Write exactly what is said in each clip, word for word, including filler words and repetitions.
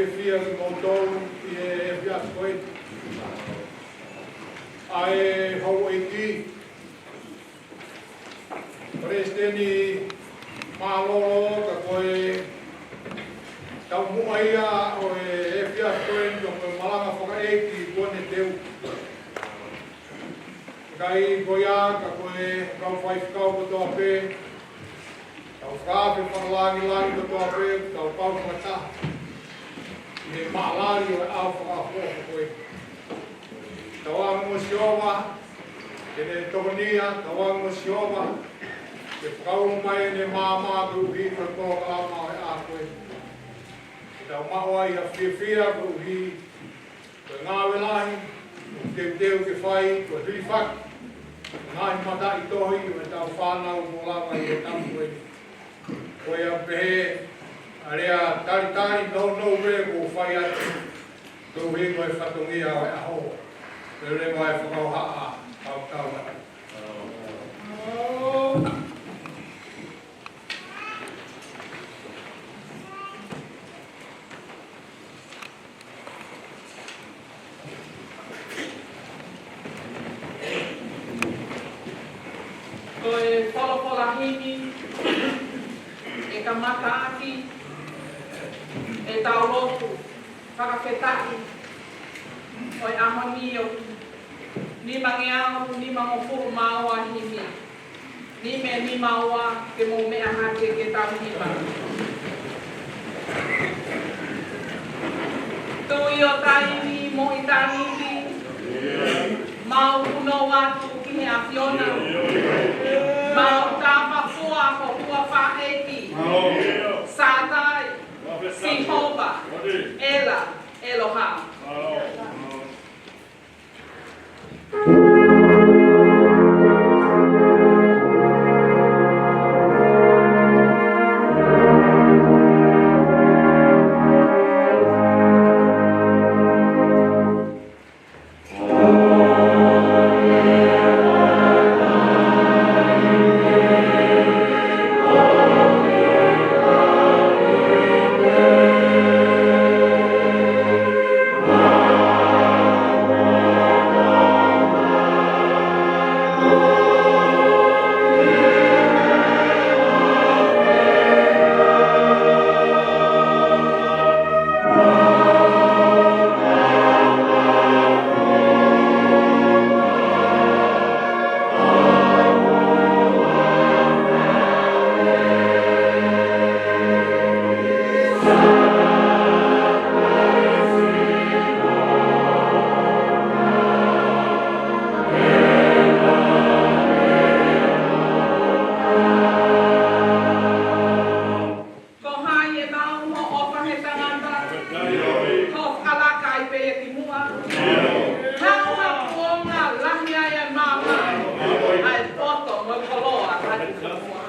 Fiefia kimoutolu ʻi he efiafi ko eni. ʻA e houʻeiki, Palesiteni Mālōlō, ka ko e taumuʻa ia ʻo e efiafi ko eni, ka ko e malanga fakaʻeiki kuo ne teu. Kae ko ia, ka ko e kau faifekau kotoa pē, kau fakaafe fakalāngilangi kotoa pē, kau kau fakataha ʻi he maʻalali ʻo e ʻaho fakaʻofoʻofa ko ē. Tauange mo Sihova ke ne tokonia, tauange mo Sihova ke fakaulu mai ʻene maama koeʻuhi ko e polokalama ʻo e ʻaho ko ē. Ke tau maʻu ai ha fiefia koeʻuhi ko e ngāue lahi ʻoku teuteu ke fai, ko e hilifaki ʻo e ngaahi mataʻitohi ʻo ʻetau fānau kuo lava ʻi he taʻu ko eni. Ko ia pehē ʻa e lea talitali nounou pē ʻoku fai atu koeʻuhi ko e fatongia ʻo e ʻaho. Pea leva e fakahohaʻa kaukau atu. Ko e folofola himi ʻe kamata ʻaki ʻetau lotu fakafetaʻi ʻo e ʻaho ni ʻoku nimangeau nimangofulu mā ua himi. Nime nima ua ke mou meʻa hake ke tau himi. Tuʻi ʻo taimi mo ʻitāniti, mau punou atu ki he ʻAfiona. Mau tāpafua ho huafa ʻEiki, Sātai, Sihova, ʻEla, ʻEloha. Ko hai ʻe maʻu hoʻo ʻofa he tangata? Ko e fakalaka ai pē ia ki muʻa. Haʻu ha kuonga lahi ai ʻa e maama, ʻa e poto mo e koloa ʻa e ki muʻa.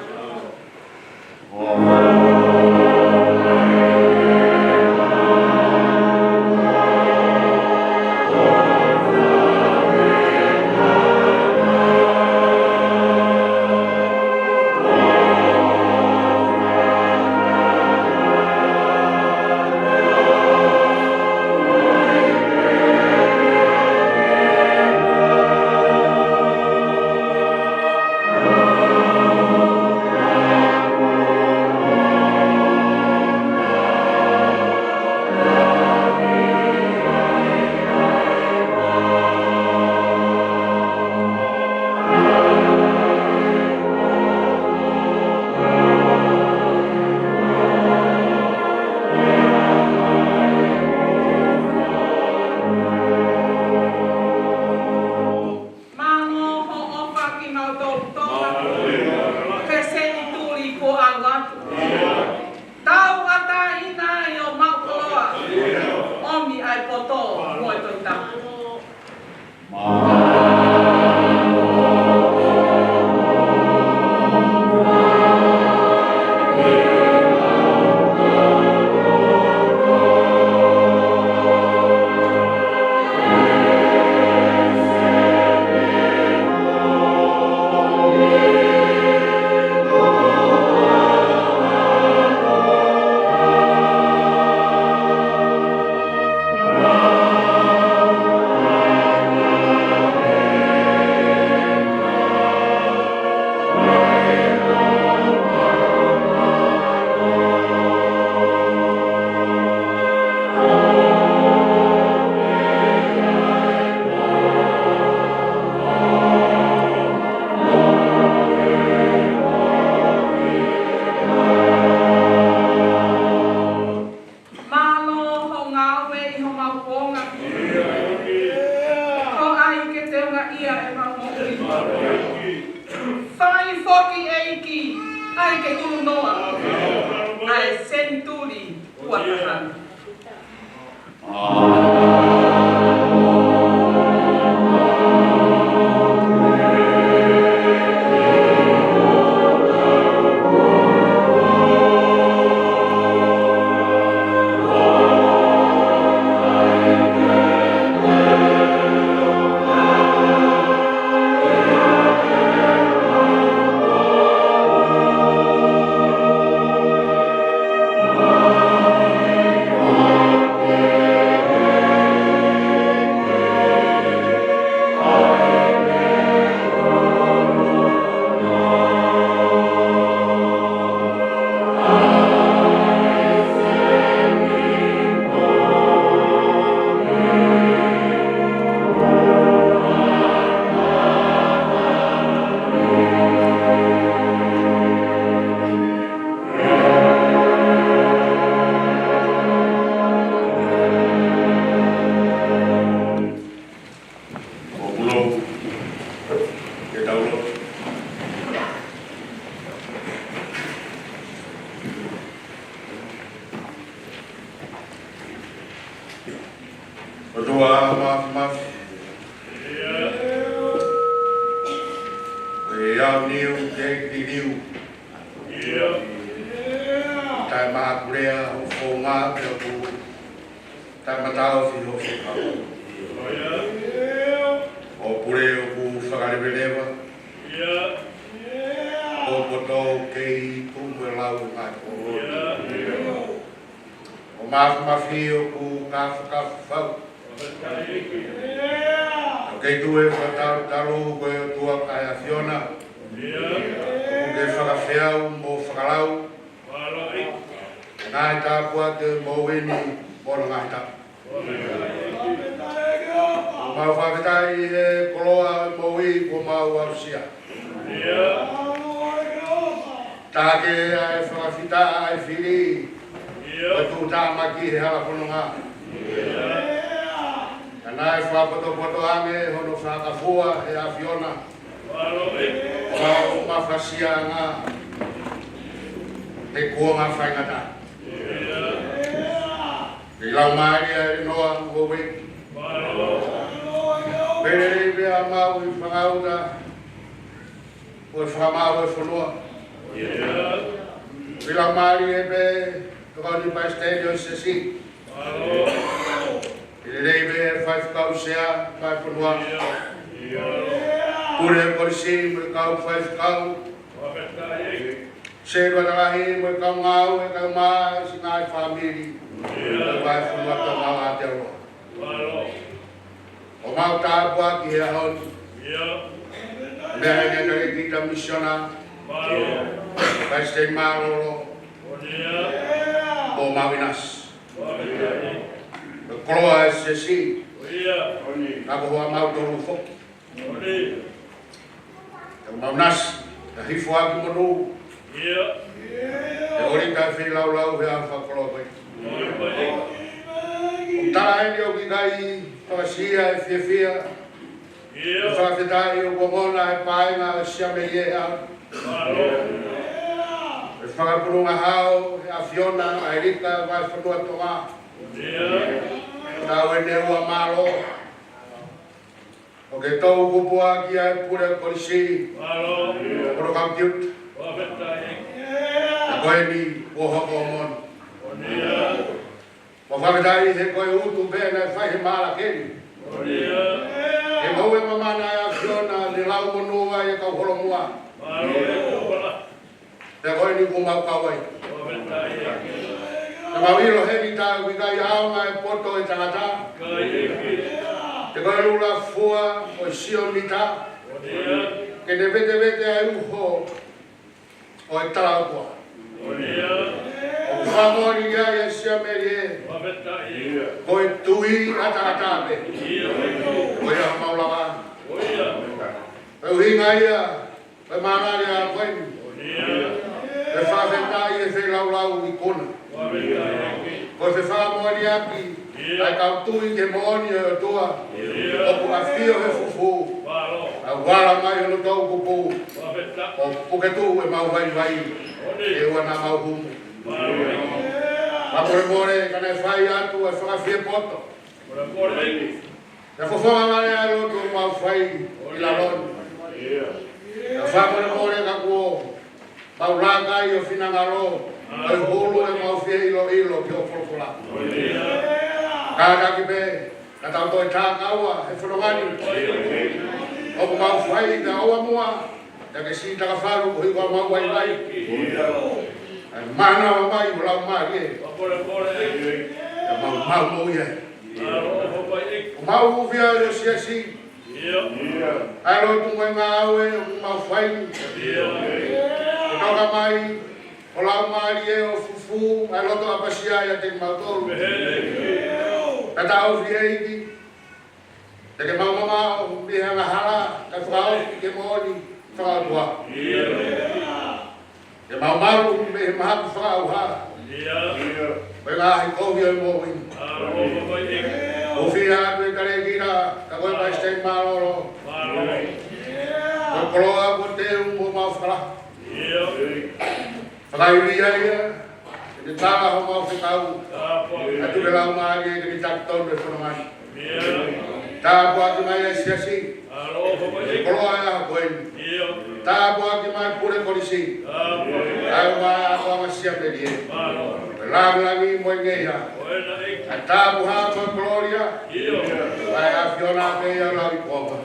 Mālō hoʻo ʻofa kimautolu Tonga. Pea seni tuli kuo ʻalu atu. Tauʻatāina ʻi homau koloa. ʻOmi ʻa e poto mo e Tohi Tapu. Foki ʻEiki, ʻai ke hulu noa ʻa e senituli ua taha. ʻOku mau lotu ke tau lotu. ʻOtua Māfimafi, ʻoku ʻi ai ʻa e niu ke ki niu. Taʻe makulea ho founga pea ʻoku taʻe mataofi ho fekau. Ho pule ʻoku fakaleveleva, ho poto kei tuʻu mo e lau ʻo e ngaahi pō. ʻO Māfimafi ʻoku kafakafa fau. ʻOku kei tuʻu ʻi he fakatalutalu ko e ʻOtua kae ʻAfiona. ʻOku ke fakafeau mo fakalau ʻa e ngaahi tāpuaki ʻo e moʻui ni mo hono ngaahi tapa. ʻOku mau fakafetaʻi he koloa ʻo e moʻui kuo mau aʻusia. Taha ke ʻai fakafetaʻi ʻa e fili ʻo e tuʻutāmaki he hala fononga. Ka naʻe fakapotopoto ange hono fakafua ʻe he ʻAfiona, mau mafasia ange he kuonga faingataʻa. Ke lau mālie ʻa e noa mo e ueʻi. Pea lelei pē ʻa e maʻu ʻi he fanga uta ʻo e fakamaau ʻo e fonua. Ke lau mālie pē Tokoni Palesiteni ʻo e Siasi. Ke lelei pē Faifekau Sea ʻo e fonua. Pule Kolisi mo e kau faifekau. Sētuata Lahi mo e kau ngāue, kau mai siʻi ngaahi fāmili ʻo e vahefonua Tonga ʻo Aotearoa. ʻOku mau tāpuaki he ʻaho ni. Meʻa ʻeni ʻa e talēkita misiona, Palesiteni Mālōlō, mo Mau ʻInasi. Ko e koloa ʻo e Siasi, ka ko homau tolu foki. ʻOku mau ʻinasi, ka hifo ʻaki monū. ʻIo. ʻE ʻoli ka feilaulau he ʻaho fakakoloa ko eni. ʻOku tala ʻeni ʻoku ʻikai fakasiʻia e fiefia. ʻIo. ʻE fakafetaʻi ʻoku ongona e paenga ʻo e Siamelie ʻa e Fakapulunga Hao ʻo e ʻAfiona ʻa e Lika Vahefonua Tonga. ʻIo. Tau ʻene ua mālō. ʻOku ke toʻu kupu ʻaki ʻa e pule kolisi. Mālō. Ko e kau kiuta. Fakafetaʻi. Ko eni kuo hoko moʻoni. Ko ia. Mo fakafetaʻi he ko e utu pē naʻe fai he mālakeli. Ko ia. He ko e mamana ʻa e ʻAfiona naʻe lau monū ai e kau holomua. Mālō. Pea ko eni kuo mau kau ai. Naʻa mau ʻilo heni ta ʻoku ʻikai ʻaonga e poto ʻo e tangata. He ko e lula fua ʻo e sio mita. Ke ne vetevete ʻa e uho ʻo e talaʻofa. ʻOku fakamoʻoni ai ʻa e Siamelie ko e tui ʻa e tangata pē. Ko ia homau lava. Ko e ʻuhinga ia ʻo e mānali ʻa ko eni. Ko e fakafetaʻi e feilaulau ikuna. Ko e fefakamoʻoniʻaki ʻa e kau tui ki he moʻoni ʻo e ʻOtua. ʻOku ʻafio he fufū. Kuo ala mai hono toʻukupu, ʻo puke tuʻu ʻemau vaivai, ʻe ua naʻa mau humu. Fakamolemole ka naʻe fai atu e fakafiepoto, pea fofonga ngale ʻa e lotu ʻoku mau fai ʻi lalo ni. Pea fakamolemole ka kuo mau laka ʻi ho finangalo, ʻo e hulu ʻemau fie ʻiloʻilo ki hoʻo folofola. Kātaki pē, ka tau toe tākaua he fononga ni. ʻOku mau fai pea ʻoua muʻa, ka ke siʻi takafalu koeʻuhi ko ʻemau vaivai. ʻAi mana ʻo mai ho Laumālie, ka mau maʻu moʻui ai. ʻOku mau hūfia ʻi ho siasi, ʻa e lotu mo e ngāue ʻoku mau fai ni. Ke toka mai ho Laumālie ʻo fufū ʻa e loto ʻapasia ʻiate kimautolu. Ka taʻofi ʻEiki, te ke mau mamaʻo mei he angahala, kae fakaofi ke moʻoni fakaʻotua. Ke mau malu mei he mahaki fakaʻauha, ko e ngaahi kovi ʻo e moʻui. ʻOku fie atu e talēkita, ka ko e palesiteni mālōlō. Ko e koloa kuo teu mo mau fakalahi. Fakaivia ia, ke tala homau fekau. Atu ke Laumālie ke ne taki tonu e fononga ni. Tāpuaki mai e siasi, koloa e ʻaho ko eni. Tāpuaki mai pule kolisi, ʻa e ʻū ʻakoʻanga siamelie. Langilangi mo e ngeia, ʻa e tapuhā mo e kolōlia, ʻa e ʻAfiona pē ia ʻo lauikuonga.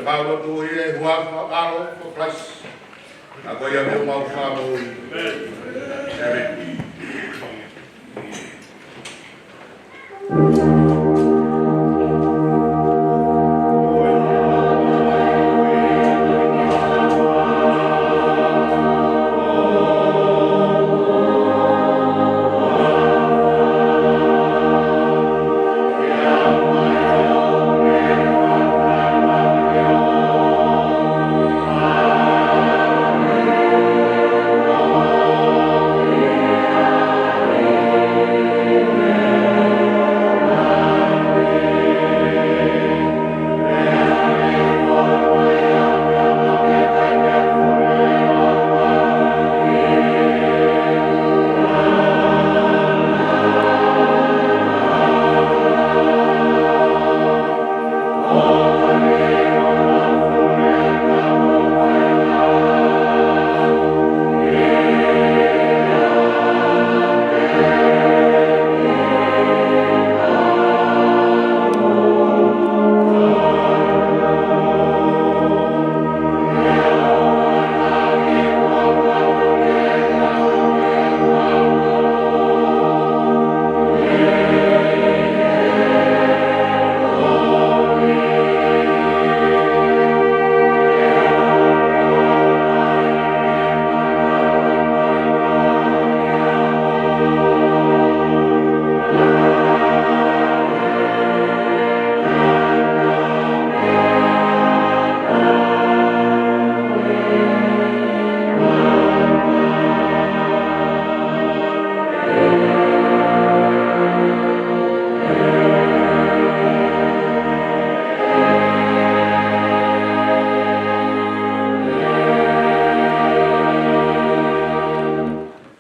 Mau lotu ʻi he huafa ʻo ho ʻAlo ko Kalaisi. ʻA ia ko homau Fakamoʻui. ʻĒmeni.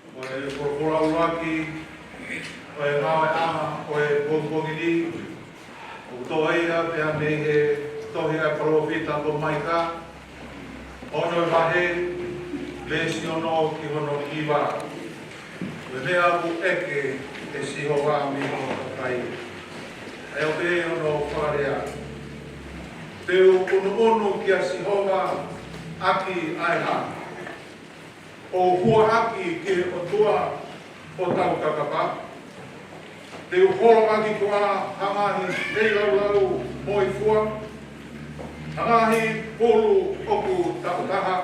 Ko e folofola ʻuluaki ʻo e ngāueʻanga ʻo e pongipongi ni, ʻoku toʻo ia pea mei he tohi ʻa e palōfita ko Maika, ono e vahe, veesi ono ki hono hiva. Ko e meʻa ʻoku ʻeke ʻe Sihova mei hono kakai, ʻa ia ʻoku pehē hono fakalea: Te u ʻunuʻunu kia Sihova ʻaki ʻa e hā? ʻO huaʻaki ki he ʻOtua ʻo tautakapa? Te u holoʻaki koā ha ngaahi feilaulau mo e fua, ha ngaahi pulu ʻoku taʻutaha?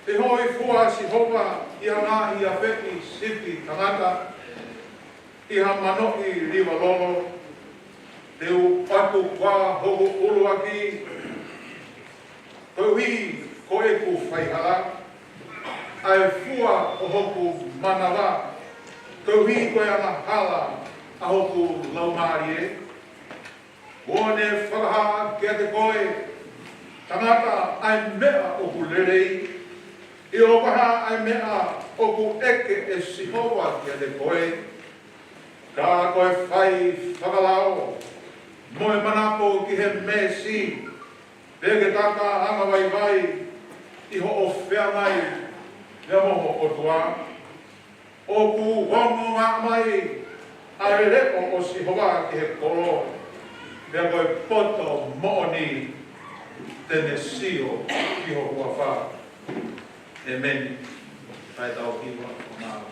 Te u hōifua, Sihova, ʻi ha ngaahi afeʻi sipi tangata, ʻi ha manoʻi livalolo? Te u ʻatu koā hoku ʻuluaki koeʻuhi ko ʻeku faihala, ʻa e fua ʻo hoku manava koeʻuhi ko e angahala ʻa hoku laumālie? Kuo ne fakahā kiate koe tangata ʻa e meʻa ʻoku lelei, ʻi ho vahaʻa ʻa e meʻa ʻoku ʻeke ʻe Sihova kiate koe, ka ko e fai fakalao mo e manako ki he meesi, pea ke taka angavaivai ʻi hoʻo feangai pea mo ho ʻOtua. ʻOku ongo mai ʻa e leʻo ʻo Sihova ki he kolo, pea ko e poto moʻoni te ne sio ki ho huafa. ʻEmeni. Kae tau hiva ʻo maʻu.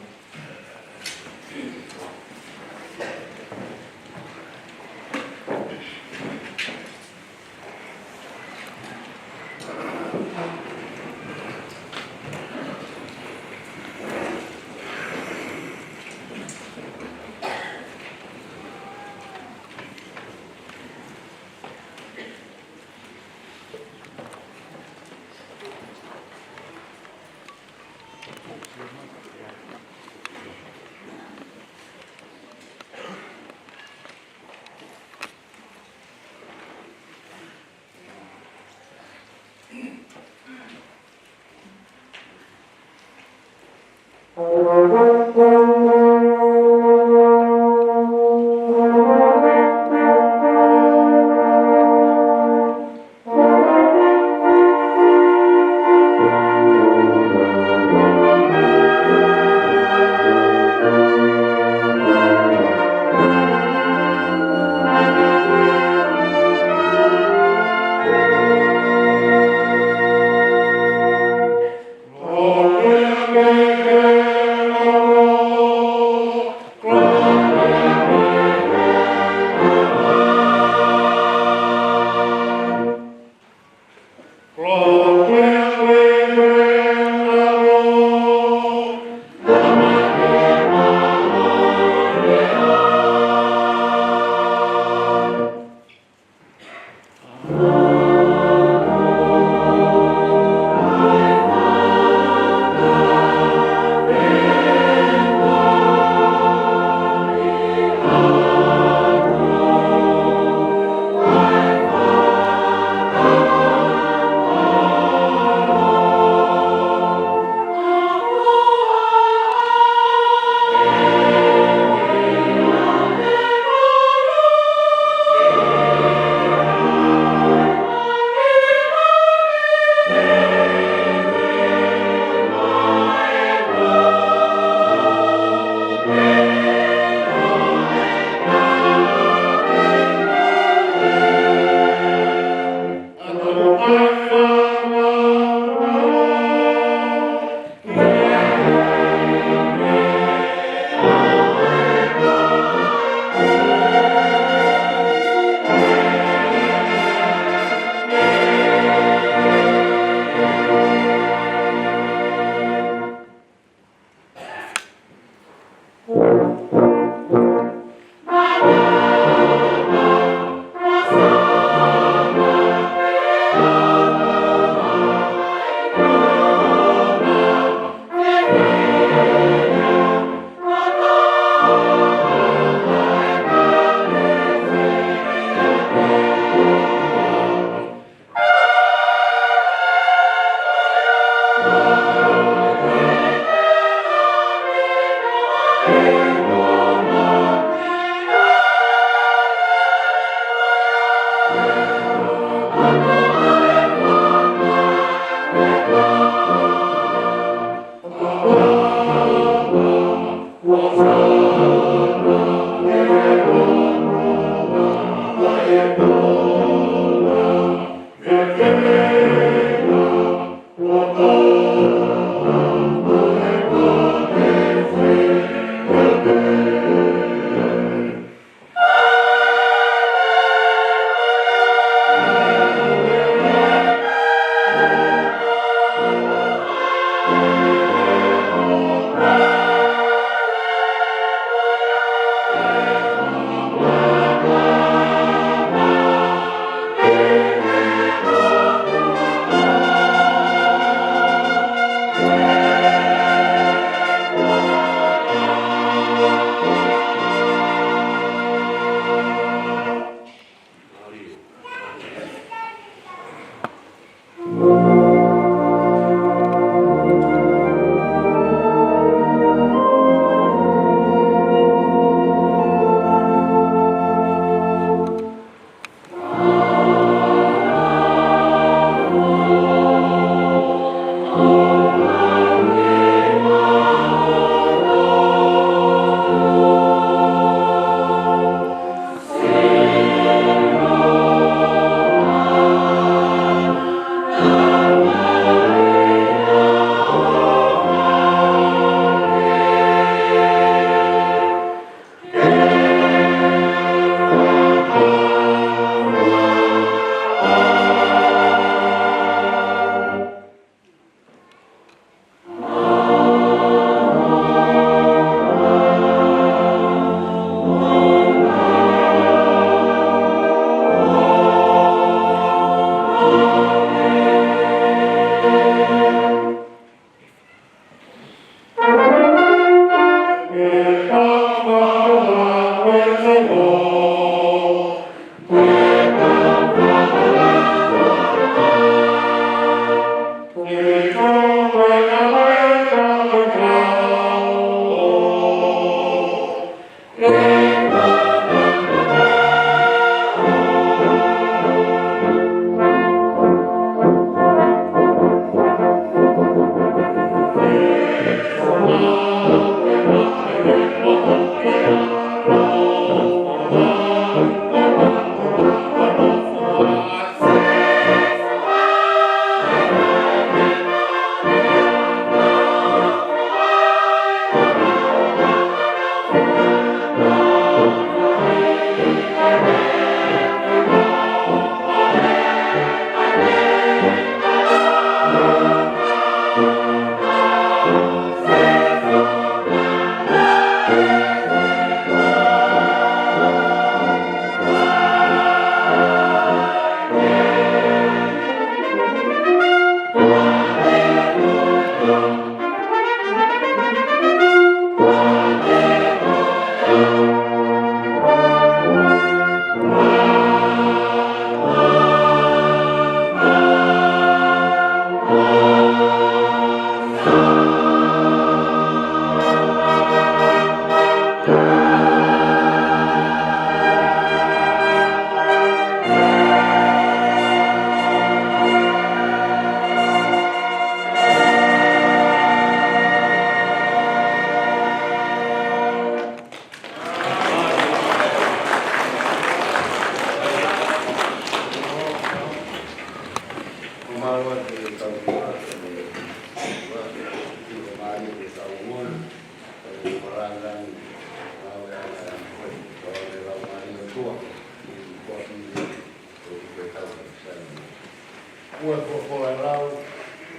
Ua ko ko la lau,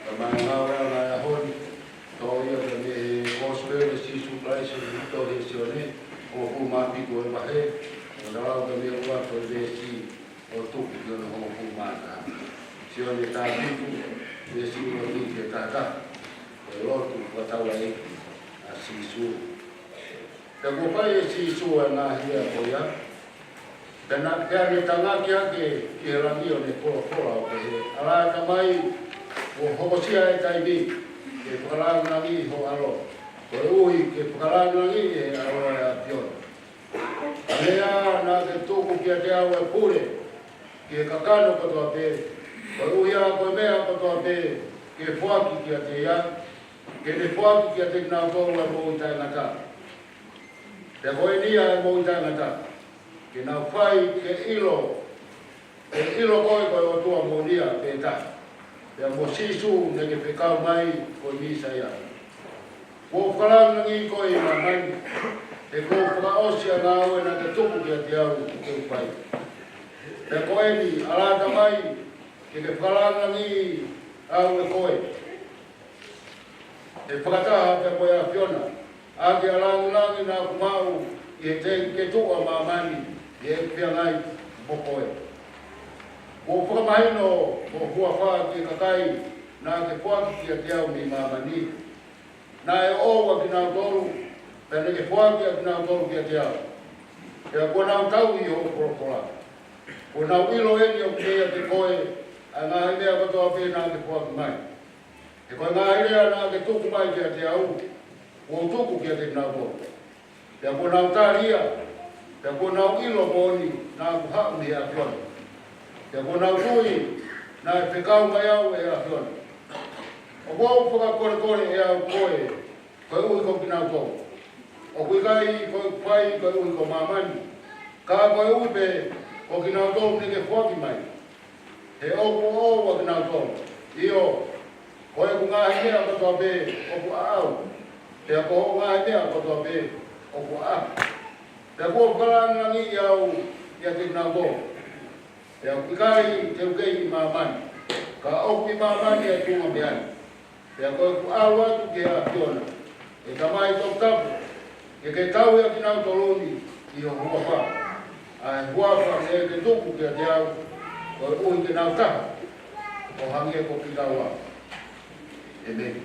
ka mai ngau la na ya honi, to ia ka me he Kosipeli ʻa Sīsū Kalaisi ʻoku tohi ʻe Sione, ʻo ku ma piku e vahe, ʻo na lau ka me ua ko e veesi, ʻo tuku ki hono hongofulu mā taha. Sione taha fitu, veesi ua ki he taha taha, ko e lotu fakataulaʻeiki ʻa Sīsū. Pea kuo fai ʻe Sīsū ʻa e ngaahi lea ko ia, pea naʻa, pea ne tangaki hake ki he langi ʻo ne folofola ʻo pehē, ʻAlā Tamai, kuo hokosia e taimi ke fakalāngilangiʻi ho ʻAlo, koeʻuhi ke fakalāngilangiʻi ʻe he ʻAlo ʻa e ʻAfiona. Ka meʻa naʻa ke tuku kiate au ʻa e pule ki he kakano kotoa pē, koeʻuhi ʻa ko e meʻa kotoa pē ke foaki kiate ia, ke ne foaki kiate kinautolu ʻa e moʻui taʻengata. Pea ko eni ʻa e moʻui taʻengata, ke nau fai ke ʻilo, ke ʻilo koe ko e ʻOtua moʻoni pē taha, pea mo Sīsū naʻa ke fekau mai ko e Mīsaia. Kuo u fakalāngilangiʻi koe ʻi māmani, he kuo u fakaʻosi ʻa e ngāue naʻa ke tuku kiate au ke u fai. Pea ko eni, ʻalā Tamai, ke ke fakalāngilangiʻi au ʻe koe, ʻe fakataha pea mo e ʻAfiona, ʻaki ʻa e lāngilangi naʻa ku maʻu ʻi he teʻeki ke tuʻu ʻa māmani, ʻi heʻeku feangai mo koe. Kuo u fakamahino ho huafa ki he kakai naʻa ke foaki kiate au mei māmani. Naʻe ʻoʻou ʻa kinautolu, pea naʻa ke foaki ʻa kinautolu kiate au. Pea kuo nau tauhi hoʻo folofola. Kuo nau ʻilo eni ʻoku ʻiate koe ʻa e ngaahi meʻa kotoa pē naʻa ke foaki mai. He ko e ngaahi lea naʻa ke tuku mai kiate au, kuo u tuku kiate kinautolu. Pea kuo nau tali ia, pea kuo nau ʻilo moʻoni naʻa ku haʻu mei he ʻAfiona. Pea kuo nau tui naʻe fekau mai au ʻe he ʻAfiona. ʻOku ou fakakolekole ʻe au koe, koeʻuhi ko kinautolu. ʻOku ʻikai ko ʻeku fai koeʻuhi ko māmani, ka koeʻuhi pē ko kinautolu naʻa ke foaki mai. He ʻoku ʻoʻou ʻa kinautolu, ʻio, ko ʻeku ngaahi meʻa kotoa pē ʻoku ʻaʻau, pea ko hoʻo ngaahi meʻa kotoa pē ʻoku ʻaʻaku. Pea kuo fakalāngilangiʻi au ʻiate kinautolu. Pea ʻoku ʻikai te u kei ʻi māmani, ka ʻoku ʻi māmani ʻa e tuʻunga meʻa ni. Pea ko ʻeku ʻalu atu ki he ʻAfiona, ʻe Tamai toputapu, ke ke tauhi ʻa kinautolu ni ʻi ho huafa, ʻa e huafa naʻa ke tuku kiate au, koeʻuhi ke nau taha, ʻo hangē ko kitaua. ʻĒmeni.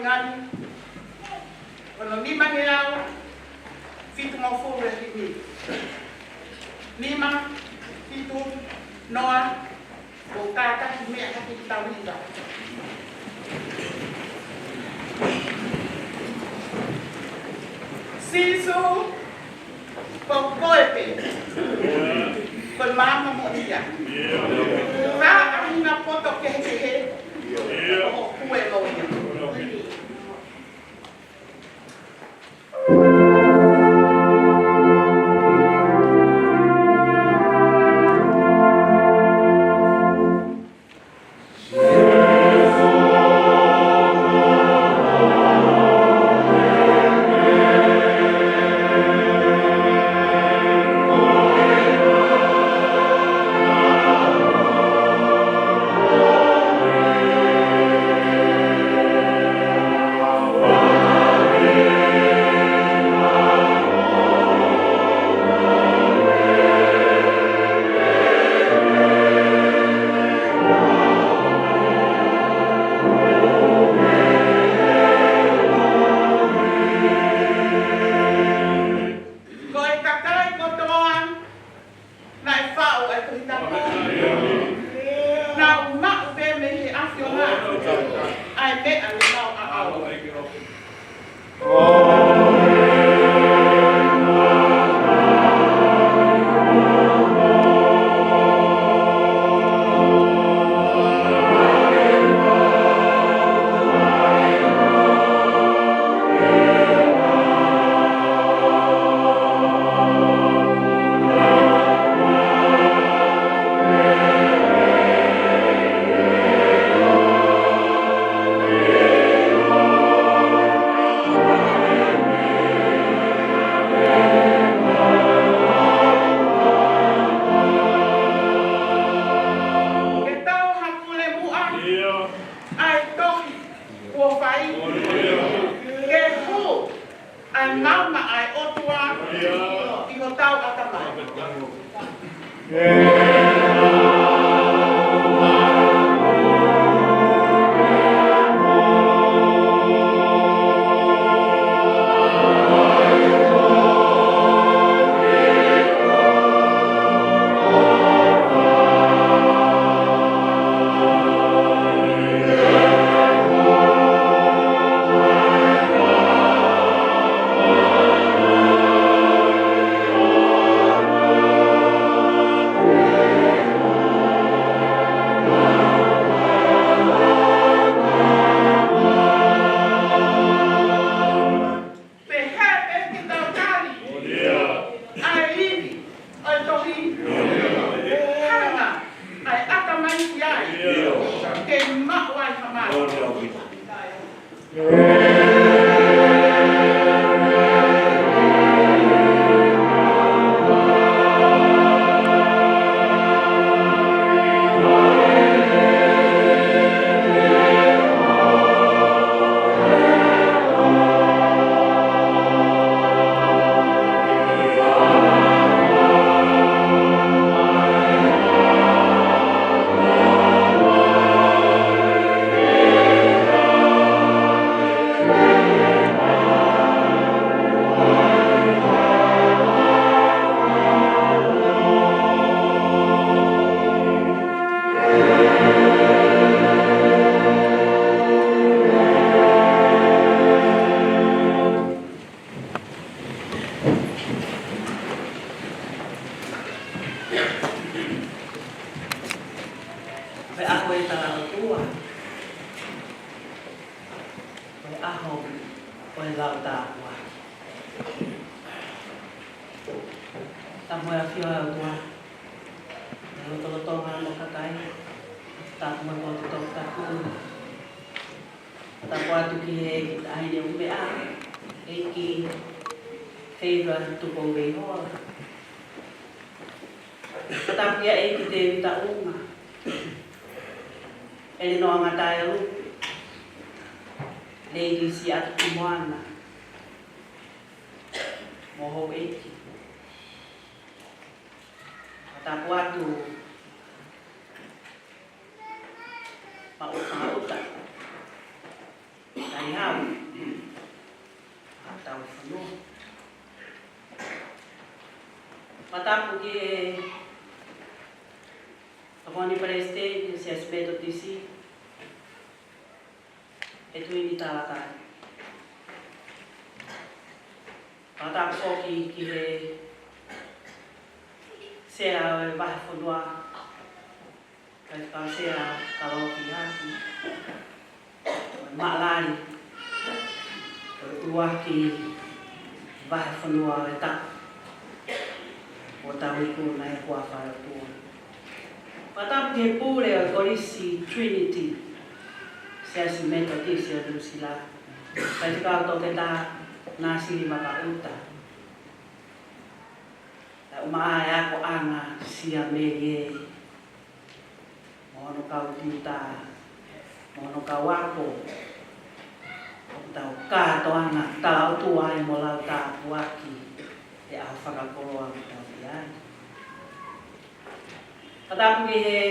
Ngani, ono nima ngeau, fitu ngofulu e himi. Nima, fitu, noa, ʻo kātaki meʻa hake ki tauhinga. Sīsū, ko koe pē. Ko e maama moʻoni ia. Ka ʻi ai ha ʻuhinga poto kehekehe, ko hoʻo hū ʻo ia. Ko e kakai kotoa naʻe faʻu ʻa e Tohi Tapu, nau maʻu pē mei he ʻAfiona ʻa e meʻa ne nau ʻaʻau. Ke tau hapule muʻa ʻa e tohi kuo fai. Ke hū ʻa e maama ʻa e ʻOtua ʻi hotau ʻatamai. Pehē pē ke tau tali ʻa e ivi ʻo e tohi. Hanga ʻa e ʻatamai ki ai ke maʻu ai ha maama. Ko e ʻaho ʻetau ʻOtua, ko e ʻaho ʻo e lau tāpuaki. Tapu mo e ʻafio ʻa e ʻOtua ʻi he lotolotonga ʻo e kakai. Tapu mo e potu toputapu. Tapu atu ki he ʻEiki Taʻahine Umea, ʻEiki Feiva Tupou Veihola. Tapu kia ʻEiki Tēvita ʻUnga, ʻElinoa Ngataealupe, Lady Siaki Moana, mo houʻeiki. Tapu atu maʻu fakaʻuta. Kae hau Tokoni Palesiteni ʻo e Siasi Metotisi ʻi Tuini Talakai. Fakatapu foki ki he Sea ʻo e Vahefonua, Faifekau Sea Kalofi Haki, ʻo e Maʻalali ʻo e ʻUluaki Vahefonua ʻo e Taʻu, ʻo tau ikuna ʻi he huafa ʻo e ʻOtua. Fakatapu ki he pule ʻo e Kolisi Trinity, Siasi Metotisi ʻo Nuʻusila, Faifekau Toketā Nāsili Vakaʻuta, kae ʻumaʻā e akoʻanga Siamelie, mo hono kau tiuta, mo hono kau ako, ʻoku tau kātoanga talaʻotua ai mo lau tāpuaki he ʻaho fakakoloa ʻoku tau ʻi ai. Fakatapu ki he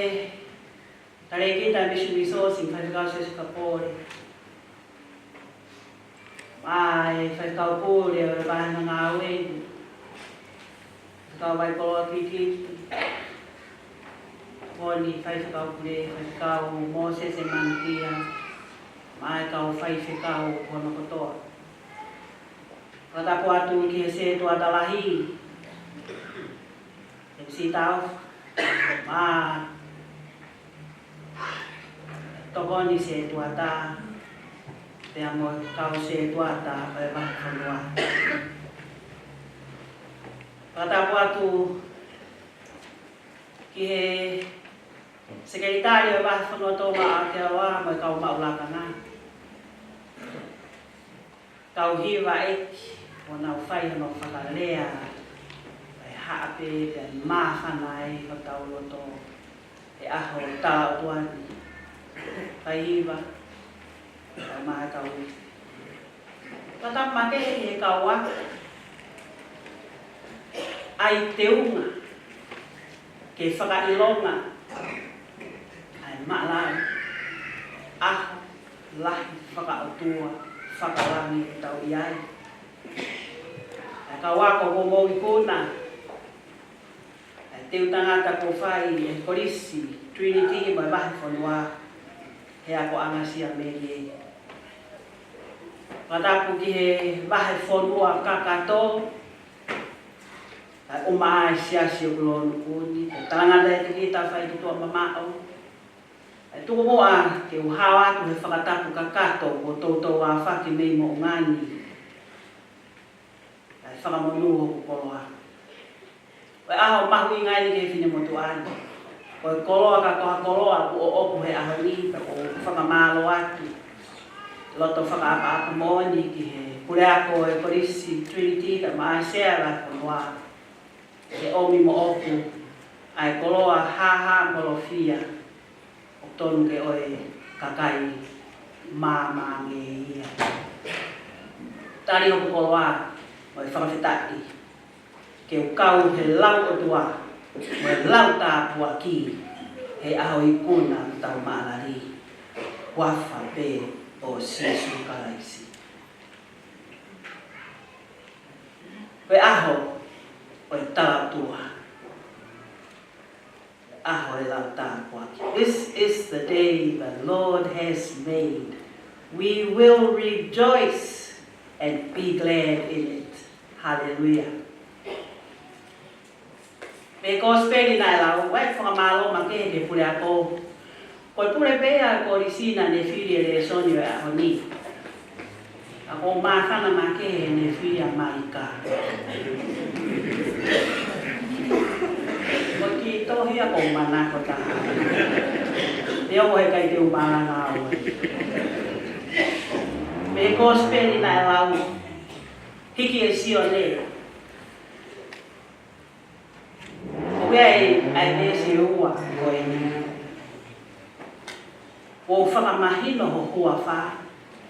Talēkita Misiona Misiona, Faifekau Siosifa Pole, ʻa e Faifekau Pule ʻo e Vāhenga Ngāue, Faifekau Vaikoloa Kikiti, Poni, Faifekau Pule, Faifekau Mōsese Manukia, mo e kau faifekau hono kotoa. Fakatapu atu ki he Setuata Lahi, ʻEmisi Tau, mo e tokoni setuata, pea mo e kau setuata ʻo e Vahefonua. Fakatapu atu ki he Sekelitali ʻo e Vahefonua Tonga, Aotearoa, mo e kau maʻu lakanga. Kau hiva ʻeiki, ʻo nau fai hono fakalea, ʻa e haʻape, pea māfana ai hotau loto he ʻaho talaʻotua ni. Kau hiva, kau maʻu kau. Fakatapu makehe ki he kau ako, ʻa e teunga ke fakaʻilonga ʻa e maʻalali ʻaho lahi fakaʻotua fakalangi ʻoku tau ʻi ai. ʻA e kau ako kuo mou ikuna, ʻa e teu tangata kuo fai ʻi he Kolisi Trinity mo e Vahefonua he akoʻanga Siamelie. Fakatapu ki he Vahefonua kakato, kae ʻumaʻā e Siasi ʻo Lōnuku ni, ʻa e tangata ʻe kikita fai ki tuʻa mamaʻo. ʻE tuku muʻa ke u hao atu he fakatapu kakato kuo toutou ʻafaki mei moʻunga ni, ʻa e fakamonū hoku koloa. Ko e ʻaho mahuʻinga eni ki he finemotuʻa ni. Ko e koloa kātoa koloa kuo ʻoʻoku he ʻaho ni, pea ʻoku ou fakamālō atu. Loto fakaʻapaʻapa moʻoni ki he puleako ʻo e Kolisi Trinity, kae ʻumaʻā e Sea ʻo e Vahefonua, ke ʻomi moʻoku ʻa e koloa hāhāmolofia ʻoku tonu ke ʻoe kakai māmāngeia. Tali hoku koloa mo e fakafetaʻi ke u kau he lau ʻOtua mo e lau tāpuaki he ʻaho ikuna ʻetau maʻalali. Huafa pē ʻo Sīsū Kalaisi. Ko e ʻaho ʻo e talaʻotua. ʻAho ʻo e lau tāpuaki. This is the day the Lord has made. We will rejoice and be glad in it. Hallelujah. Mei he kosipeli naʻe lau, ʻoku ou fakamālō makehe ki he puleako. Ko e pule pē ia ʻa e kolisi naʻa ne fili e lēsoni ʻo e ʻaho ni. ʻA, ʻoku ou māfana makehe he ne fili ʻa Maika. Ko e kiʻi tohi ia ʻoku ou manako taha. Neongo heʻikai te u malanga au ai. Mei he kosipeli naʻe lau, hiki ʻe Sione. ʻOku ʻi ai ʻa e veesi ʻe ua ko eni. Kuo u fakamahino ho huafa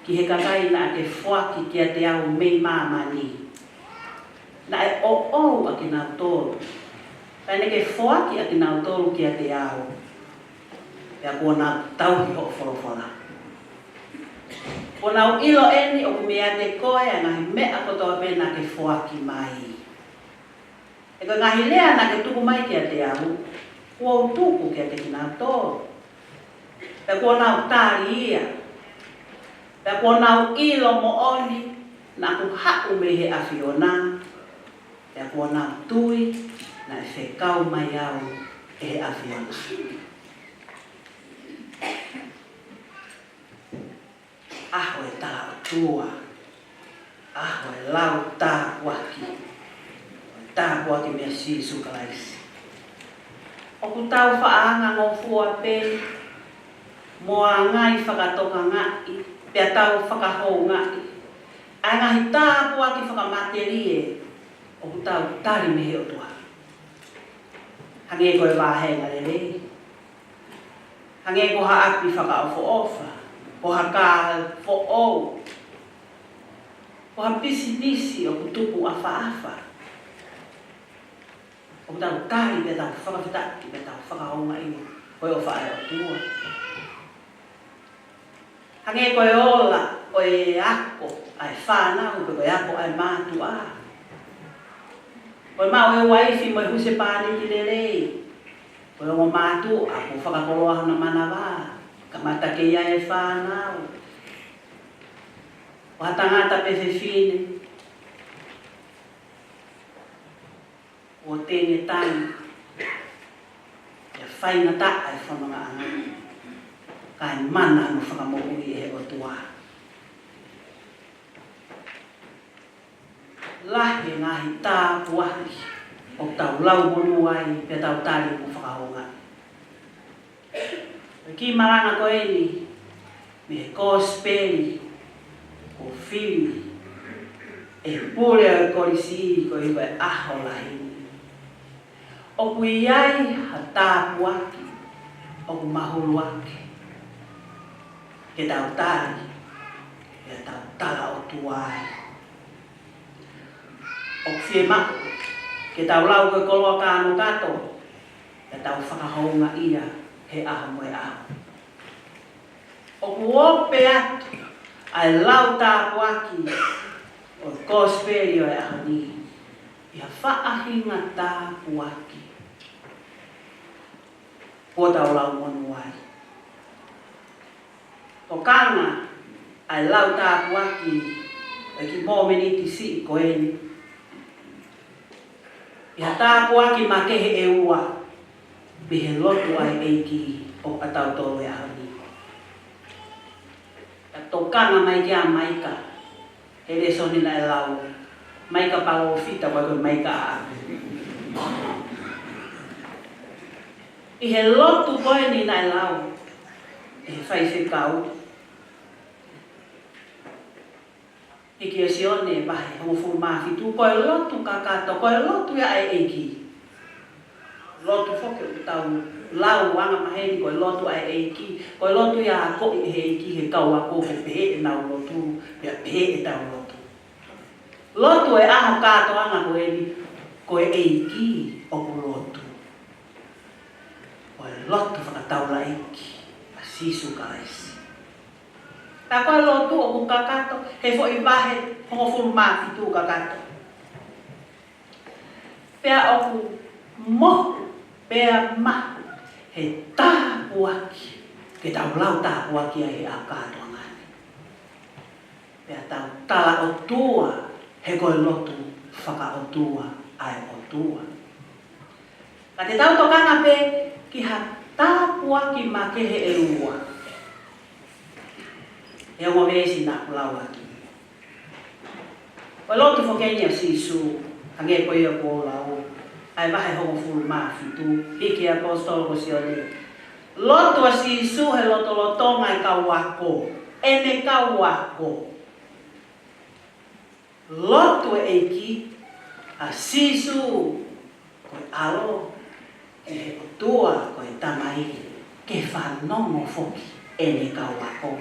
ki he kakai naʻa ke foaki kiate au mei māmani. Naʻe ʻoʻou ʻa kinautolu, pea ne ke foaki ʻa kinautolu kiate au. Pea kuo nau tauhi hoʻo folofola. Kuo nau ʻilo eni ʻoku meiate koe ʻa e ngaahi meʻa kotoa pē naʻa ke foaki mai. He ko e ngaahi lea naʻa ke tuku mai kiate au, Kuo u tuku kiate kinautolu, pea kuo nau tali ia, pea kuo nau ʻilo moʻoni naʻa ku haʻu mei he ʻAfiona, pea kuo nau tui naʻe fekau mai au ʻe he ʻAfiona. ʻAho e talaʻotua, ʻaho e lau tāpuaki, ʻo e tāpuaki meia Sīsū Kalaisi. ʻOku tau faʻa angangofua pē mo angai fakatokangaʻi, pea tau fakahoungaʻi ʻa e ngaahi tāpuaki fakamatelie ʻoku tau tali mei he ʻOtua. Hangē ko e vāhenga lelei, hangē ko ha ʻapi fakaʻofoʻofa, ko ha kā foʻou, ko ha pisinisi ʻoku tupu ʻafaʻafa. ʻOku tau tali pea tau fakafetaʻi pea tau fakahoungaʻi, ko e ʻofa ʻa e ʻOtua. Hangē ko e ola ʻo e ako ʻa e fānau, pe ko e ako ʻa e mātuʻa. Ko e maʻu e uaifi mo e husepāniti lelei. Ko e ongo mātuʻa kuo fakakoloa hona manava, kamata kei ʻai e fānau. Ko ha tangata pe fefine kuo tengetane, pea faingataʻa e fonongaʻanga, kae mana hono fakamoʻui ʻe he ʻOtua. Lahi e ngaahi tāpuaki ʻoku tau lau monū ai pea tau tali mo fakahoungaʻi. Ko e kiʻi malanga ko eni mei he Kosipeli kuo fili ʻe he pule ʻo e kolisi ko e ʻaho lahi ni. ʻOku ʻi ai ha tāpuaki ʻoku mahulu ange ke tau tali, pea tau talaʻotua ai. ʻOku fiemaʻu ke tau lau ko e koloa kānokato, pea tau fakahoungaʻia he ʻaho mo e ʻaho. ʻOku ope atu ʻa e lau tāpuaki ʻo e Kosipeli ʻo e ʻaho ni ʻi ha faʻahinga tāpuaki kuo tau lau monū ai. Tokanga ʻa e lau tāpuaki ʻo e kiʻi mōmeniti siʻi ko eni ʻi ha tāpuaki makehe ʻe ua mei he lotu ʻa e ʻEiki ʻo kitautolu he ʻaho ni. Ka tokanga mai kia Maika, he lēsoni naʻe lau, Maika palōfita, ʻoku ʻikai ko Maika ʻaʻaku. ʻI he lotu ko eni naʻe lau ʻe he faifekau, hiki ʻe Sione vahe hongofulu mā fitu, ko e lotu kakato, ko e lotu ia ʻa e ʻEiki. Lotu foki ʻoku tau lau anga maheni, ko e lotu ʻa e ʻEiki, ko e lotu ia ʻoku akoʻi ʻe he ʻEiki ki he kau ako ke pehē ʻenau lotu, pea pehē ʻetau lotu. Lotu e ʻaho kātoanga ko eni, ko e ʻEiki ʻoku lotu. Ko e lotu fakataulaʻeiki ʻa Sīsū Kalaisi. Ka ko e lotu ʻoku kakato, he foʻi vahe hongofulu mā fitu kakato. Pea ʻoku mohu, pea mahu, he tāpuaki, ke tau lau tāpuaki ai he ʻaho kātoanga ni. Pea tau talaʻotua, he ko e lotu fakaʻotua ʻa e ʻOtua. Ka te tau tokanga pē ki ha tāpuaki makehe ʻe ua. He ongo veesi naʻa ku lau ʻaki. Ko e lotu foki eni ʻa Sīsū, hangē ko ia kuo u lau, ʻa e vahe hongofulu mā fitu, hiki ʻe he ʻaposetolo ko Sione. Lotu ʻa Sīsū he lotolotonga e kau ako, ʻene kau ako. Lotu e ʻEiki, ʻa Sīsū, ko e ʻAlo, ki he ʻOtua, ko e Tamai, ke fanongo foki ʻene kau ako,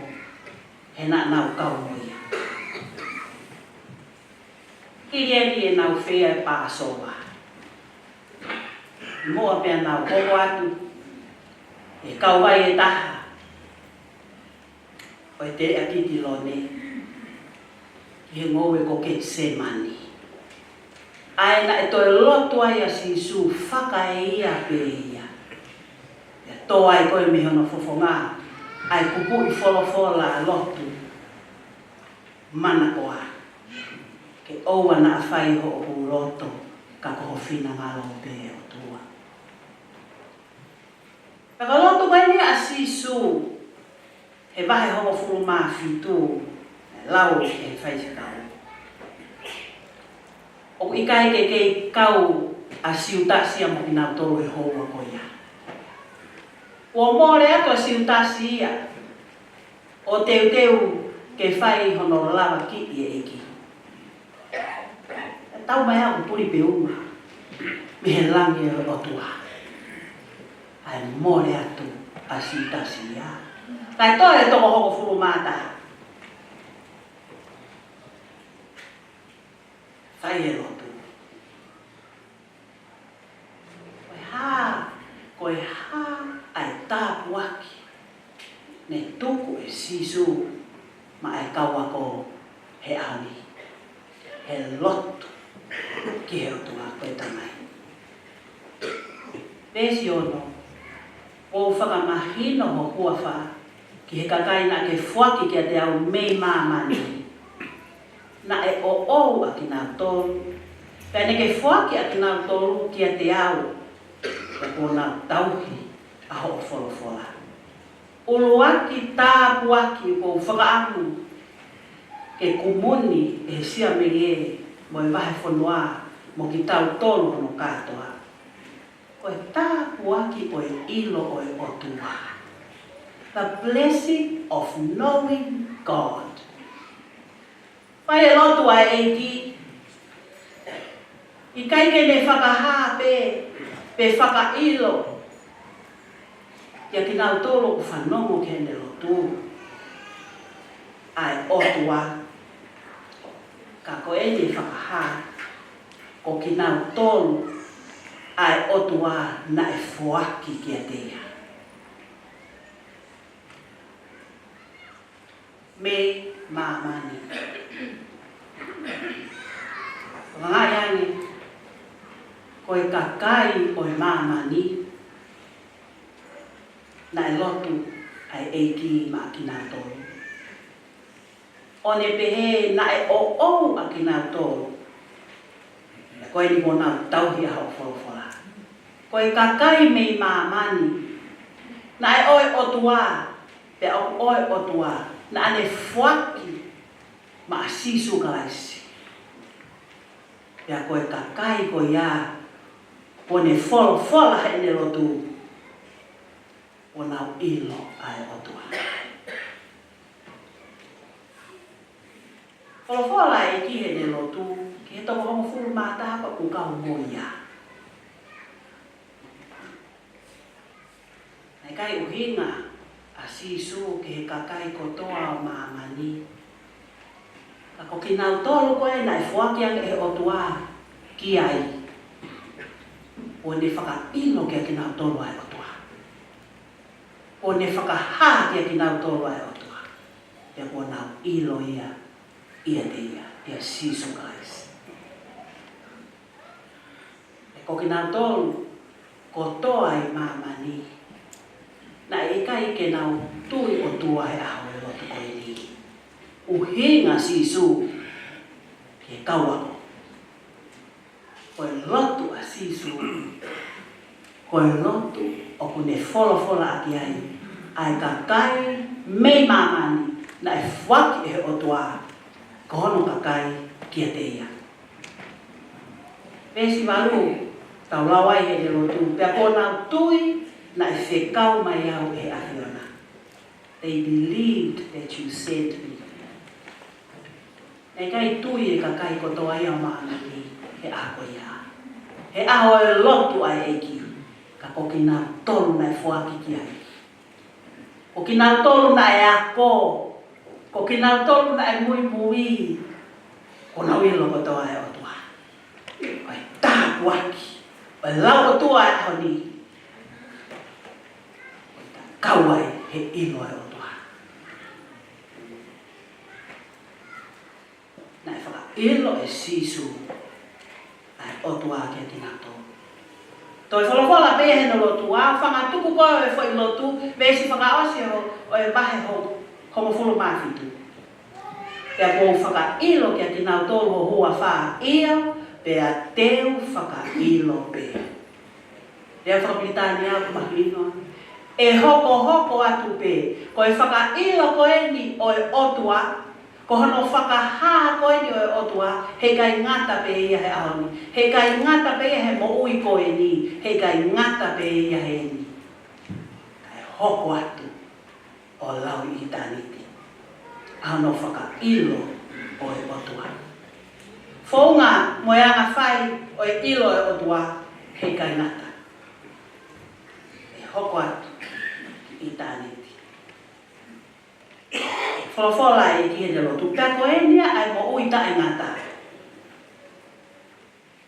he naʻa nau kau mo ia. Hili eni ʻenau fai e Pāsova. Muʻa pea nau hoko atu ʻi he kauvai ʻe taha ʻo e teleʻa Kitilone, ki he ngoue ko Ketisemani. ʻA ia naʻe toe lotu ai ʻa Sīsū fakaeia pē ia. Tō ai koe mei hono fofonga ʻa e kupuʻi folofola lotu manakoa. Ke ʻoua naʻa fai hoʻo loto ka ko ho finangalo pē, ʻOtua. Pea ko e lotu ko eni ʻa Sīsū he vahe hongofulu mā fitu, lau ʻe he faifekau. ʻOku ʻikai ke kei kau ʻa Siutasi ia mo kinautolu he houa ko ia. Kuo mole atu ʻa Siutasi ia ʻo teuteu ke fai hono lavakiʻi e ʻEiki. Tau mai au puli pē uma mei he langi ʻo e ʻOtua. ʻAi mole atu ʻa Siutasi ia. Kae toe toko hongofulu mā taha. Fai e lotu. Ko e hā, ko e hā ʻa e tāpuaki ne tuku ʻe Sīsū maʻa e kau ako he ʻaho ni? He lotu ki he ʻOtua ko e Tamai. Veesi ono, ʻoku ou fakamahino ho huafa ki he kakai naʻa ke foaki kiate au mei māmani. Naʻe ʻoʻou ʻa kinautolu, pea ne ke foaki ʻa kinautolu kiate au, pea kuo nau tauhi ʻa hoʻo folofola. ʻUluaki tāpuaki ʻoku ou fakaʻamu ke kumuni ʻe he siameli ē mo e vahefonua mo kitautolu hono kātoa. Ko e tāpuaki ʻo e ʻilo ʻo e ʻOtua. The blessing of knowing God. Fai e lotu ʻa e ʻEiki, ʻikai ke ne fakahā pē, pe fakaʻilo kia kinautolu ʻoku fanongo ki heʻene lotu ʻa e ʻOtua. Ka ko ʻene fakahā, ko kinautolu ʻa e ʻOtua naʻe foaki kiate ia mei māmani. Vakai ange, ko e kakai ʻo e māmani, naʻe lotu ʻa e ʻEiki maʻa kinautolu. ʻO ne pehē naʻe ʻoʻou ʻa kinautolu. Ko eni kuo nau tauhi ʻa hoʻo folofola. Ko e kakai mei māmani, naʻe ʻo e ʻOtua, pea ʻoku ʻo e ʻOtua, naʻa ne foaki maʻa Sīsū Kalaisi. Pea ko e kakai ko ia, kuo ne folofola heʻene lotu, kuo nau ʻilo ʻa e ʻOtua. Folofola ʻa e ʻEiki heʻene lotu ki he toko hongofulu mā taha pea ʻoku kau mo ia. Naʻe ʻikai ʻuhinga ʻa Sīsū ki he kakai kotoa ʻo māmani. Ka ko kinautolu ko ē naʻe foaki ange ʻe he ʻOtua ki ai, kuo ne fakaʻilo kia kinautolu ʻa e ʻOtua. Kuo ne fakahā kia kinautolu ʻa e ʻOtua. Pea kuo nau ʻilo ia, ʻiate ia, ʻia Sīsū Kalaisi. He ko kinautolu kotoa ʻi māmani, naʻe ʻikai ke nau tui ʻOtua he ʻaho e lotu ko eni. ʻUhinga Sīsū ki he kau ako. Ko e lotu ʻa Sīsū, ko e lotu ʻoku ne folofola ʻaki ai ʻa e kakai mei māmani naʻe foaki ʻe he ʻOtua ko hono kakai kiate ia. Veesi valu, tau lau ai heʻene lotu, pea kuo nau tui naʻe fekau mai au ʻe he ʻAfiona. They believed that you sent me. Naʻe ʻikai tui e kakai kotoa ia ʻo māmani he ʻaho ko ia. He ʻaho e lotu ʻa e ʻEiki, ka ko kinautolu naʻe foaki ki ai. Ko kinautolu naʻe ako, ko kinautolu naʻe muimui, kuo nau ʻilo kotoa ʻa e ʻOtua. Ko e tāpuaki ʻo e lau ʻOtua ʻo e ʻaho ni, ko e kau ai he ʻilo ʻa e ʻOtua. Naʻe fakaʻilo ʻe Sīsū ʻa e ʻOtua kia kinautolu. Toe folofola pē ia heʻene lotu, ʻa e fanga tuku ko ē ʻo e foʻi lotu, veesi fakaʻosi ʻo, ʻo e vahe ho-, hongofulu mā fitu. Pea kuo u fakaʻilo kiate kinautolu ho huafa, ʻio, pea te u fakaʻilo pē. Lea fakapilitānia ʻoku mahino. ʻE hokohoko atu pē, ko e fakaʻilo ko eni ʻo e ʻOtua, ko hono fakahā ko eni ʻo e ʻOtua, heʻikai ngata pē ia he ʻaho ni, heʻikai ngata pē ia he moʻui ko eni, heʻikai ngata pē ia heni. Kae hoko atu ʻo lau ʻitāniti ʻa hono fakaʻilo ʻo e ʻOtua. Founga mo e anga fai ʻo e ʻilo ʻo e ʻOtua, heʻikai ngata. ʻE hoko atu ki ʻitāniti. Folofola ʻEiki heʻene lotu, pea ko eni ʻa e moʻui taʻengata,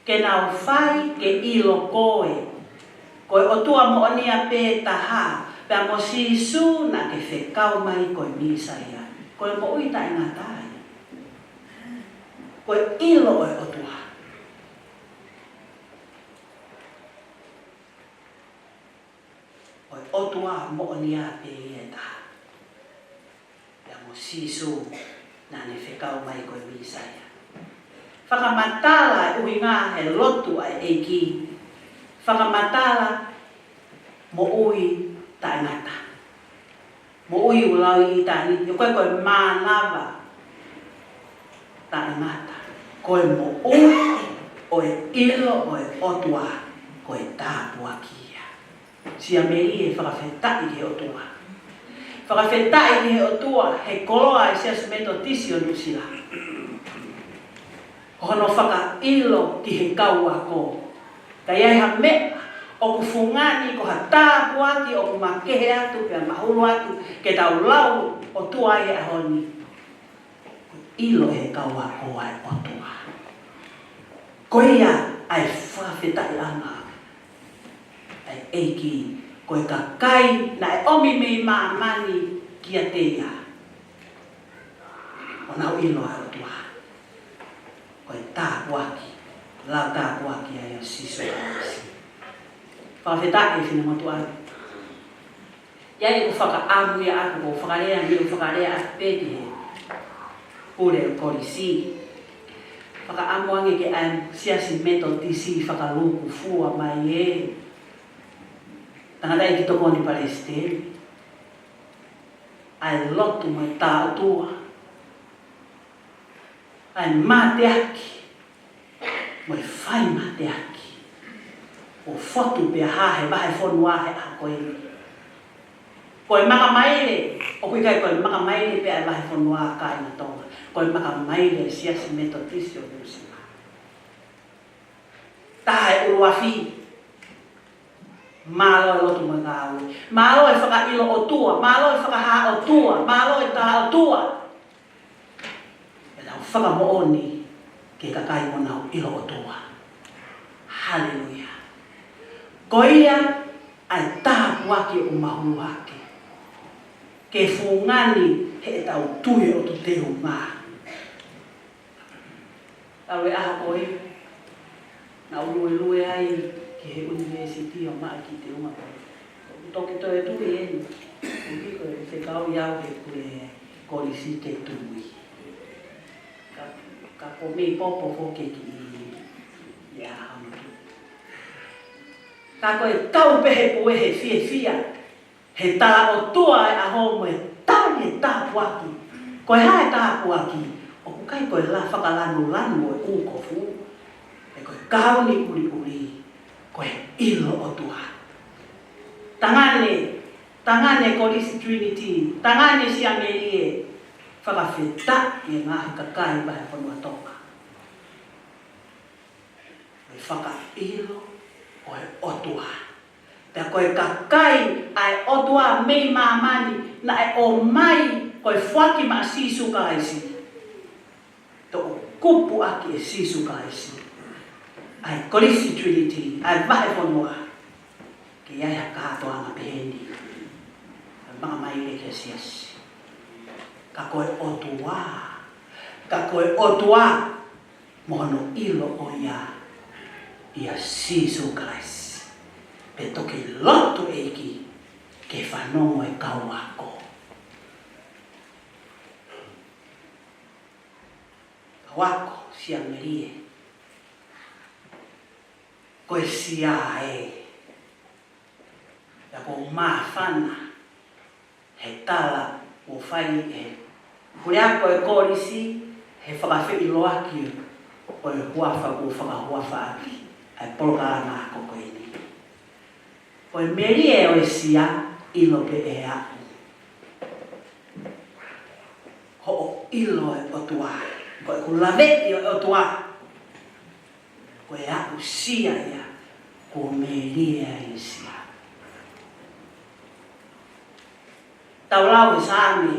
ke nau fai ke ʻilo koe, ko e ʻOtua moʻonia pē taha, pea mo Sīsū naʻa ke fekau mai ko e Mīsaia. Ko e moʻui taʻengata ia. Ko e ʻilo ʻo e ʻOtua. Ko e ʻOtua moʻonia pē ia ʻe taha. Pea mo Sīsū naʻa ne fekau mai ko e Mīsaia. Fakamatala e ʻuhinga he lotu ʻa e ʻEiki. Fakamatala moʻui taʻengata. Moʻui ʻoku lau ʻitāniti, ʻoku ʻikai ko e mānava taʻengata. Ko e moʻui ʻo e ʻilo ʻo e ʻOtua, ko e tāpuaki ia. Siamelie, fakafetaʻi ki he ʻOtua. Fakafetaʻi ki he ʻOtua, he koloa ʻa e Siasi Metotisi ʻo Nuʻusila. Ko hono fakaʻilo ki he kau ako. Ka ʻi ai ha meʻa ʻoku fungani ko ha tāpuaki ʻoku makehe atu pea mahulu atu ke tau lau ʻOtua ʻi he ʻaho ni. ʻIlo he kau ako ʻa e ʻOtua. Ko ia ʻa e fakafetaʻiʻanga ʻa e ʻEiki, ko e kakai naʻe ʻomi mei māmani kiate ia. ʻO nau ʻilo ʻa e ʻOtua. Ko e tāpuaki, lau tāpuaki ʻa e ʻo Sīsū Kalaisi. Fakafetaʻi finemotuʻa. ʻI ai ʻeku fakaʻamu ia ʻaku, ʻoku ou fakalea, ʻoku ou fakalea atu pē ki he pule ʻo e kolisi. Fakaʻamu ange ke ʻai Siasi Metotisi fakalūkufua mai e tangataʻeiki tokoni palesiteni. ʻA e lotu mo e tā ʻOtua. ʻA e mateaki mo e fai mateaki. ʻO fotu pea hā he vahefonua he ʻaho ko eni. Ko e makamaile, ʻoku ʻikai ko e makamaile pē ʻa e vahefonua kāinga Tonga. Ko e makamaile Siasi Metotisi ʻo Nuʻusila. Taha e ʻuluafi. Mālō e lotu mo e ngāue. Mālō e fakaʻilo ʻOtua. Mālō e fakahā ʻOtua. Mālō e tā ʻOtua. ʻE nau fakamoʻoni ki he kakai mo nau ʻilo ʻOtua. Haleluia. Ko ia ʻa e tāpuaki ʻoku mahulu hake. Ke fungani heʻetau tui ʻoku teunga. Tau e ʻaho ko ē, naʻa ku luelue ai ki he ʻunivēsiti ʻo maʻa ki te uma ko ē. ʻOku toki toe tui eni, ʻoku ʻikai ko e fekau ia au he pule kolisi ke tui. Ka, ka ko e meʻa popo foki ki ia hano tui. Ka ko e tau pē he pule he fiefia. He tala ʻOtua e ʻaho mo e tali e tāpuaki. Ko e hā e tāpuaki? ʻOku ʻikai ko e la fakalanulanu ʻo e ʻū kofu. He ko e kauni ʻuliʻuli. Ko e ʻilo ʻOtua. Tangane, tangane Kolisi Trinity. Tangane Siamelie. Fakafetaʻi e ngaahi kakai vahefonua Tonga. Ko e fakaʻilo ʻo e ʻOtua. Pea ko e kakai ʻa e ʻOtua mei māmani naʻe ʻomai ko e foaki maʻa Sīsū Kalaisi. Toʻo kupu ʻaki ʻe Sīsū Kalaisi. ʻA e Kolisi Trinity, ʻa e vahefonua. Ke ʻi ai ha kātoanga pehē ni. Ka makamaile ki he siasi. Ka ko e ʻOtua. Ka ko e ʻOtua. Mo hono ʻilo ʻo ia, ʻia Sīsū Kalaisi. Pea toki lotu ʻEiki ke fanongo e kau ako. Kau ako, sia melie. Ko e sia ē. Pea ʻoku ou māfana he tala kuo fai ʻe he puleako e kolisi he fakafeʻiloaki ʻo e huafa kuo fakahuafa ʻaki ʻa e polokalama ako ko eni. Ko e melie ʻo e sia, ʻilo pē ʻe aʻu. Hoʻo ʻilo e ʻOtua, ko ʻeku laveʻi ʻo e ʻOtua. Ko e aʻusia ia, kuo melie ai e sia. Tau lau he Saame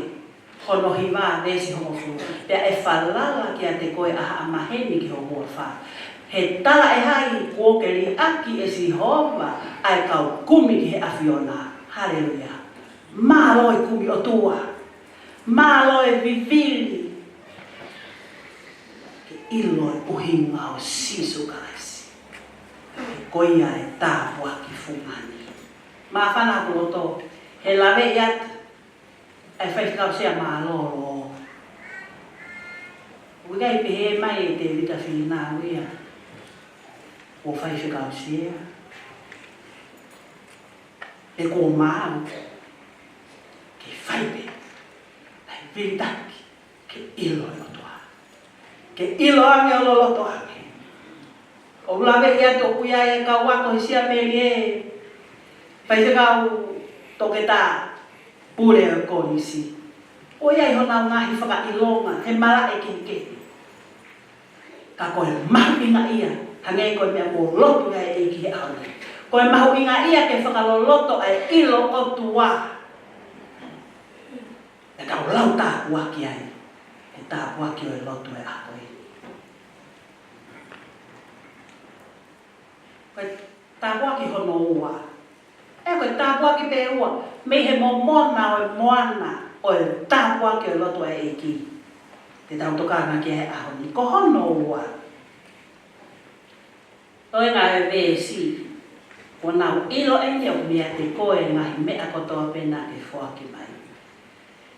hono hiva veesi hongofulu. Pea ʻe falala kiate koe ʻa haʻa maheni ki ho huafa. He talaʻehai kuo ke liʻaki ʻe Sihova ʻa e kau kumi ki he ʻAfiona. Haleluia. Mālō e kumi ʻOtua. Mālō e vivili. Ke ʻilo e ʻuhinga ʻo Sīsū Kalaisi. He ko ia e tāpuaki fungani. Māfana hoku loto, he laveʻi atu ʻa e faifekau sea mālōlō. ʻOku ʻikai pehē mai ʻe Tēvita Fīnau ia kuo faifekau sea. He kuo maau ke fai pē ʻa e vilitaki ke ʻilo e ʻOtua. Ke ʻilo ange ʻo loloto ange. ʻOku ou laveʻi atu ʻoku ʻi ai e kau ako he sia melie, faifekau, toketā, pule ʻo e kolisi. ʻOku ʻi ai honau ngaahi fakaʻilonga he malaʻe kehekehe. Ka ko e mahuʻinga ia, hangē ko e meʻa kuo lotu ai e ʻEiki he ʻaho ni. Ko e mahuʻinga ia ke fakaloloto ʻa e ʻilo ʻOtua. ʻE kau lau tāpuaki ai, he tāpuaki ʻo e lotu e ʻaho ni. Ko e tāpuaki hono ua. ʻE, ko e tāpuaki pē ua, mei he momona ʻo e moana ʻo e tāpuaki ʻo e lotu ʻa e ʻEiki. Te tau tokanga ki ai he ʻaho ni, ko hono ua. Toenga e veesi, kuo nau ʻilo ʻeni ʻoku meiate koe e ngaahi meʻa kotoa pē naʻa ke foaki mai.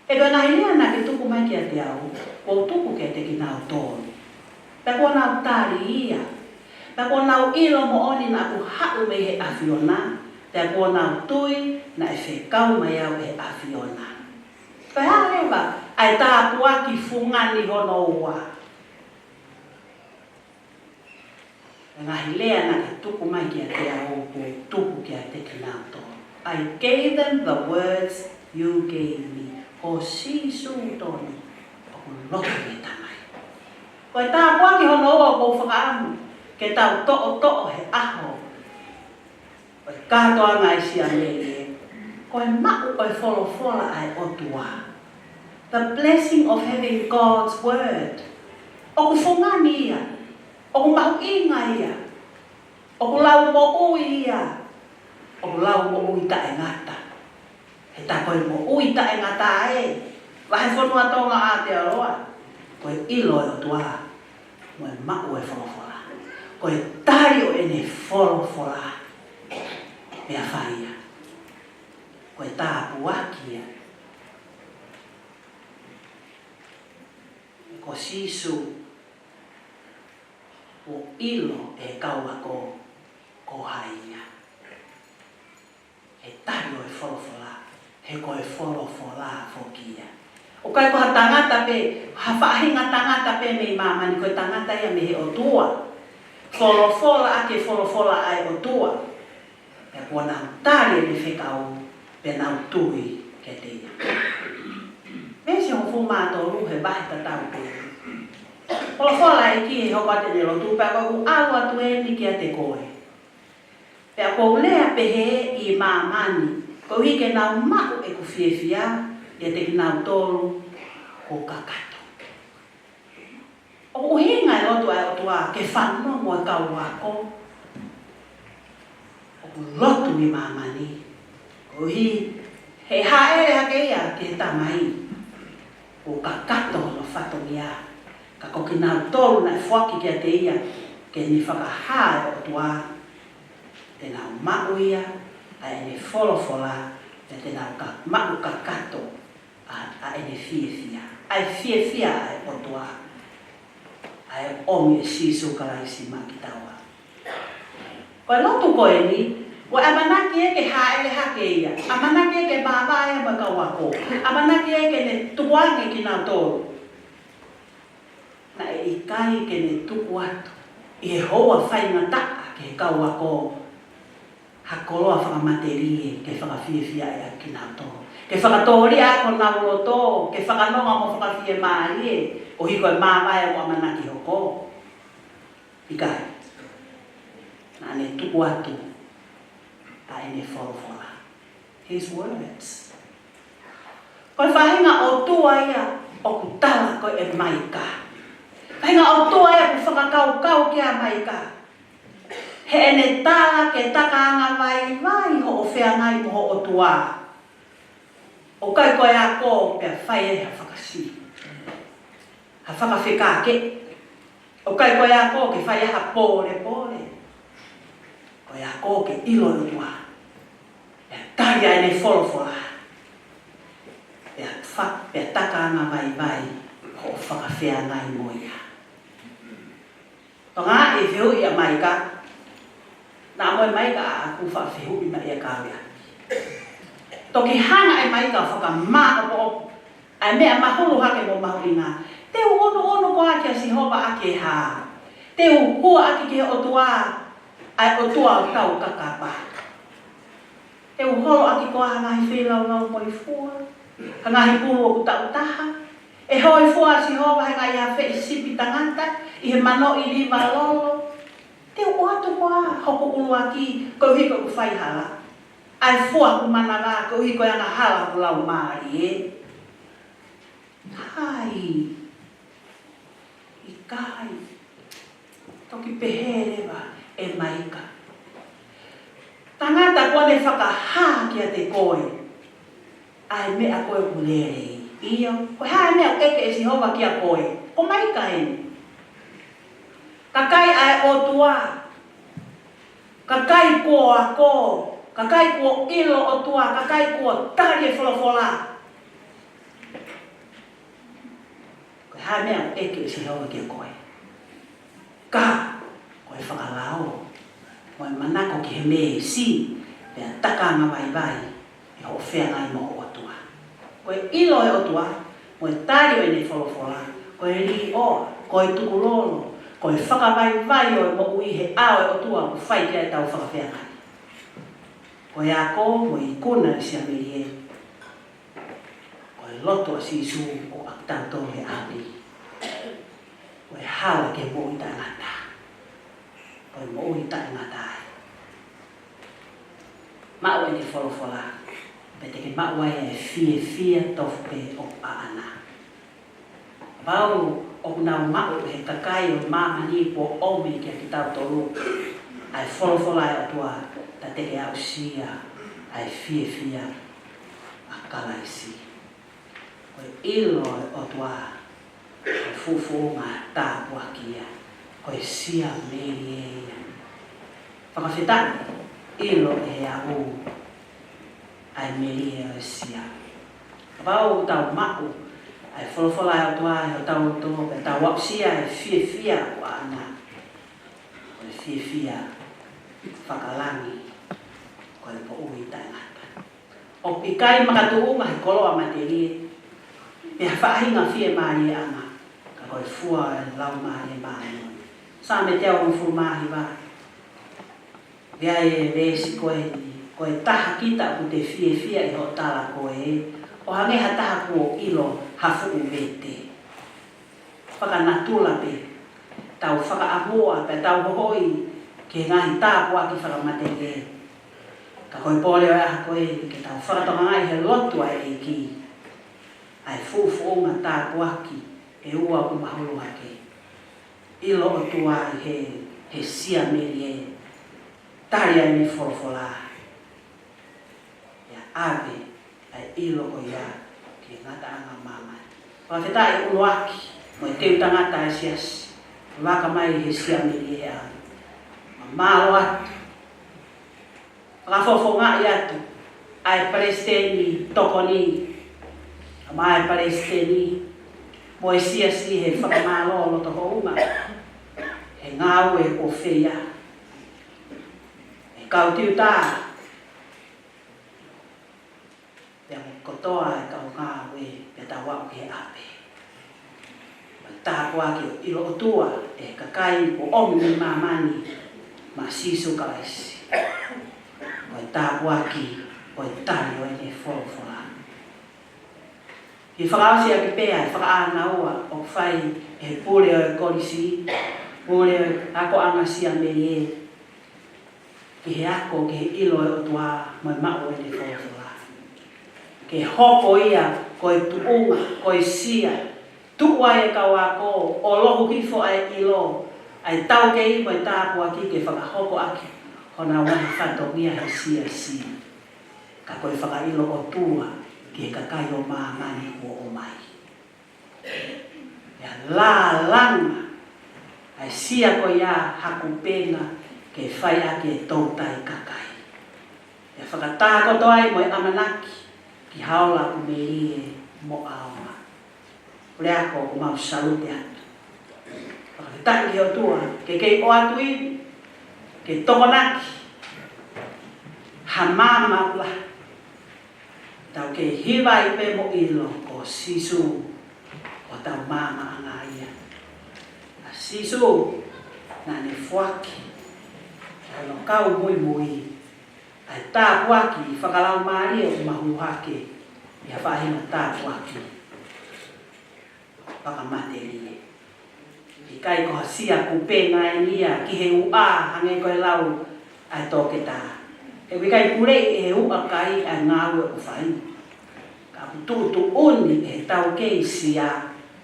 He ko e ngaahi lea naʻa ke tuku mai kiate au, kuo u tuku kiate kinautolu. Pea kuo nau tali ia. Pea kuo nau ʻilo moʻoni naʻa ku haʻu mei he ʻAfiona. Pea kuo nau tui naʻe fekau mai au ʻe he ʻAfiona. Ko e hā leva ʻa e tāpuaki fungani hono ua? Ngaahi lea naʻa ke tuku mai kiate au, kuo u tuku kiate kinautolu. I gave them the words you gave me. Ko Sīsū tonu, ʻoku lotu ki he Tamai. Ko e tāpuaki hono ua ʻoku ou fakaʻamu ke tau toʻotoʻo he ʻaho. Ko e kātoanga ʻa e sia melie, ko e maʻu ʻo e folofola ʻa e ʻOtua. The blessing of having God's word. ʻOku fungani ia. ʻOku mahuʻinga ia. ʻOku lau moʻui ia. ʻOku lau moʻui taʻengata. He tā ko e moʻui taʻengata ē, vahefonua Tonga ʻa Aotearoa, ko e ʻilo e ʻOtua mo e maʻu e folofola. Ko e tali ʻo ʻene folofola, pea fai ia. Ko e tāpuaki ia. Ko Sīsū, ʻoku ʻilo ʻe he kau ako ko hai ia. He tali ʻo e folofola, he ko e folofola foki ia. ʻOku ʻikai ko ha tangata pē, ha faʻahinga tangata pē mei māmani, ko e tangata ia mei he ʻOtua. Folofola ʻaki e folofola ʻa e ʻOtua. Pea kuo nau tali ʻene fekau, pea nau tui kiate ia. Veesi hongofulu mā tolu he vahe tatau pē. Folofola ʻEiki he hoko atu ʻene lotu, pea ko ʻeku ʻalu atu eni kiate koe. Pea ʻoku ou lea pehē ʻi māmani, koeʻuhi ke nau maʻu ʻeku fiefia ʻiate kinautolu kuo kakato. ʻOku ʻuhinga e lotu ʻa e ʻOtua ke fanongo e kau ako. ʻOku lotu ʻi māmani. Koeʻuhi he hāʻele hake ia ki he Tamai. Kuo kakato hono fatongia. Ka ko kinautolu naʻe foaki kiate ia ke ne fakahā e ʻOtua. Te nau maʻu ia ʻa ʻene folofola, pea te nau ka, maʻu kakato ʻa, ʻa ʻene fiefia. ʻA e fiefia ʻa e ʻOtua, ʻa e ʻomi ʻe Sīsū Kalaisi maʻa kitaua. Ko e lotu ko eni, ʻoku ʻamanaki ē ke hāʻele hake ia, ʻamanaki ē ke māvae ia mo e kau ako, ʻamanaki ē ke ne tukuange kinautolu. Naʻe ʻikai ke ne tuku atu ʻi he houa faingataʻa ki he kau ako ha koloa fakamatelie ke fakafiefiaʻi ʻaki kinautolu, ke fakatōliʻa ʻaki honau loto, ke fakanonga mo fakafiemālie, koeʻuhi ko e māvae ʻoku ʻamanaki hoko. ʻIkai. Naʻa ne tuku atu ʻa ʻene folofola. His words. Ko e faʻahinga ʻOtua ia ʻoku tala ko ē ʻe Maika. Faʻahinga ʻOtua ia ʻoku fakakaukau ki ai ʻa Maika. Heʻene tala ke taka angavaivai hoʻo feangai mo ho ʻOtua. ʻOku ʻikai ko e ako pea fai ai ha fakasī, ha fakafekākeʻi. ʻOku ʻikai ko e ako ke fai ai ha pōlepole. Ko e ako ke ʻilo e ʻOtua, pea tali ʻa ʻene folofola, pea fa, pea taka angavaivai hoʻo fakafeangai mo ia. Tokangaʻi e fehuʻi ʻa Maika. Naʻa mo e Maika ʻa ʻoku faʻa fehuʻi mai ia ka vea. Toki hanga ʻe Maika ʻo fakamāʻopoʻopo ʻa e meʻa mahulu hake mo mahuʻinga. Te u ʻunuʻunu koā kia Sihova ʻaki e hā? Te u hua ʻaki ki he ʻOtua, ʻa e ʻOtua ʻo tau kakapa? Te u holo ʻaki koā ha ngaahi feilaulau mo e fua, ha ngaahi pulu ʻoku taʻu taha? ʻE hōifua ʻa Sihova he ngaahi afeʻi sipi tangata, ʻi he manoʻi liva lolo? Te u ʻoatu koā hoku ʻuluaki koeʻuhi ko ʻeku faihala, ʻa e fua hoku manava koeʻuhi ko e angahala hoku laumālie? ʻIkai. ʻIkai. Toki pehē leva ʻe Maika, tangata, kuo ne fakahā kiate koe ʻa e meʻa ko ē ʻoku lelei. ʻIo, ko e hā e meʻa ʻoku ʻeke ʻe Sihova kia koe? Ko Maika eni. Kakai ʻa e ʻOtua, kakai kuo ako, kakai kuo ʻilo ʻOtua, kakai kuo tali e folofola. Ko e hā e meʻa ʻoku ʻeke ʻe Sihova kia koe? Ka ko e fakalao mo e manako ki he meesi, pea taka angavaivai ʻi hoʻo feangai mo ho ʻOtua. Ko e ʻilo e ʻOtua mo e tali ʻo ʻene folofola, ko e līʻoa, ko e tukulolo, ko e fakavaivai ʻo e moʻui he ʻao e ʻOtua ʻoku fai ki ai ʻetau fakafeangai. Ko e ako mo e ikuna ʻa e siamelie, ko e lotu ʻa Sīsū ʻo ʻoatu ʻi he ʻaho ni. Ko e hala ki he moʻui taʻengata. Ko e moʻui taʻengata ai. Maʻu ʻene folofola, pea te ke maʻu ai e fiefia tofu pē ʻoku ʻaʻana. Kapau ʻoku nau maʻu ʻe he kakai ʻo māmani kuo ʻomi kia kitautolu ʻa e folofola ʻa e ʻOtua, ta te ke aʻusia ʻa e fiefia ʻa Kalaisi. Ko e ʻilo e ʻOtua, ko e fuʻufuʻunga tāpuaki ia, ko e siamelie ia. Fakafetaʻi, ʻilo ʻe he aʻu ʻa e melie ʻo e sia. Kapau ʻoku tau maʻu ʻa e folofola ʻa e ʻOtua ʻi hotau loto, pea tau aʻusia e fiefia ʻoku ʻaʻana, ko e fiefia fakalangi, ko e moʻui taʻengata. ʻOku ʻikai makatuʻunga he koloa matelie, pe ha faʻahinga fiemālieʻanga, ka ko e fua ʻo e Laumālie Māʻoniʻoni. Saame teau hongofulu mā hiva. Pea ʻi he veesi ko eni, ko e taha kita ʻoku te fiefia ʻi hoʻo tala ko ē, ʻo hangē ha taha kuo ʻilo ha fuʻu vete. Fakanatula pē, tau fakaʻamua pea tau hohoi ki he ngaahi tāpuaki fakamatelie. Ka ko e pole ʻo e ʻaho ko eni ke tau fakatokangaʻi he lotu ʻa e ʻEiki ʻa e fuʻufuʻunga tāpuaki ʻe ua ʻoku mahulu hake. ʻIlo ʻOtua ʻi he, he siamelie, tali ʻa ʻene folofola, pea ʻave ʻa e ʻilo ko ia ki he ngataʻanga ʻo māmani. Fakafetaʻi ʻuluaki mo e teu tangata ʻa e siasi, vaka mai he siamelie ʻa, ma mālō atu Fakafofongaʻi atu ʻa e palesiteni tokoni, ʻa e palesiteni mo e siasi he fakamālō loto houngaʻia he ngāue kuo fai ʻe he kau tiuta, pea mo kotoa e kau ngāue, pea tau aʻu ki he ʻapi. Ko e tāpuaki ʻo e ʻilo ʻOtua ʻe he kakai kuo ʻomi mei māmani maʻa Sīsū Kalaisi. Ko e tāpuaki ʻo e tali ʻo ʻene folofola. Ke fakaʻosi ʻaki pē ʻa e fakaʻānaua ʻoku fai ʻe he pule ʻo e kolisi, pule ʻo e akoʻanga Sia Melie, ki he ako, ki he ʻilo ʻo e ʻOtua mo e maʻu ʻene folofola. Ke hoko ia ko e tuʻunga, ko e sia, tuʻu ai e kau ako, ʻo lohu hifo ʻa e ʻilo, ʻa e taukei mo e tāpuaki ke fakahoko ʻaki honau ngaahi fatongia he siasi. Ka ko e fakaʻilo ʻOtua ki he kakai ʻo māmani kuo ʻomai. ʻE lālanga ʻa e sia ko ia ha kupenga ke fai ʻaki e toutai kakai. ʻE fakatākoto ai mo e ʻamanaki ki ha ola ʻoku melie mo ʻaonga. Pule ako, ʻoku mau salute atu. Fakafetaʻi ki he ʻOtua, ke kei ʻoatu ia, ke tokonaki ha maama ʻoku lahi. Tau kei hiva ai pē mo ʻilo ko Sīsū hotau maama ʻanga ia. ʻA Sīsū naʻa ne foaki ʻa hono kau muimui, ʻa e tāpuaki fakalaumālie ʻoku mahuʻinga hake ʻi ha faʻahinga tāpuaki fakamatelie. ʻIkai ko ha sia kupenga eni ia ki he uʻa, hangē ko e lau ʻa e toketā. ʻE ʻikai puleʻi ʻe he uʻakai ʻa e ngāue ʻoku fai. Ka ʻoku tuʻutuʻuni ʻe he taukei sia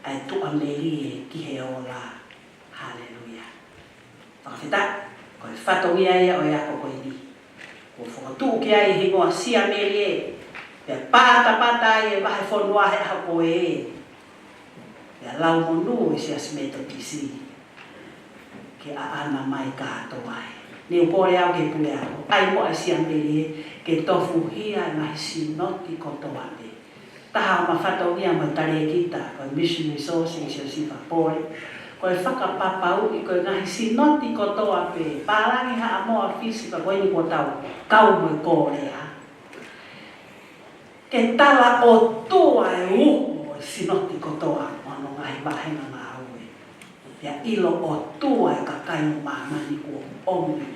ʻa e tuʻamelie ki he ola. Haleluia. Fakafetaʻi, ko e fatongia ia ʻo e ako ko eni. Kuo fokotuʻu ki ai e hingoa Sia Melie, pea patapata ai e vahefonua he ʻaho ko ē. Pea lau monū e Siasi Metotisi ke ʻaʻana mai kātoa ai. Ne u kole au ki he pule ako, ʻai muʻa e Sia Melie ke tofuhia e ngaahi sinoti kotoa pē. Taha ʻo e fatongia mo e talēkita ʻo e Mission Resource ʻi Siosifa Pole, ko e fakapapauʻi ko e ngaahi sinoti kotoa pē, Pālangi, Haʻamoa, Fisi, pea ko eni kuo tau kau mo e Kōlea, ke tala ʻOtua e uho ʻo e sinoti kotoa ʻo hono ngaahi vāhenga ngāue. Pea ʻilo ʻOtua e kakai ʻo māmani kuo ʻomi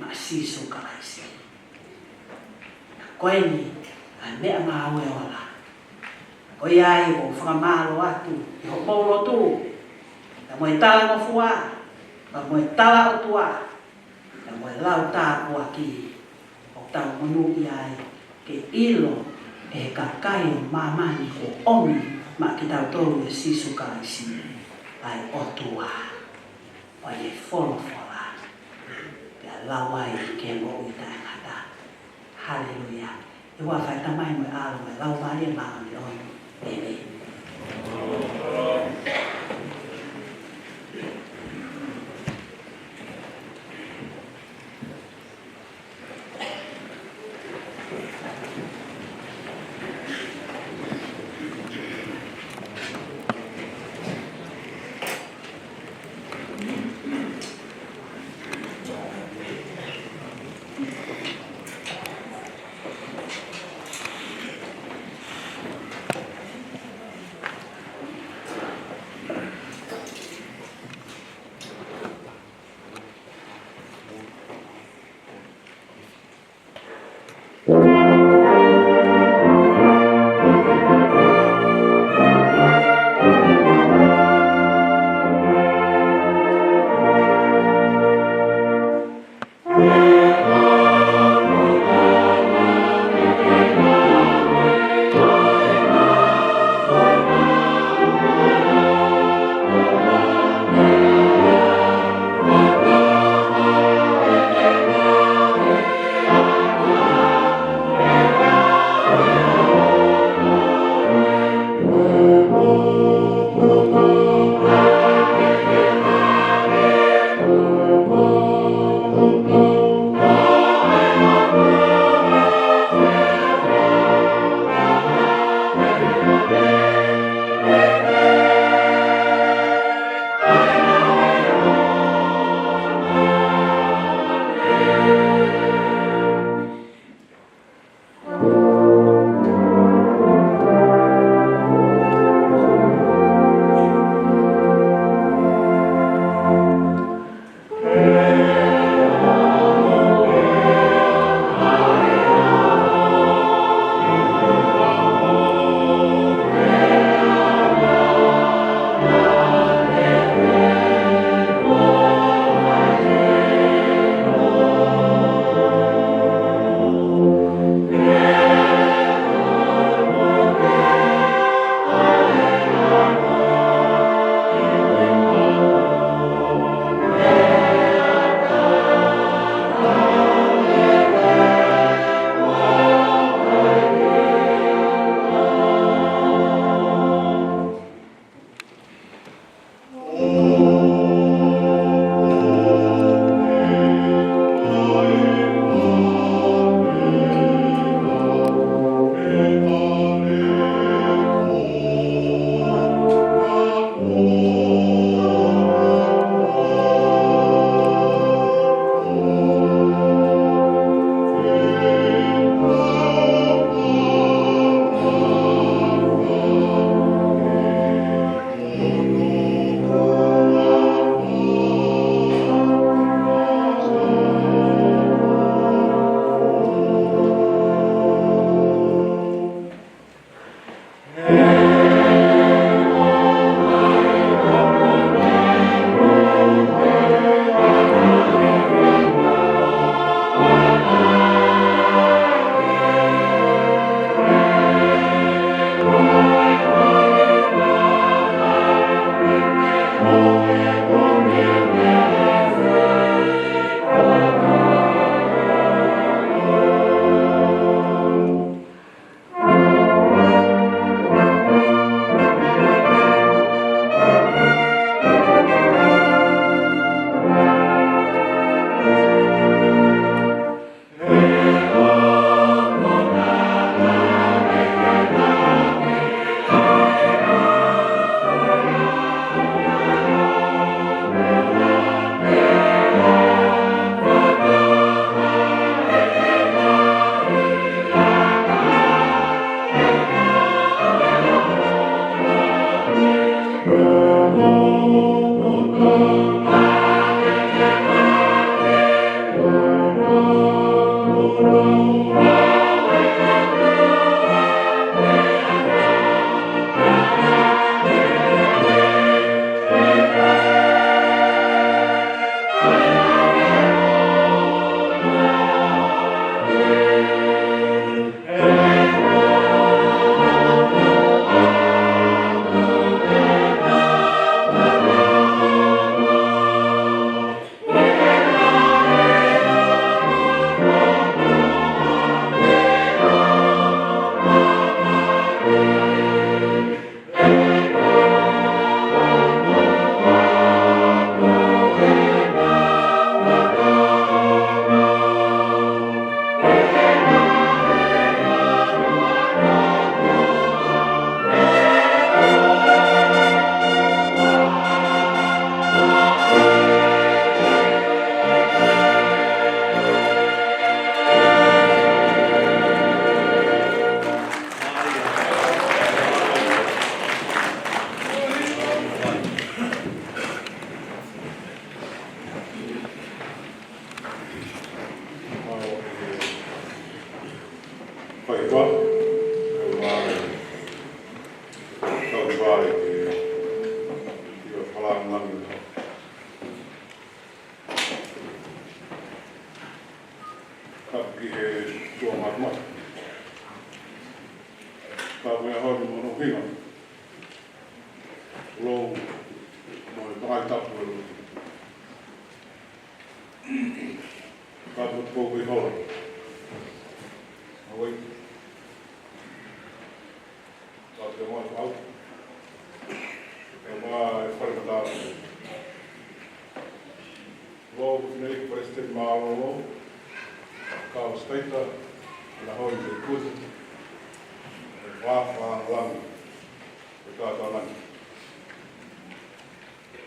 maʻa Sīsū Kalaisi. Ko eni ʻa e meʻangāue ola. Ko ia ai ʻoku ou fakamālō atu ʻi hoʻomou lotu, pea mo e talangofua, pea mo e tala ʻOtua, pea mo e lau tāpuaki ʻoku tau monūʻia ai, ke ʻilo ʻe he kakai ʻo māmani kuo ʻomi maʻa kitautolu ʻe Sīsū Kalaisi, ʻa e ʻOtua, ʻa e folofola, pea lau ai ke moʻui taʻengata. Haleluia. ʻI he huafa ʻo e Tamai mo e ʻAlo mo e Laumālie Māʻoniʻoni. ʻĒmeni. Fai pa, e ua, kau fai ke, ia fakalāngilangi. Tapu ki he ʻOtua Māfimafi. Tapu e ʻaho ni mo hono ʻuhinga. Lou, mo e paʻanga tapu e lou. Tapu ko e hola. Awai. Tapu mo e pau. Tapu mo e fale mata. Lou, ko e Fineʻeiki Palesiteni Mālōlō, kau siteita, ʻa e Hoʻi Kusi, e Fafa Langi, e Kātā Langi.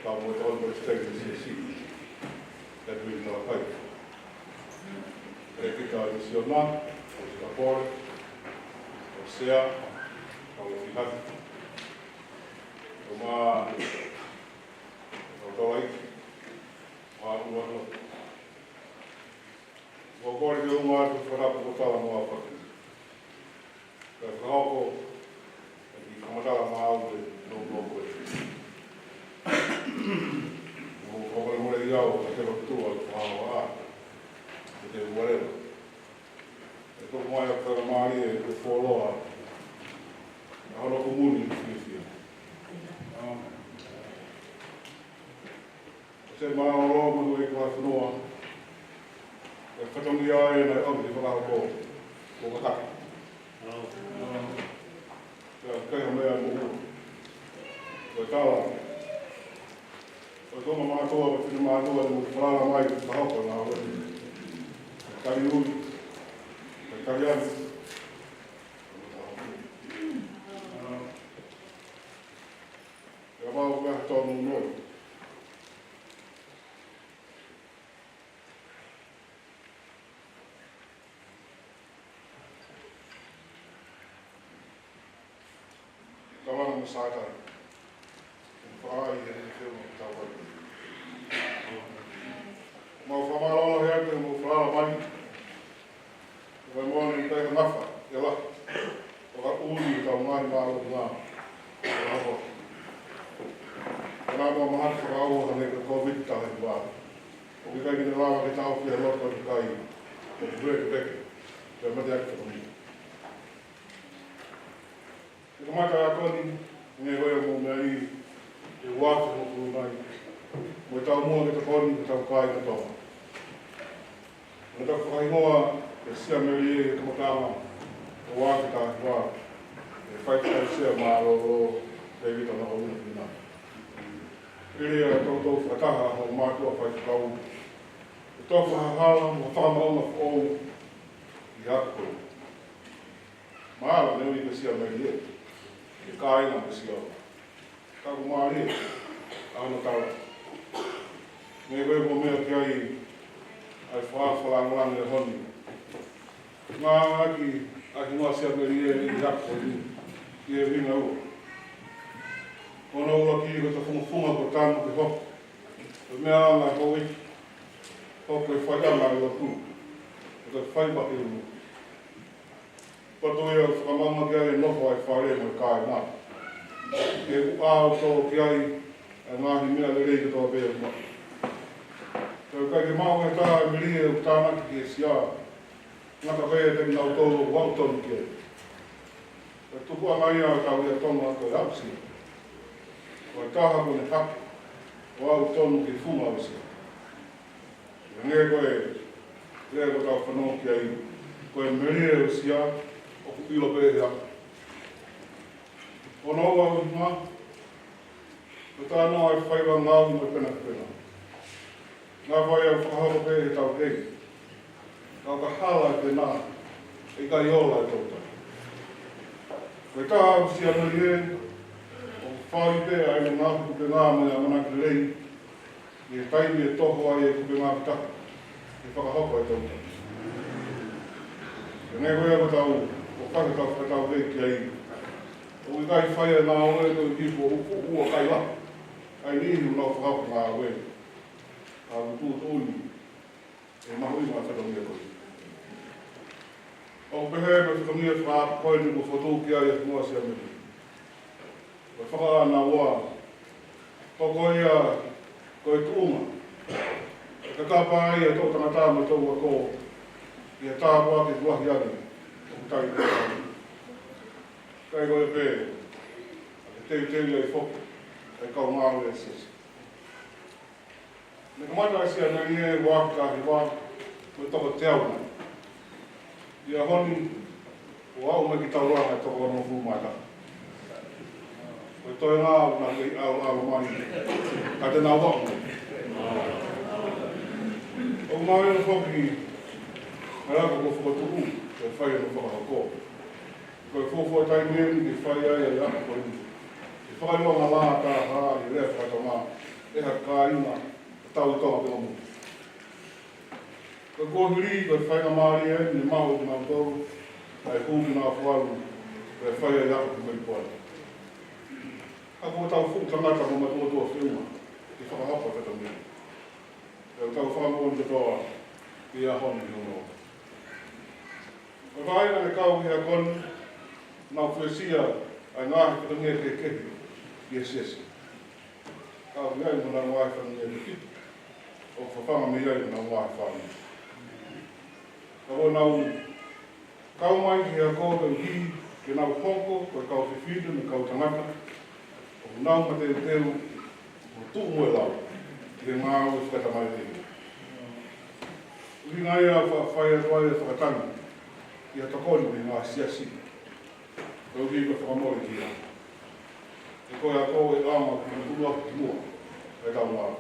Kau mo e tau Palesiteni C C, e Tui Talakai. E kita misiona, o Singapore, o Sea, kau Fihati. Ko ma, o Tolai, ʻa ua lo. Mo kole ke u ngāue ko fakapu ko tala mo a faki. Ka fakahoko, e ki kamatala ma au e no no ko e. Mo kole mo le iau, ka te lo tu a, a, a. Ke te uarela. E toko mai a kara mali e ko foloa. Na hono kumuni fiafia. Amen. Ko e mālōlō mo e kua fonua. E fatongia e na au ki fakahoko. Ko kakake. Ko e kai ha meʻa mo. Ko e tala. Ko e toma mātua, ko e fine mātua, mo falala mai ki fakahoko na au. Kali ui. Kali ani. Ia mau ka tonu no. Tavana mo Sātai. Fai e feo mo tau ai. Mau fakamālō he atu mo falala mai. Ko e moana i kai hanafa, ia la. Whakaʻuli i tau ngaahi mālō ngā. Ko e hapa. Ko nā mua mahaki whakaua hane ko e COVID taha hiva. ʻOku ʻikai ke ne lava ke tau ki he loto ʻi kai. Ko e kue ke peke. Ko e mate ake ko ni. Ke kamata a koni, nge koe mo mea i, ke uafi mo kuru mai. Mo e tau mua ke tokoni, ke tau kai na tonga. Mo e tau whakahingoa, ke sia meri e kamatanga, ke uafi ta hua, ke fai tau sia mālōlō, David ana o ina pina. Pere a tau tau whakataha, ho mātua fai whakau. Ke tau whakahala, mo whakamaunga whou, i hako. Mālō ne ui ke sia meri e, ke kāinga ke sia. Ka ku mālie, ʻa hono tala. Nge koe mo mea ki ai, ai whā whalangalangi e honi. Ngā ngaki, ai hingoa sia meri e, i hako ni, i e vinga ua. Kono ua ki ko ta funga funga ko tanu ke hoko. Ko mea anga hoi, hoko e whai anga e lotu. Ko ta whai wa e ulu. Pato ia ʻoku whakamanga ki ai e nofo ai fale mo e kāinga. Ke u ʻau tō ki ai e ngaahi meʻa lelei ke tō pē ma. Ke u kai ke mau e tā e mili e u tānaki ki e sia. Ngata pē te nau tō wau tonu ki ai. Ko e tuku anga ia tau ia tonga ko e au sia. Ko e taha ko ne hake. Ko au tonu ki funga au sia. Ia nge ko e, lea ko tau whanau ki ai, ko e melie o sia, ʻoku ʻilo pē hea. Ono ua ʻuhinga, ko tā noa e faiva ngau mo e pena ki pena. Ngā fai au whakahoko pē he tau kei. Kau ka hala e pena, e kai ola e tau tau. Ko e taha au sia melie, ʻoku fai pē ai ngā kupe ngā mo e amanaki lei, ʻi he taimi ʻe toho ai e kupe ngā pita, ʻe fakahoko ai tau tau. Ka nge ko ia ko tau, ko faka tau, ka tau kei ki ai. ʻOku ʻikai fai e ngā ue ko i kipo uku ua kai la. Ai ni ni unau fakahoko ngā ue. Ka uku tū tū ni, e mahu i ngā whakatau ia ko i. ʻOku pehē mei he fatongia fakaako ko eni kuo fokotuʻu ki ai e fonua Siameli. Ko e fakaʻānaua, ko ia ko e tuʻunga ʻe kakapa ai e toʻu tangata mo e toʻu ako ʻi he tāpuaki lahi ange ʻoku tali ʻe he Tamai. Kae ko e pē, ʻa e teuteu ai foki ʻa e kau ngāue ʻa e siasi. Ne kamata ʻa Siameli ʻi he ua afe taha hiva mo e toko teau nai. ʻI he ʻaho ni, ʻoku aʻu mai ki he taulanga ʻe toko onongofulu mā taha. Ko e toenga ʻoku nau kei ʻaloʻalo mai, ka te nau aʻu mai. ʻOku mālō foki ʻa e ako kuo fokotuʻu ke fai hono fakahoko. Ko e fuofua taimi eni ke fai ai ʻa e ako ko eni. Ke fakaʻilonga lā taha ʻi he lea faka-Tonga ʻe ha kāinga ʻo tau ʻi Tonga pē ʻo muʻa. Ko e kuohili, ko e faingamālie eni ne maʻu ʻe kinautolu ʻa e hū ki Nafualu ke fai ʻa e ako ki Melipoane. Ka kuo tau fuʻu tangata mo matuʻotuʻa feʻunga ke fakahoko e fatongia. Pea ʻoku tau fakamoʻoni kotoa ʻi he ʻaho ni ʻi hono ʻOtua. Ko e vaʻinga ne kau ki he ako ni, naʻa ku uesia ʻa e ngaahi fatongia kehekehe ʻi he siasi. Ka ʻoku ʻi ai mo honau ngaahi fatongia liliu, ʻoku fafanga mei ai honau ngaahi fāmili. Ka ko ʻenau kau mai ki he ako koeʻuhi ke nau hoko ko e kau fefine mo e kau tangata ʻoku nau mateuteu mo tuʻu mo e lau ʻi he ngāue fakatamaioʻeiki. ʻUhinga ia ʻoku faʻa fai atu ai e fakatangi ki ha tokoni mei he ngaahi siasi, koeʻuhi ko e fakamolekia. He ko e ako ʻe ʻaonga ki muʻa, ki muʻa ʻetau ngāue.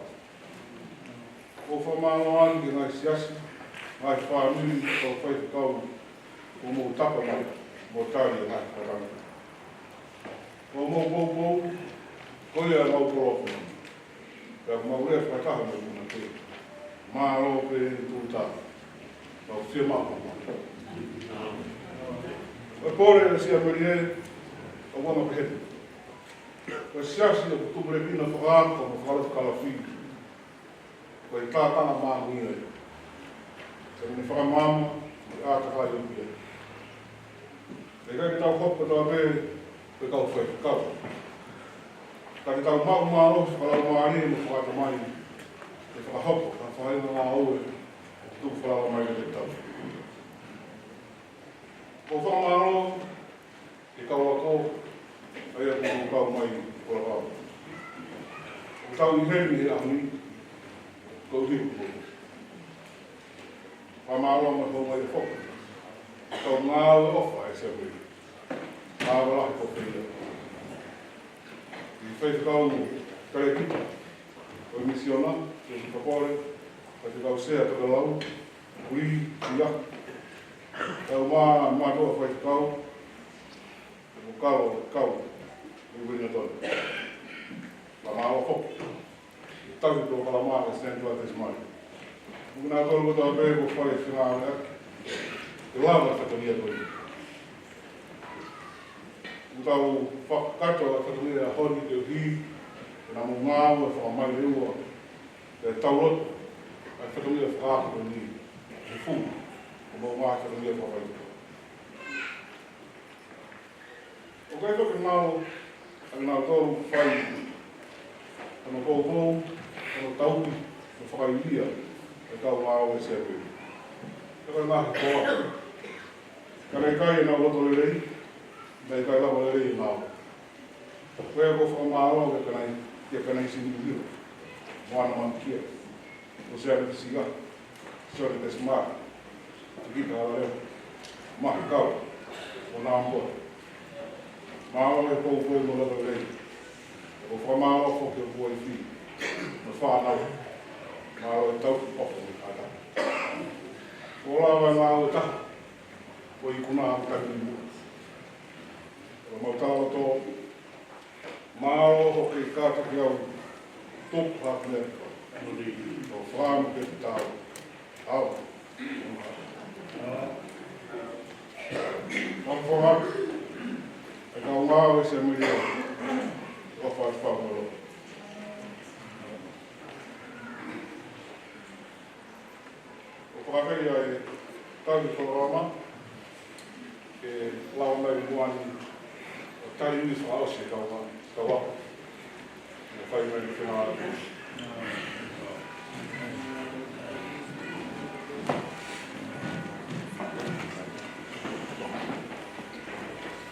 ʻOku fakamālō atu ki he ngaahi siasi, ngaahi fāmili, kau faifekau, kuo mou tapa mai mo tali e ngaahi fakatangi. Ko hoʻomou poupou, ko ia ʻemau koloa ko eni. Pea ʻoku mau lea fakataha mo e punake. Mālō pē ʻi tuʻa. Mau fiemaʻu ko eni. Ko e pole ʻa Siameli ē, ʻoku anga pehē ni. Ko e siasi ʻoku tupuleʻi pina fakaako mo fakalotu kalafi. Ko e tātanga māʻoniʻoni ia. Te ne fakamaama, mo e ʻātakai ʻo ia. Pea ʻikai ke tau hoko kotoa pē ko e kau faifekau. Ka ke tau maʻu mālohi fakalaumālie mo fakaʻatamai ke fakahoko ha faʻahinga ngāue ʻoku tuku falala mai kiate kitautolu. Ko e fakamālō ki he kau ako, ʻa ia kuo nau kau mai ko e kau. ʻOku tau ʻi heni he ʻaho ni, koeʻuhi ko e fakamālō mo e houngaʻia foki. Kau ngāue ʻofa ʻa e Siameli. Mālō lahi ko e feia. ʻI he faifekau talēkita ʻo e misiona, Siosifa Pole, faifekau sea Tokelau, Ui, ia. Kau mā, mātuʻa faifekau, ʻo kau, kau, ʻi Uelingatoni. Fakamālō foki. Tau ki he polokalama ʻa e Saint Francis Mali. Mo kinautolu kotoa pē kuo fai e fengāueʻaki ke lava e fatongia ko eni. ʻOku tau fakakakato e fatongia he ʻaho ni koeʻuhi ke nau maʻu ngāue fakamālō ua. Ke tau loto ʻa e fatongia fakaako ko eni ke fuʻu ʻo maʻu ngaahi fatongia fakafaitoʻo. ʻOku ʻikai ke ngalo ʻa kinautolu fai hono poupou, hono tauhi, hono fakaivia e kau ngāue ʻa e Siameli. Ka ko e ngaahi koa. Ka naʻe ʻikai ʻenau loto lelei, naʻe ʻikai lava lelei ʻenau. Ko ia ʻoku ou fakamālō kia Kanai, kia Kanai Sinivio, Moana Manukia, ʻo Sione Pisiga, Sione Pesimā, Tikita Alaleo, Mahi Kau, ʻo Nāmoa. Mālō e poupou mo e loto lelei. ʻOku ou fakamālō foki ki hoku uaifi mo e fānau. Mālō e tauhi ʻofa mo e kātaki. Kuo lava e ngāue ʻe taha ʻo ikuna ʻa e taimi ni muʻa. ʻOku mau tala loto, mālō hoʻo kei kātaki au, tupu hake. ʻOku fāmu ke tau. Au. Mau fakaʻamu. E kau ngāue ʻa e Siameli. ʻOfa atu pea mālō. ʻOku fakafeʻiloaki ʻa e tauhi polokalama. Ke lau mai muʻa ni ʻo tali ui fakaʻosi e kau, kau ako. Mo fai mai ni ke lau.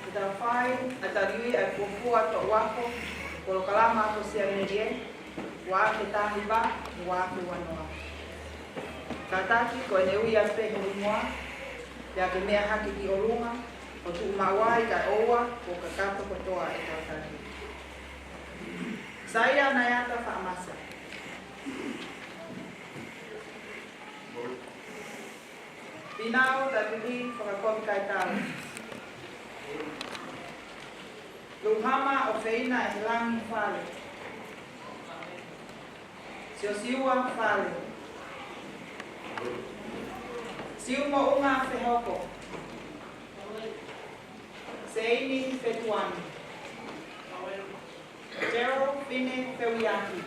Ke tau fai ʻa e tali ui ʻa e fuofua toʻu ako, polokalama ako siamelie, ua afe taha hiva, ua afe ua noa. Kātaki ko ʻene ui atu pē hoʻo hingoa, pea ke meʻa hake ki ʻolunga, ʻo tuʻu maʻu ai kae ʻoua kuo kakato kotoa e kau tali. Saia Naiata Faʻamasa. Pinau Tatuli Fakakovi Kaitau. Luhama ʻOfeina ʻEhelangi Fale. Siosiua Fale. Siumoʻunga Fehoko. Seini Fetuani. Gerald Fine Feuiaki.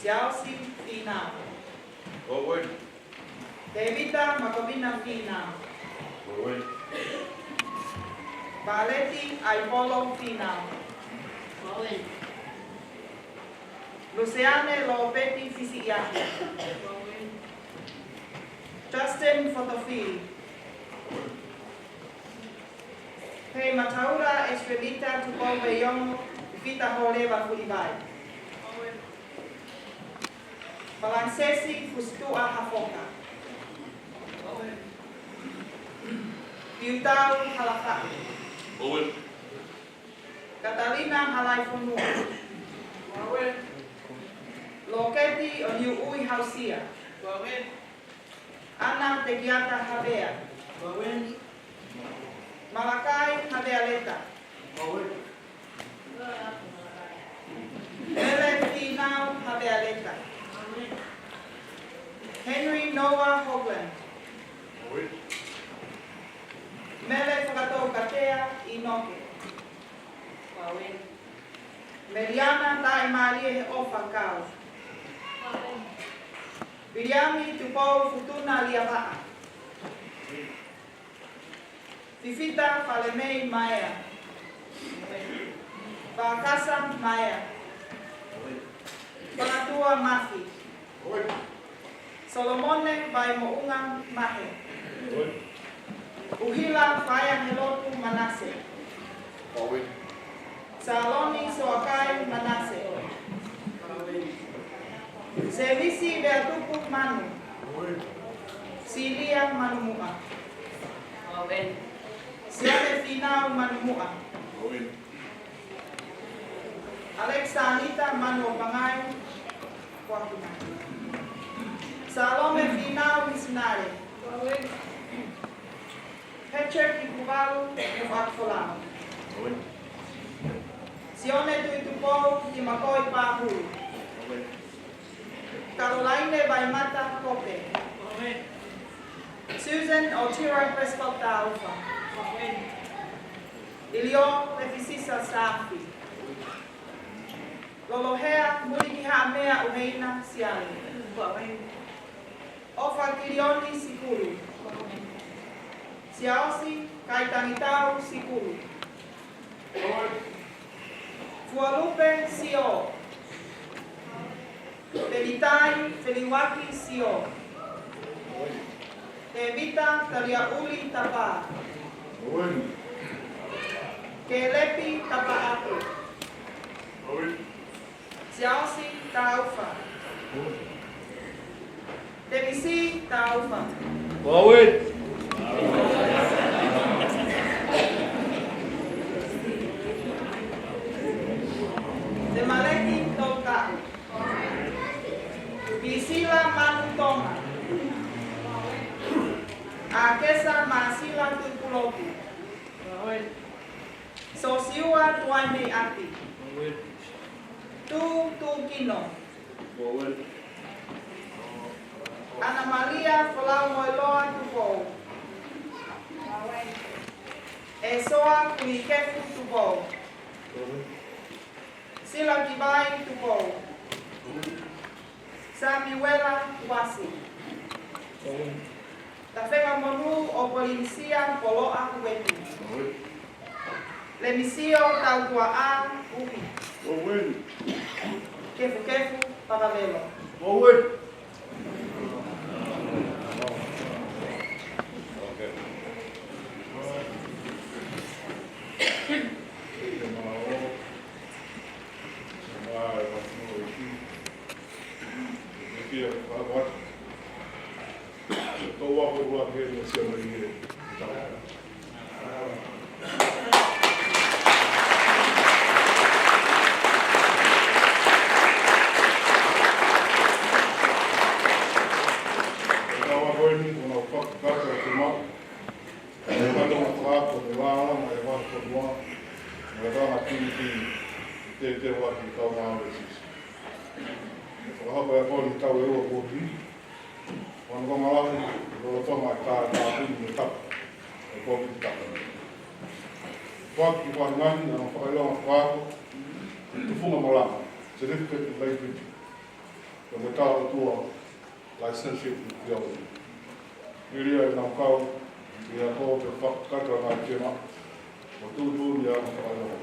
Siaosi Finau. Tevita Makovina Finau. Paleti Aipolo Finau. Luseane Lopeti Fisiʻiaki. Justin Fotofili. Pei Mataura Estrelita Tupou Veiongo Fita Holeva Fulivai. Falanisesi Fusituʻa Hafoka. Piutau Halafaʻu. Katalina Halaifonua. Loketi ʻOniuʻui Hausia. ʻAna Tekiata Havea. Malakai Havea Leta. Mele Finau Havea Leta. Henry Noah Hogland. Mele Fakatoukatea ʻInoke. Meliana Taʻimālie Heʻofa Kau. Viliami Tupou Futuna Liavaʻa. Fifita Falemei Maea. Fakasa Maea. Fakatua Mafi. Solomone Vaimoʻunga Mahe. ʻUhila Faiahelotu Manase. Saloni Soakai Manase. Semisi Veatupu Manu. Silia Manumuʻa. Sione Finau Manumuʻa. Alexanita Manuopangai Kuakina. Salome Finau Misinale. Patrick Ikuvalu Nukuʻakifolau. Sione Tuitupou Timakoi Pahulu. Kalolaine Vaimata Kope. Susan Otira Prescott Taufa. ʻIlio Lefisisa Safi. Lolohea Mulikihaʻamea ʻUheina Siale. ʻOfa Kilioni Sikulu. Siaosi Kaitangitau Sikulu. Fualupe Sio. Penitai Feliuaki Sio. Tevita Taliaʻuli Tapa. Kelepi Tapaʻapu. Siaosi Taufa. Temisi Taufa. Temaleki Tolkaʻu. Pisila Manu Tonga. ʻAkesa Masila Tuipulotu. Sosiua Tuaimeiʻaki. Tū Tūkino. ʻAna Malia Folaumoeloa Tupou. ʻEsoa Kulikefu Tupou. Sila Kivai Tupou. Samiuela Uasi. Tafengamonū ʻo Polinisia Poloʻa Ueni. Lemisio Tautuaʻa Ui. Kefukefu Pakavelo. Fakahoko e ako ni tau e ua kuo hili. Ko e konga lahi, lolotonga e kātaki mo e tapu, e kopi tapu. Faki fānani ʻa e fakaʻilonga fakaako, tufunga malanga, certificate of library, ko e tala ʻotua, licentiate in theology. Hili ia ʻenau kau, ʻi he ako pea fakakakato ʻa e ngaahi kema, mo tuʻutuʻuni ʻa e fakaʻilonga.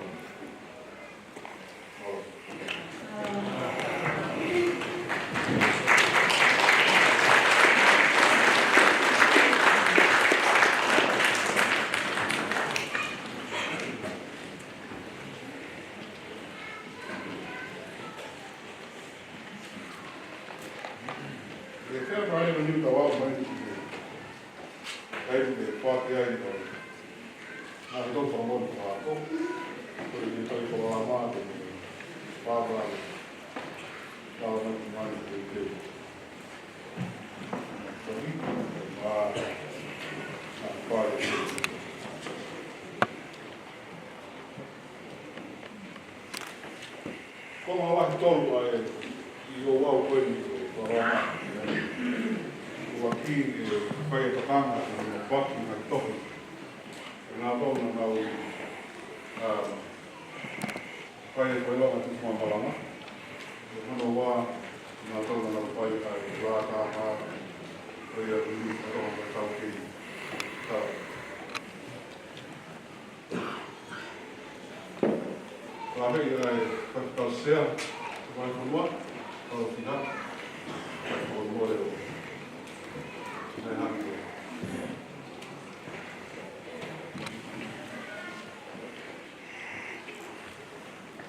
ʻE fea mai ʻa Niu Tavao mai ki he kai ke fake ai ʻa e. Nā, ʻe tau whakamau ni whako. Ko e kai ko la mā te ne pāpā. Tau na ki mai te te. Tau ni, mā, nā, pāpā. Ko e konga lahi tolu ʻa e ʻi ʻo wau ko eni ko e palama. Ko e ʻuhinga ke fai e tokanga ki he faki mai tohi. ʻE nau tau na nau, ʻa, fai e fai lava ki mua malanga. ʻE hono ua, nau tau na nau fai ʻa e lā tā hā. Ko ia ʻi ʻa tonga tau kei. Tau. Ka hei ai, ka tau sea, ka wai konua, ka o fiha, ka o mole o. Nei hake.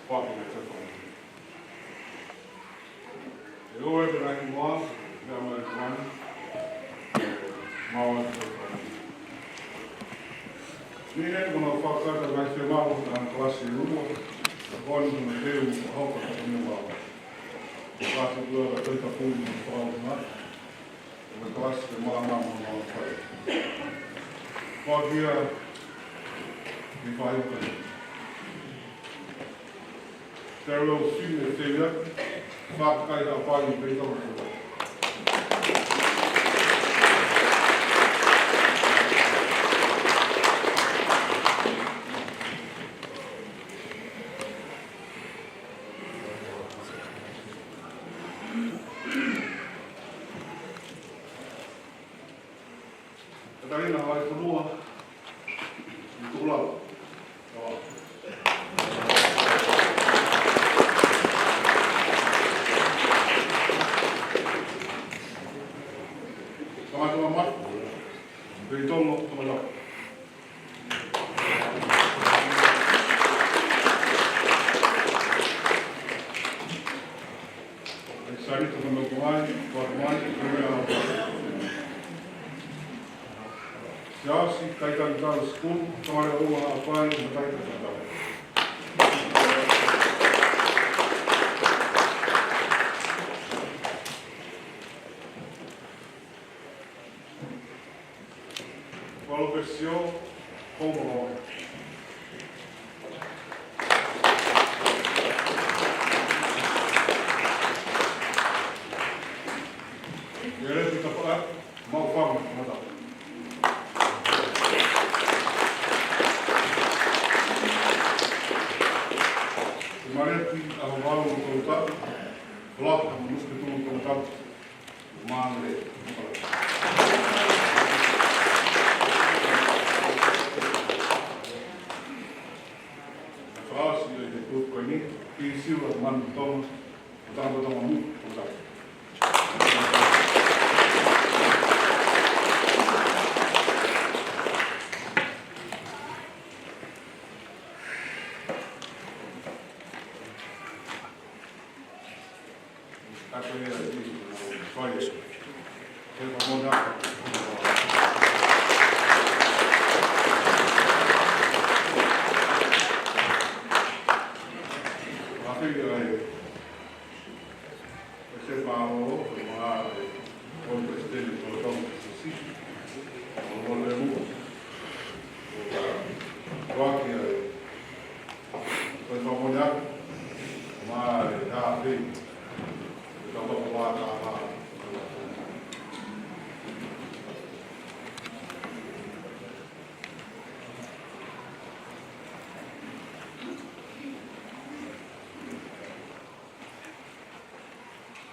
Whake me te whake. E o e pera i mua, mea mai kuan, maua te kuan. Ni he kona fakata mai te mau na kalasi e ua, kuan na teu, hoka te kuan mau. Kalasi ua ka teu ta pui na kuan mai. Ko e kalasi ke malanga mo malanga fai. Kuakia, ni fai o kai. Te rau sine te ia, fakai a pai pe tau. Katarina Hawai Fonua, ʻi Tuʻulau. Tama tama mai, Peitongo, tama tama. Sai, tama tama mai, tama tama mai, tama tama mai. Siasi, kai kai tau school, tama le uma a pai, matai kai kai tau. Palofesio, Komoa. Ia le pita pa, mau fama, mata. Mareti, a mau, mata. Fala, mata. Mālie. Tonga, Tonga, Tonga, Tonga.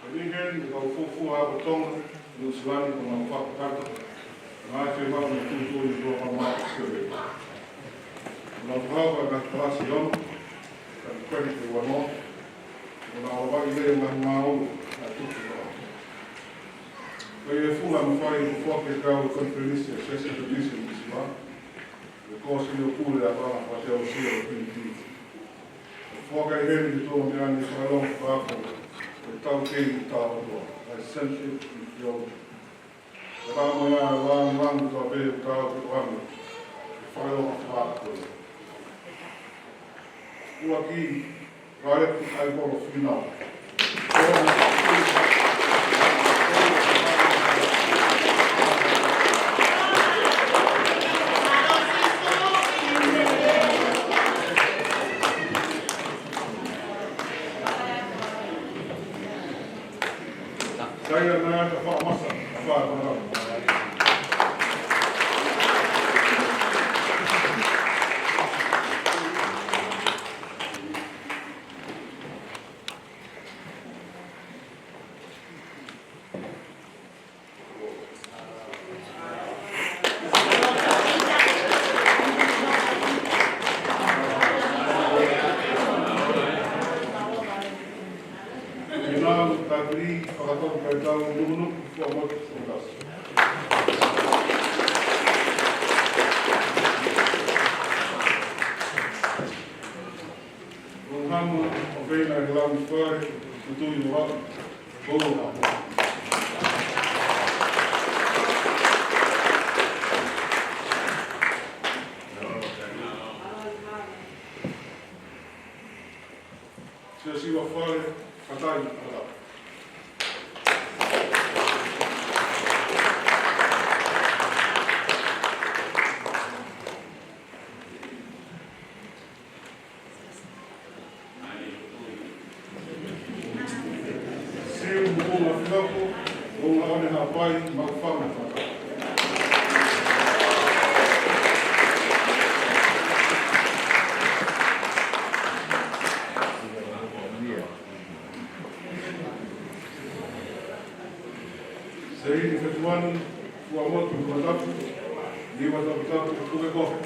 Ko e niʻihi ni ʻoku fuofua ʻa Tonga, Nuʻusila ni, ko ʻenau fakakakato, ngaahi fiemaʻu mo e tūtuuʻi ʻa e polokalama sio. Ko ʻenau fakahoko ʻa e ngaahi kalasi ono, kae kei ʻi he uanoa, ko ʻenau lavaʻi lelei ʻa e ngaahi māʻolunga ʻa e tuʻi. Ko e fua mo e fai ʻoku foaki ʻe he Kau Konifelenisi ʻa e Siasi Metotisi Nuʻusila, mo e Kōsipeli ʻo e Pule ʻa e Vā Fakateolosia ʻo Trinity. ʻOku foaki ʻe heni ki he tōmea ni e fakaʻilonga fakaako ʻo e taukei ʻi he tala ʻOtua, Licentiate in Theology. Ko e taha ia ʻo e lāngilangi kotoa pē ʻoku tau ki ʻoange e fakaʻilonga fakaako ko ia. ʻUluaki, Valetu ʻAivola Fīnau. Saia na ta fa masa, fa masa. Fīnau Tāpili Fakatau Kaitau Nukunuku, Fuaʻamotu Sōtasi. Longhamu ʻOfeina ʻi Lami Fale, Tutuʻi Moa, Koula. Siosiua Fale, Katai, Katai. Siu Mukuma Finoku, Mukuma ʻOne Haʻapai, Makufanga. Seini Fetuani, Fuaʻamotu Matapu, Niuataputapu, Pukekohe.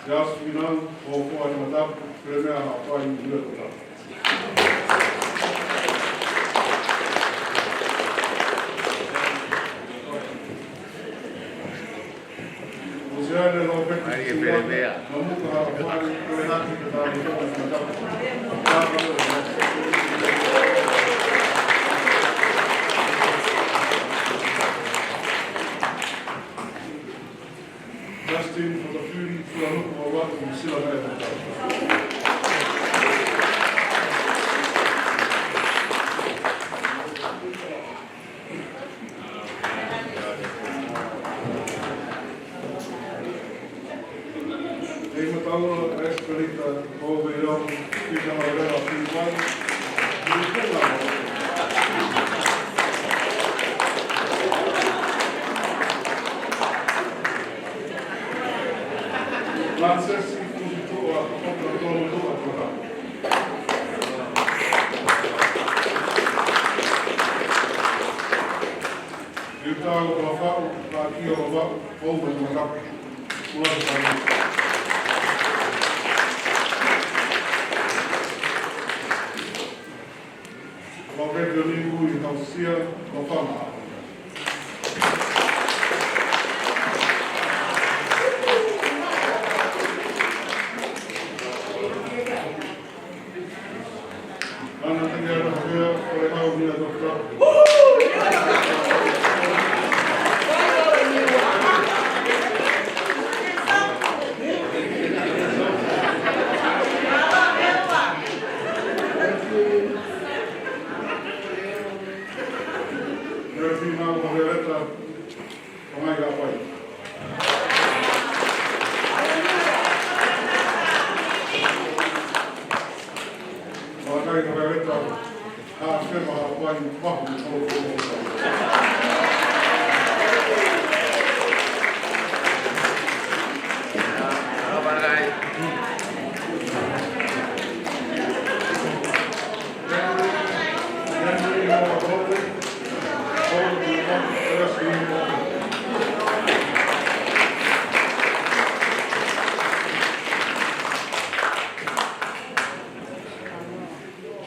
Siaosi Fīnau, Fofoa Matapu, Filemea Haʻapai, Niuataputapu. Justin Fotofili, Fulanuku Oloatu, Sila Mele. Tei Mataua, Esperita, Koveirau, Pita Maurela, Filipai. Lansesi, Kusi Toa, Toa, Toa, Toa. Kau Kalafau, Paʻaki ʻo Kalafau, ʻo Matapatu. Mula ke pāni. Kau Pepe ʻo Niku ʻi Kausia, Kalafau. Ana tani ara hafea, ko e hau ni a tokta. Mercy, mau hafea leta. Tamai Haʻapai. Malakai Haʻapai, Haʻafema Haʻapai, Mahu Mahu.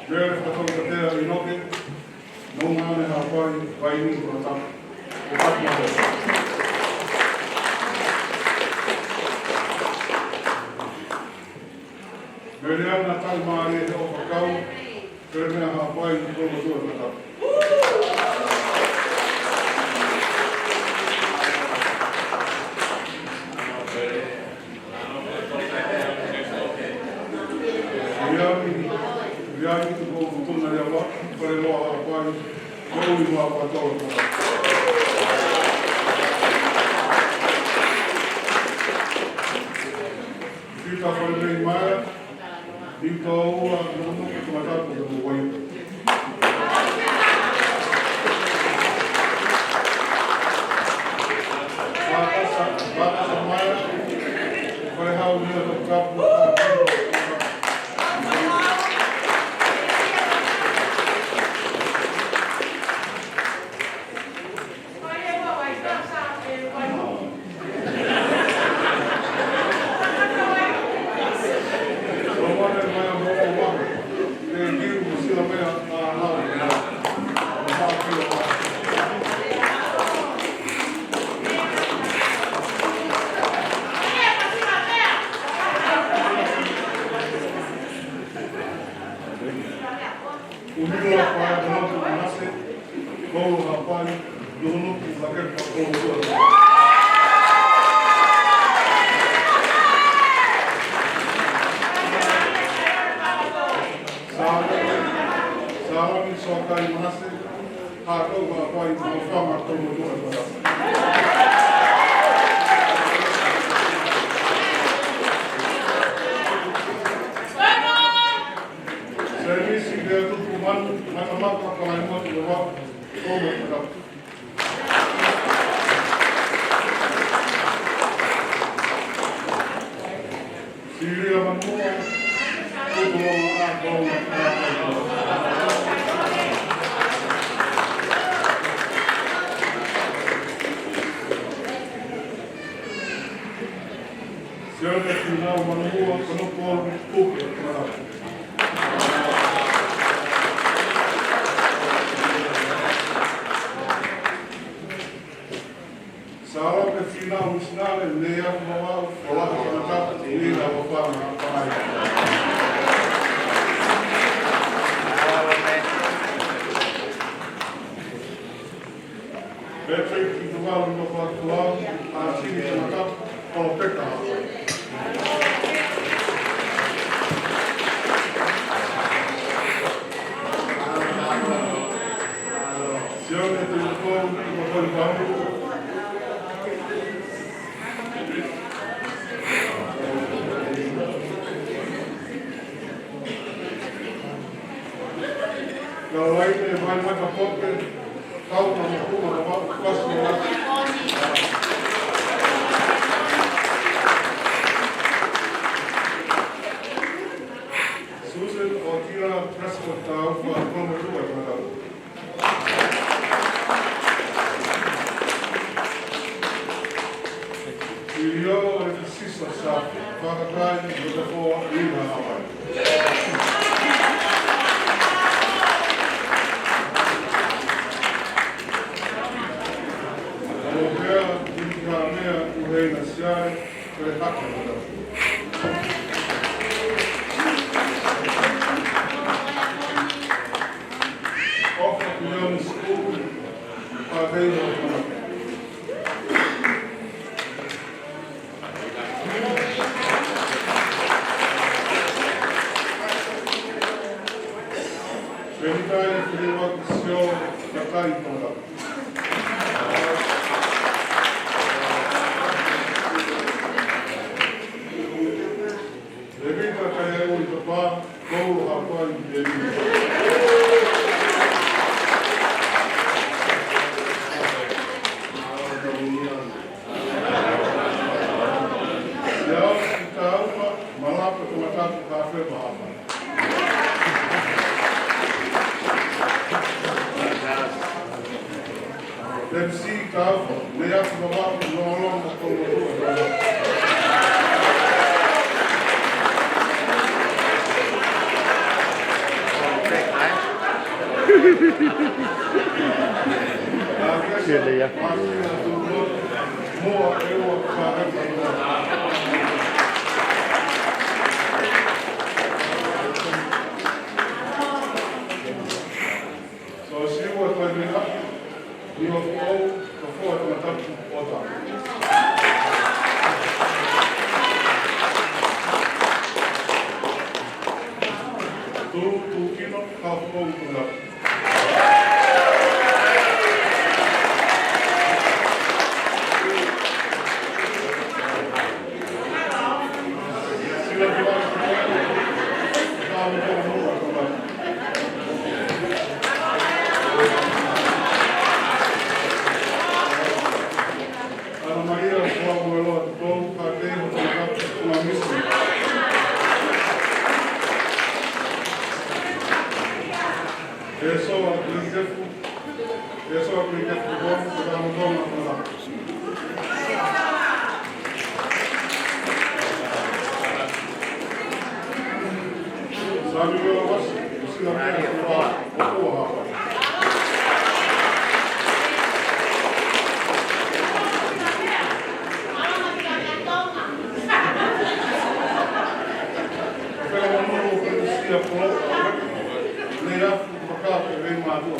Mele Fatau Katea ʻInoke, Nonga ne Haʻapai, Vaini Kuata. Mele Ana Taumālie Hoʻofakau, Felemea Haʻapai, Kolomotuʻa Matapatu. Liami, Liami Tuko Kutuna Liawa, Faleloa Haʻapai, Moʻui Maʻapato. Pita Falemei Maea, Nitoua Nunuku Matapatu ʻo Haʻapai. Vakasa, Vakasa Maea, Falehau Nila Toputapu. Umila Paea Motu Manase, Kolo Haʻapai, Nunuku Lakepa Kolomotuʻa. Sālami, Sālami Soakai Manase, Haʻakou Haʻapai, Maʻufanga Kolomotuʻa. Semisi Leatupu Manu, Matamata Palaimotu Lova, Kolomotuʻa. Silia Manua, Kutuloa Kolomotuʻa. Sione Finau Manua, Konopo, Puke, Manau. Sālote Finau Misinale, Nei Aku Mavau, Folaha Tangata, Nila Fafana, Pangai. Patrick Tuvalu Nofoʻatulau, ʻAsili Tangata, Kolopeka. Sione Tuvalu Nofoʻatulau. Kaulaine Vai Matapoke, Kau na Mokuma na Mau Kasi na. Susan Otila Prescott Taufa, Kolomotuʻa Matapatu. Fakatai, Lotafoa, Ina Hawaii. Lopea, Ika Mea, Uheina Siae, Pelehaka, Lotafoa. Oka Kuioni Sikupu, Pātei, Lotafoa. Penitai Filiwaki Sio, Kakai, Tonga. Levita Kaiaʻi Uli Papa, Koulo Hapai, Levita. Ia, Taufa, Malapa, Tongatapu, Kafe, Mahama. M C Taufa, Meaku, Vavaʻu, Longolongo, Tongatapu. Kia lea. So, si ua tai mena, ni o fo, ko fo atu na tapu o ta. Tu, tu kino, ka fo tu na. Ana Maria Fuamueloa Tutou, Kakeho Tutou, Tutou Misi. Esoa Kuikefu, Esoa Kuikefu Tutou, Tutou Tutou. Sami Lewis, Sila Mea, Kua, Kua. Fela Manu, Fela Sia, Kua, Lea, Maka, Fela Manu.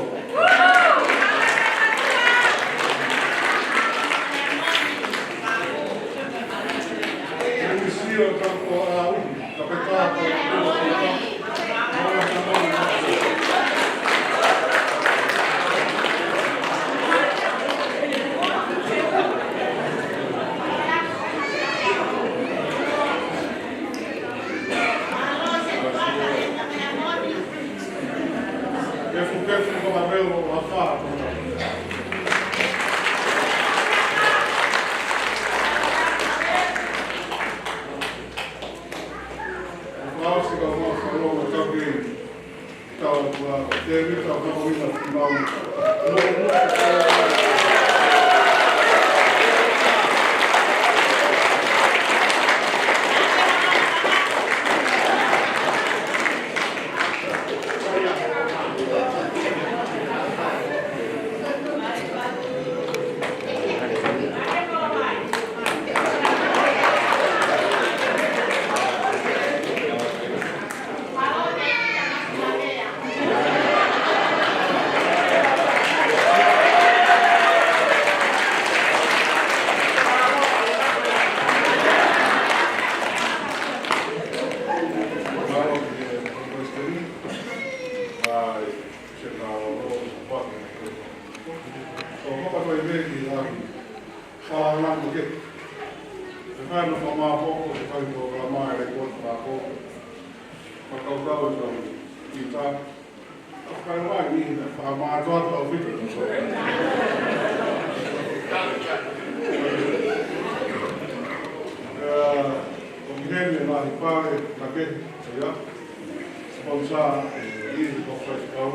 Ko hoka ko e meki lahi. Whalangan ko ke. Te kai no wha mapoko, te kai no wha mai le ko mapoko. Whakaukau e kau i ta. Whakai mai ni na wha matoa tau whitu. Ko ki heni e lahi pare, na ke, ia. Sponsor, e, i, ko whai kau,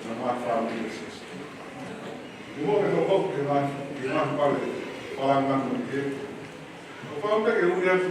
na mai wha mi e sisi. Ni mo ke no kau ke ngai, ke ngai pale, whalangan mo ke. Ko whau te ke ui atu,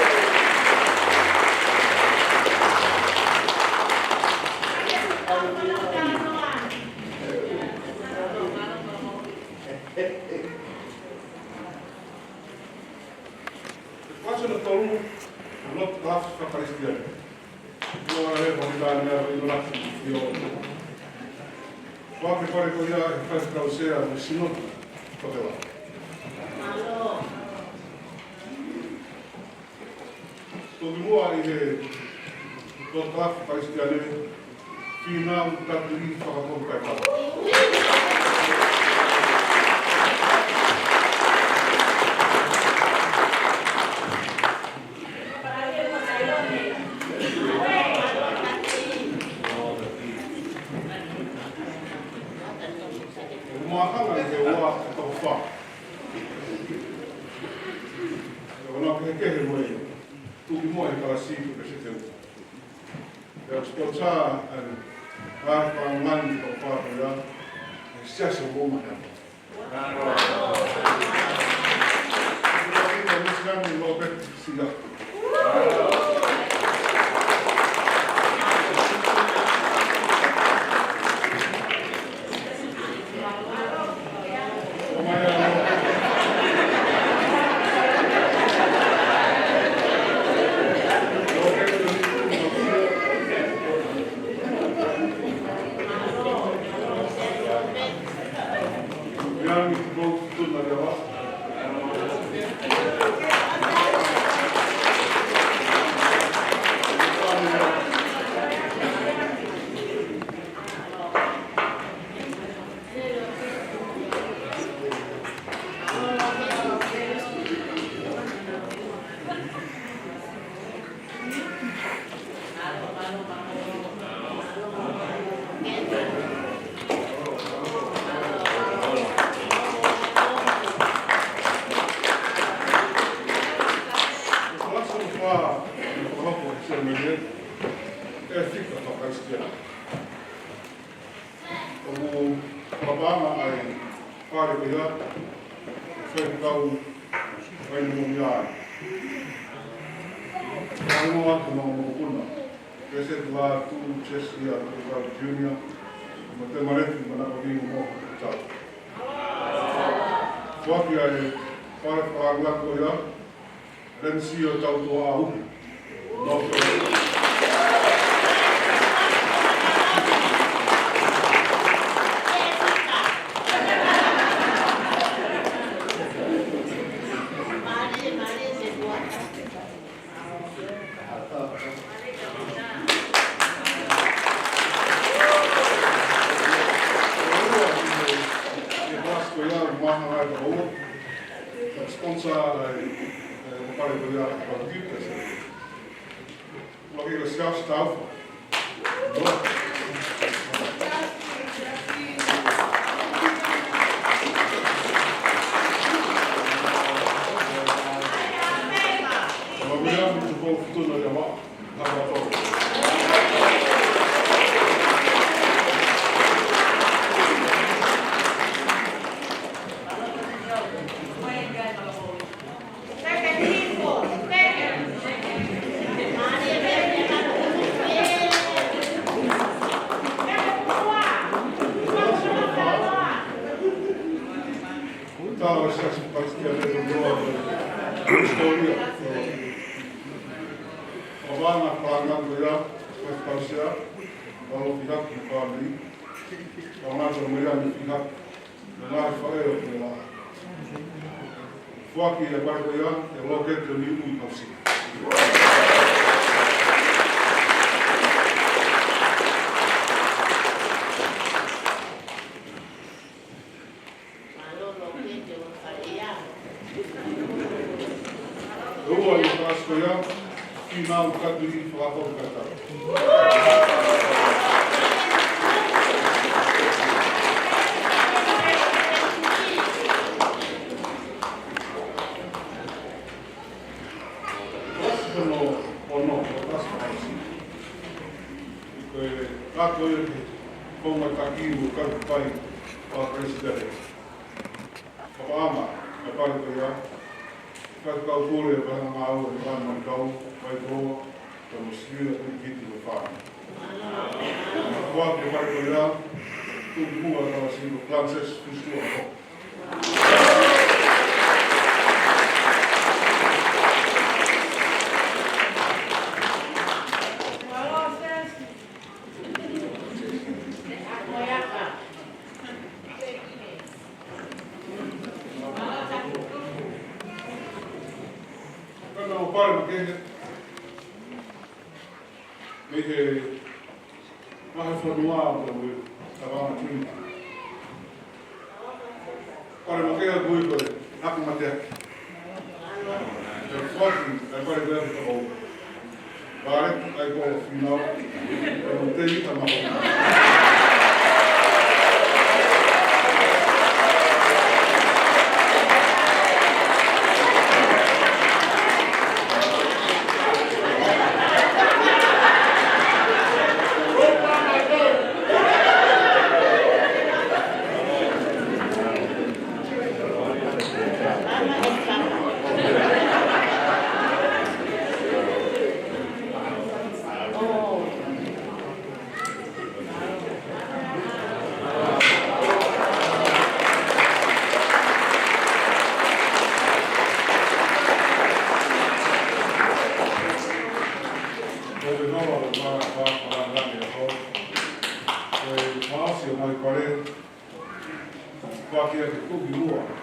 Ko e fānau ʻe tolu, lotu faka-Kalisitiane. Ko e fānau ʻe tolu, ʻi he lotu ʻi ʻOtu. Ko e fale ko ia ʻe fai ʻe he kau sea mo e Sinote Tokelau. Toki muʻa ʻi he lotu faka-Kalisitiane, Fīnau Tatili Fakapōpula Kaimana. Pea ʻoku nau kehekehe mo e tuki mo e kalasi ko e Peseteu. Pea ʻoku sponsor ʻa e Ngaahi Fakaʻilonga ʻi he Fakaʻilonga, ʻa e Siasi ʻo Moʻunga Heʻene. ʻOku fika fakaʻisitiana. ʻOku fakapaʻanga ʻa e fale ko ia, Faifekau Faingamālie. Kae ʻumaʻā ʻa e kau mokopuna, Pēseti Lātū, Sesi ʻa Faifekau Junior, mo Temaleti Manako Vinga mo Tau. Foaki ʻa e fale fakaʻilonga ko ia, Lensio Tautoʻau. Sponsor ʻa e, ʻa e, ʻa e fale ko ia ʻa e Barbecue Fest. Lagi ko Siaosi Taufa. Lagi ko Tupou Futuna Yama. Tau e sasi pati kia te te noa. Historia. Pavana panga kuia, pati kausia, palo fiha ki pali. Panga to mea ni fiha. Ngaahi faʻē ʻo Tonga. Foaki e fale ko ia, ʻe lōketi ʻi Niuʻi Kausi. Ua ʻi he kalasi ko ia, Finau Katui Fakapokatau. Kalasi hono ono, kalasi hono ono. Ko e ako ia ki he konga taki mo e kau pai ʻa e Palesiteni. Papa ama, ʻa e fale ko ia, Faifekau Pule, Faifekau Ngāue, Faifekau Maikau, Faifekau Koloa, Faifekau Siuia, Faifekau Kiti, mo e fānau. Foaki e fale ko ia, tuku muʻa ʻa e kalasi ko Francis Fusitua Hoko. Kana o pare mo kehe. Mei he Mahe fonua ʻo e Tavanga Trinity. Pare mo kehe ko e ako mateaki. Ko e foaki, ʻa e fale ko ia ʻe toko ua. Pare, ʻa e ko Finau, ʻa e mo tei ka maho.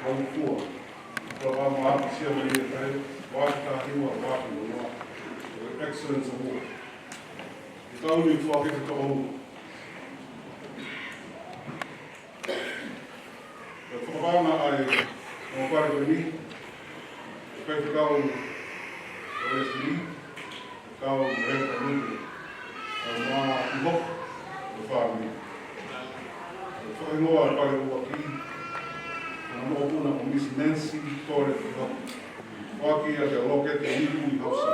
Kaukua. Polokalama ʻApi Siamane ʻi he Tahi, valu taha hiva, valu noa, Excellence Award. Ke tau ni fua ke te toko. Ko e fakamaama ʻa e ongo pale ko eni, ʻa e Faifekau Leslie, Kau Mereka Nuke, kau mā Pihoko, ko e fāmili. Ko e fakahingoa ʻa e pale ʻuluaki, ko hono mokopuna ko Miss Nancy Tole Pihoko. Foaki ia kia Lokete Niku ʻi Hausa.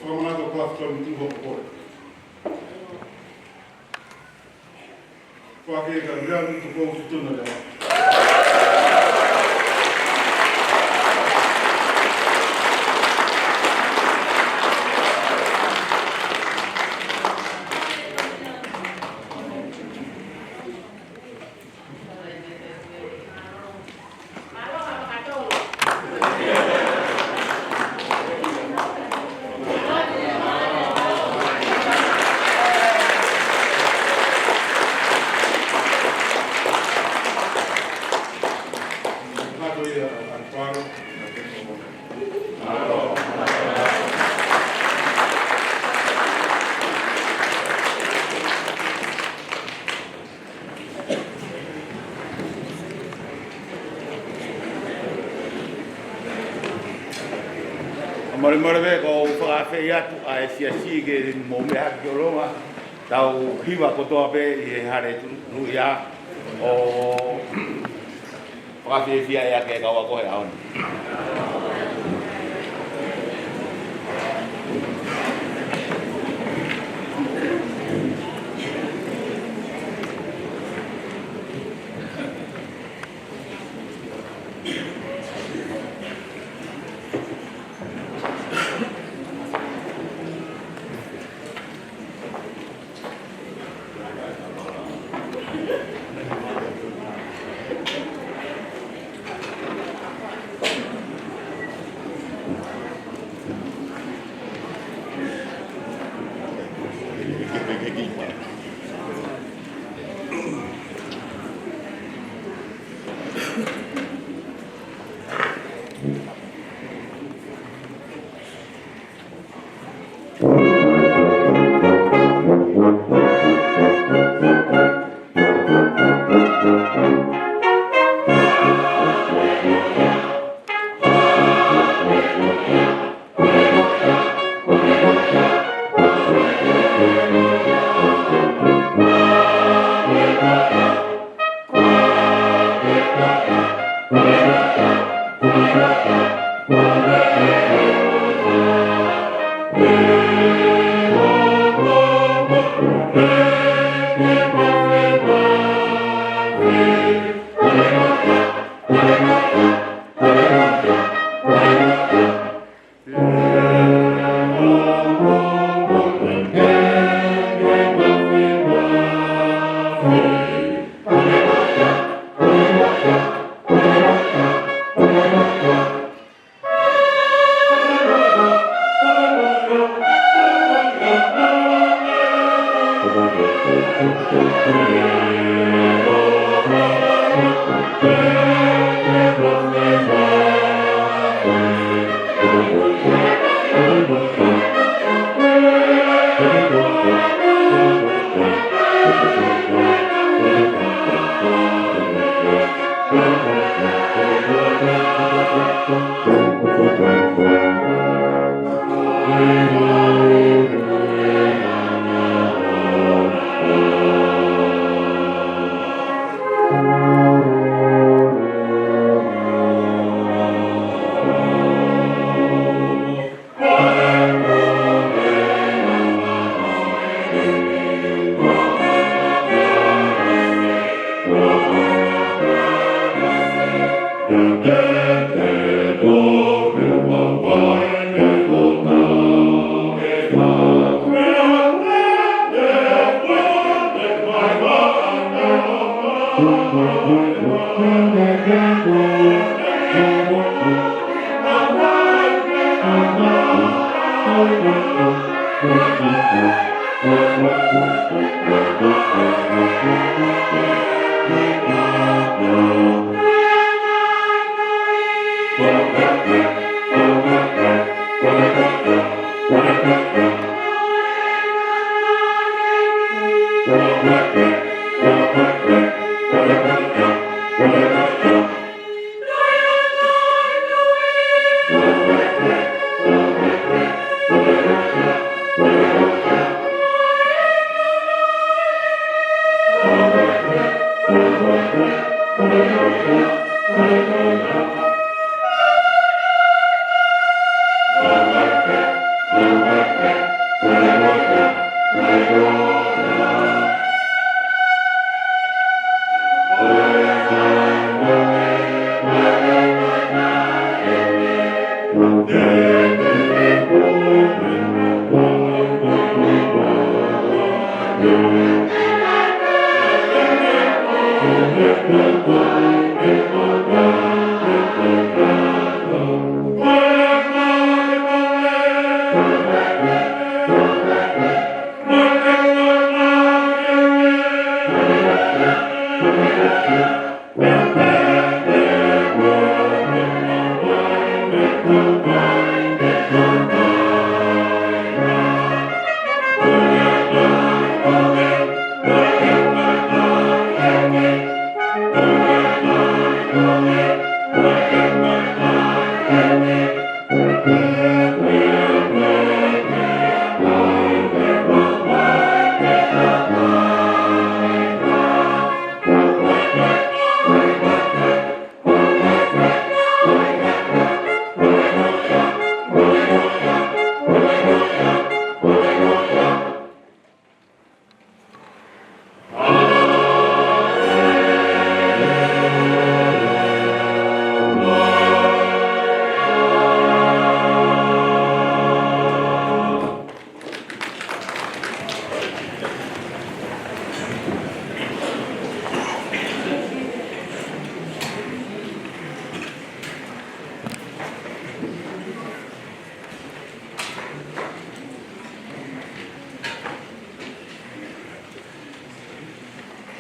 Fakamanatu Clafton Tuho Koe. Fake ka rian tu kou tutuna le. Malimali pē ko u fakaafeʻi atu ʻa e siasi ke mou meʻa hake ki ʻolunga, tau hiva kotoa pē ʻi he hale tuʻu ia ʻo fakafiefia ʻaki e kau ako he ʻaho ni.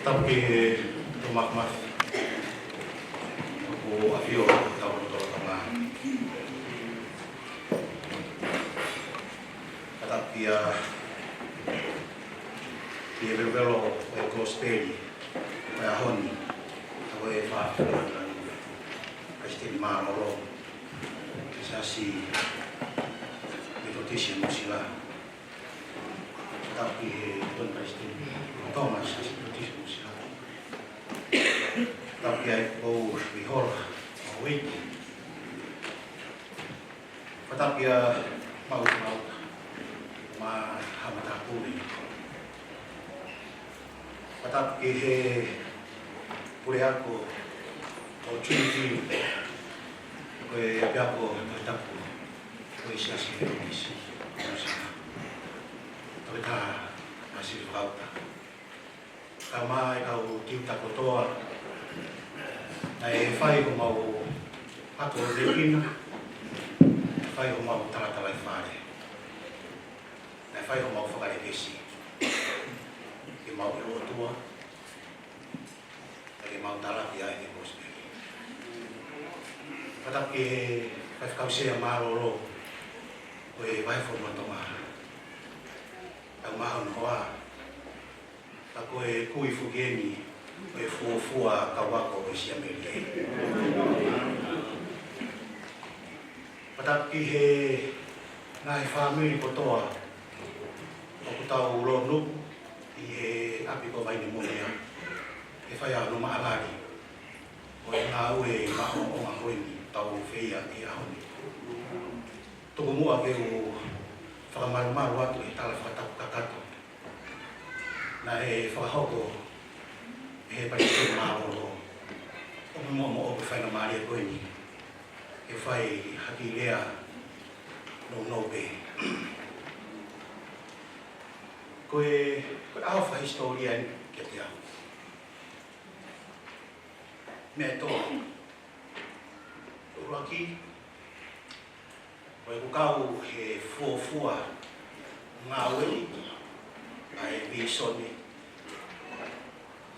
Tapu ki he Tohi Māfimafi ʻoku ʻafio ʻi hotau lotolotonga. Ka tapu ki he, ki he velovelo ʻo e Kosipeli ʻo e ʻaho ni, ʻa ia ko e fakafofonga ʻa e Palesiteni Mālōlō ʻo e Siasi Metotisi Nuʻusila. Tapu ki he Tokoni Palesiteni Tonga ʻo e Siasi Metotisi Nuʻusila. Tapu ki he Houʻeiki Ihola Mauiki. Fakatapu kia Maʻu Maʻu mo haʻa matāpule. Fakatapu ki he puleako ʻo Trinity, ko e ʻapiako Tohitapu ʻo e Siasi Metotisi. Toketā Masiva Fakauta. Kae ʻumaʻā e kau tiuta kotoa, naʻe fai homau ako ʻo e kina, naʻe fai homau talatalaifale, naʻe fai homau fakalekesi, ke mau ʻilo ʻOtua, ke mau talaki ai e Kosipeli. Fakatapu ki he Faifekau Sea Mālōlō ʻo e Vahefonua ʻo Tonga, Taumahonoa, ka ko e kui foki eni ʻo e fuofua kau ako ʻo e Siamelie. Fakatapu ki he ngaahi fāmili kotoa ʻoku tau lōnuku ʻi he ʻapi ko Vainemonia, ʻe fai ai hono maʻalali ʻo e ngāue maʻongoʻonga ko eni ʻoku tau feia he ʻaho ni. Tuku muʻa ke u fakamalumalu atu he tala fakatapu kakato naʻe fakahoko ʻe he Palesiteni Mālōlō, ʻo mo mo ʻo e faingamālie ko eni ke fai ha kiʻi lea nounou pē. Ko e, ko e ʻaho fakahisitōlia eni kiate au. Meʻa ʻe tolu. ʻUluaki, ko ʻeku kau he fuofua ngāue ʻa e vīsone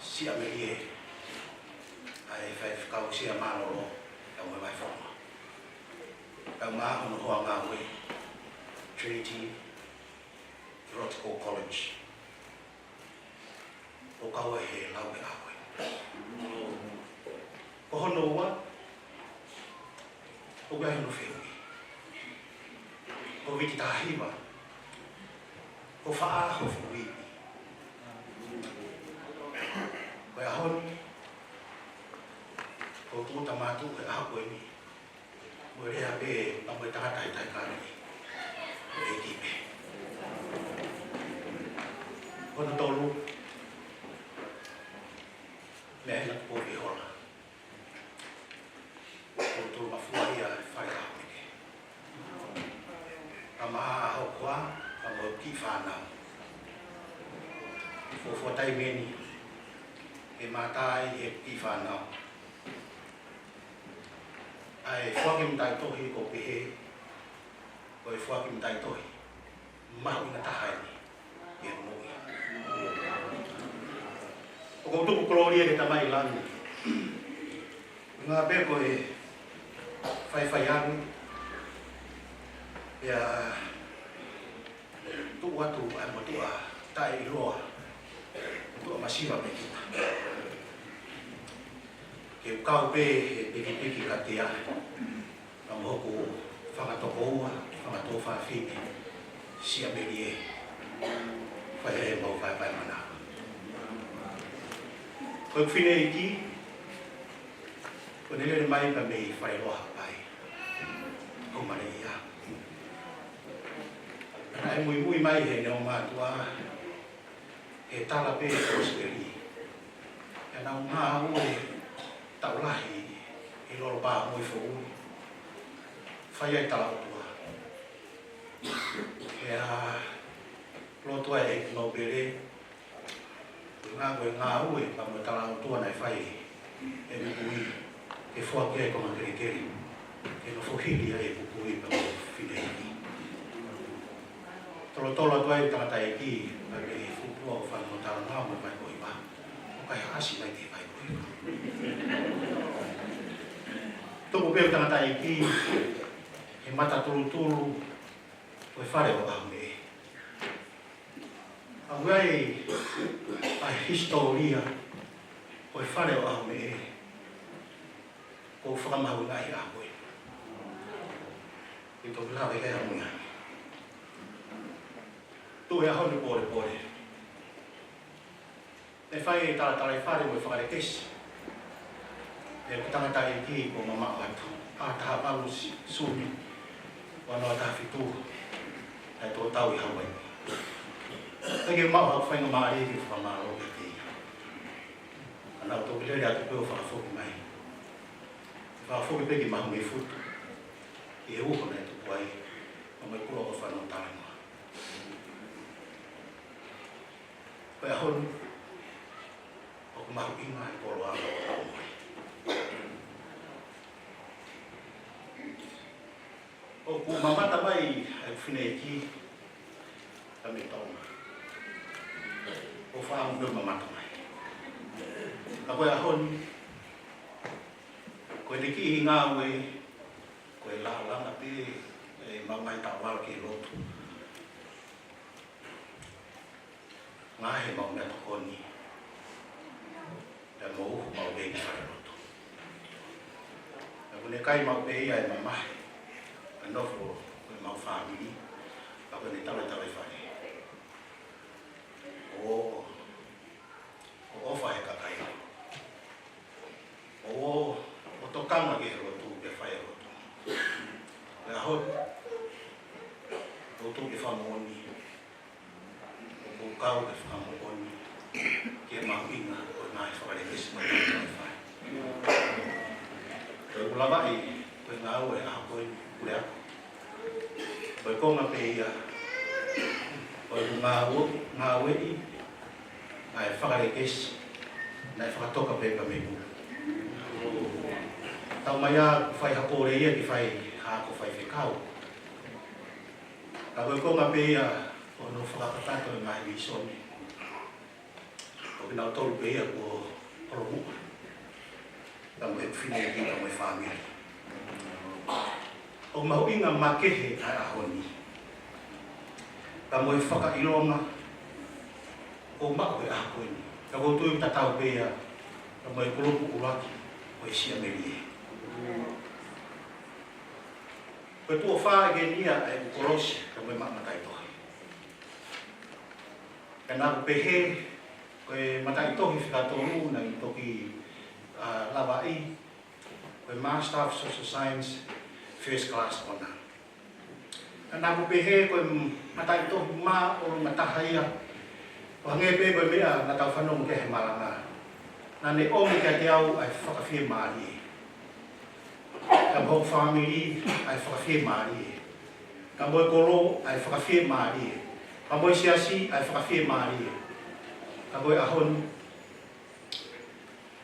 siʻa melie ʻa e faifekau siʻa mālōlō ʻa e Vahefonua. Kau mā hono hoa ngāue, Trinity Theological College. ʻO kau ai he lau ʻa e ʻaho ko ē. Ko hono ua, ʻoku ʻi ai hono fehuʻi. Ko e viti taha hiva, ko fā ʻaho fuʻu ivi. Ko e ʻaho ni, ko e tūʻuta mātuʻa he ʻaho ko eni. Mo e lea pē, pea mo e tangata ʻi he taʻitaʻi kāinga. Ko e ʻEiki pē. Hono tolu, meʻa ʻi he Tuʻi Hola. Ko e tolu mafua ia ʻa e fale ʻa Meke. Ka maʻa hokoa, ka mo e kiʻi fānau. Fuofua taimi eni, ʻe mātā ai ʻe he kiʻi fānau. ʻA e foaki mataʻitohi ʻoku pehē, ko e foaki mataʻitohi mahuʻinga taha eni ʻi he moʻui. ʻOku ou tuku kolōlia ki he Tamai ʻi langi. Ngā pē ko e faifai ange, pea tuʻu atu ʻa e motuʻa taʻeʻiloa, motuʻa masiva mei kita. Ke u kau pē he pikipiki ka te ʻai, ka mo hoku fanga tokoua, fanga tuofāfine, siʻa melie, fai ai ʻemau vaivai manava. Ko ʻeku fineʻeiki, ko ʻene lele mai pē mei Faleloa Haʻapai. Ko Malia. Naʻe muimui mai heʻene ongo mātuʻa, he tala pē ʻo e kosipeli. Pea nau ngāue taʻu lahi ʻi Lolopā Moʻui Foʻui. Fai ai e talaʻofa. Pea lotu ai ʻa e nōpele. Ko e ngāue, ngāue, pea mo e talaʻofa naʻe fai ʻe he pupuʻi, ke foaki ai e konga kelekele, ke nofo hili ai e pupuʻi pea mo e fineʻeiki. Tolotolo atu ai e tangataʻeiki, pea mei futua ʻo fai mo talanoa mo e vai ko hiva. ʻO kai haʻasi mai ki he vai ko hiva. Tuku pē e tangataʻeiki he mata tulutulu ʻo e fale ʻo ʻAhomeʻe. ʻA ia ʻa e hisitōlia ʻo e fale ʻo ʻAhomeʻe, ʻoku ou fakamahuʻingaʻia ʻi he ʻaho ko ē. ʻI he toki lave ki he ʻaho ni. Tuʻu he ʻaho ni pōlepole, ʻe fai e talatalaifale mo e fakalekesi. ʻE ko e tangataʻeiki kuo mamaʻo atu, ʻa e taha valu Sū-, Sūni, ua noa taha fitu, ʻa e tō tau ʻi Hauaiʻi. ʻIkai ke maʻu haʻaku faingamālie ke fakamālō kiate ia. Ka naʻa ku toki lele atu pē ʻo fakafoki mai. Fakafoki pē ki Mahumifutu, ʻi he uho naʻe tupu ai, ʻa mai kula ʻo fano talanoa. Ko e ʻaho ni, ʻoku mahuʻinga e koloa ʻo e ʻaho ni. ʻOku mamata mai ʻa e fineʻeiki, ka me tau ma. ʻO fāmu pē mamata mai. Ka ko e ʻaho ni, ko e kiʻi ngāue, ko e lālanga pē, ʻemau ngaahi taʻovala ki he lotu. Ngaohi ʻemau meʻatokoni. Pea mo uhu maʻu pē ki fale lotu. Pea ʻoku ne kai maʻu pē ia ʻe mamahi. ʻA e nofo ko ʻemau fāmili. Pea ʻoku ne talatalaifale. ʻO, ʻo ʻofa he kakai. ʻO, ʻo tokanga ki he lotu, ke fai e lotu. Ko e ʻaho ni, ʻoku ou tuʻu ke fakamoʻoni. ʻOku ou kau ke fakamoʻoni ki he mahuʻinga ʻo e ngaahi fakalekesi mo e ngaahi fai. Ko ʻeku lavaʻi, ko e ngāue ʻa ko e Puleako. Ko e konga pē ia, ko ʻeku ngāue, ngāueʻi, ʻa e fakalekesi, naʻe fakatoka pē pea mei muli. Tau mai ʻa e fai ha pole ia ki he fai ha ako faifekau. Ka ko e konga pē ia ʻo hono fakakakato e ngaahi vīsone. Ko kinautolu pē ia kuo holomuʻa. Ka mo e fefine ki ka mo e fāmili. ʻOku mahuʻinga makehe ʻa e ʻaho ni. Ka mo e fakaʻilonga ʻoku maʻu he ʻaho ko eni. Ka ʻoku ou tui ʻoku tatau pē ia ka mo e kulupu ʻuluaki ʻo e Siamelie. Ko e tuʻo fā eni ia ʻa e kolosi ka mo e maʻu mataʻitohi. Ka naʻa ku pehē, ko e mataʻitohi fika tolu naʻe toki, ʻa, lavaʻi, ko e Master of Social Science, First Class Honour. Ka naʻa ku pehē, ko e mataʻitohi māʻolunga taha ia, ʻo hangē pē ko e meʻa naʻa tau fanongo ki ai he malanga. Naʻa ne ʻomi kiate au ʻa e fakafiemālie. Ka mo hoku fāmili ʻa e fakafiemālie. Ka mo e kolo ʻa e fakafiemālie. Ka mo e siasi ʻa e fakafiemālie. Ka ko e ʻaho ni,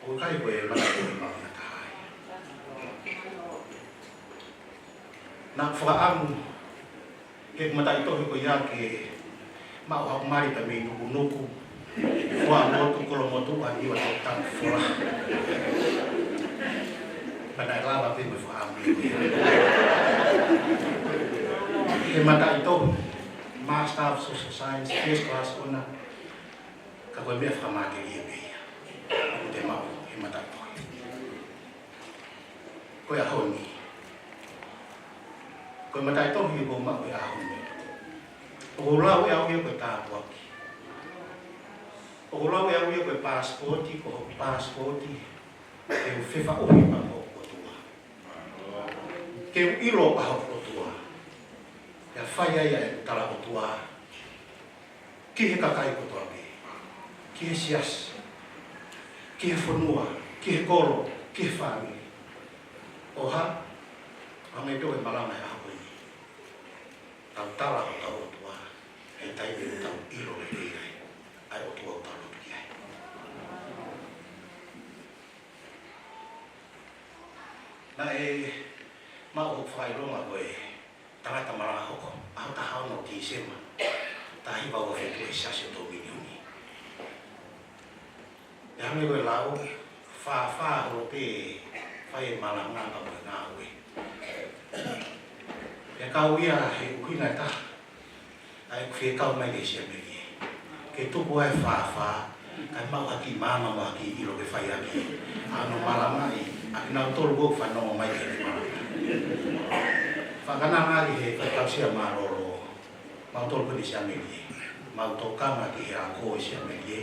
ʻoku ʻikai ko e mataʻitohi maʻu ia taha ia. Naʻa ku fakaʻamu ke mataʻitohi ko ia ke maʻu haʻaku mali pea mei Nukunuku, Fuaʻamotu, Kolomotuʻa, Niuatoputapu, Fola. Pea naʻe lava pē mo e fakaʻamu ko ia. He mataʻitohi, Master of Social Science, First Class Honour, ka ko e meʻa fakamatelie pē ia ʻoku te maʻu he mataʻitohi. Ko e ʻaho ni. Ko e mataʻitohi ʻoku ou maʻu he ʻaho ni. ʻOku ou lau ʻe au ia ko e tāpuaki. ʻOku ou lau ʻe au ia ko e paasipooti, ko hoku paasipooti, ke u fefaʻuhi pea mo hoku ʻOtua. Ke u ʻilo ʻa hoku ʻOtua. Pea fai ai ʻa e tala ʻOtua ki he kakai kotoa pē, ki he siasi, ki he fonua, ki he kolo, ki he fāmili. ʻO hā, hangē pē ko e malanga he ʻaho ko eni. Tau tala hotau ʻOtua, he taimi ʻoku tau ʻilo lelei ai ʻa e ʻOtua ʻoku tau lotu ki ai. Naʻe maʻu hoku fakaʻilonga ko e tangata malanga hoko, ʻaho taha ono Tīsema, taha hiva ua fitu ʻi he Siasi ʻo e Dominion. ʻI he hangē ko e lau, fāfā holo pē fai e malanga ka mo e ngāue. ʻE kau ia he ʻuhinga ʻe taha, ʻa ʻeku fie kau mai ki he Siamelie. Ke tuku ai e fāfā, kae maʻu ha kiʻi maama mo ha kiʻi ʻilo ke fai ʻaki ʻa hono malangaʻi ʻa kinautolu ʻoku fanongo mai ki he malanga. Fakaʻananga ʻi he faikausia mālōlō, mautolu ko eni Siamelie, mau tokanga ki he ako ʻo e Siamelie.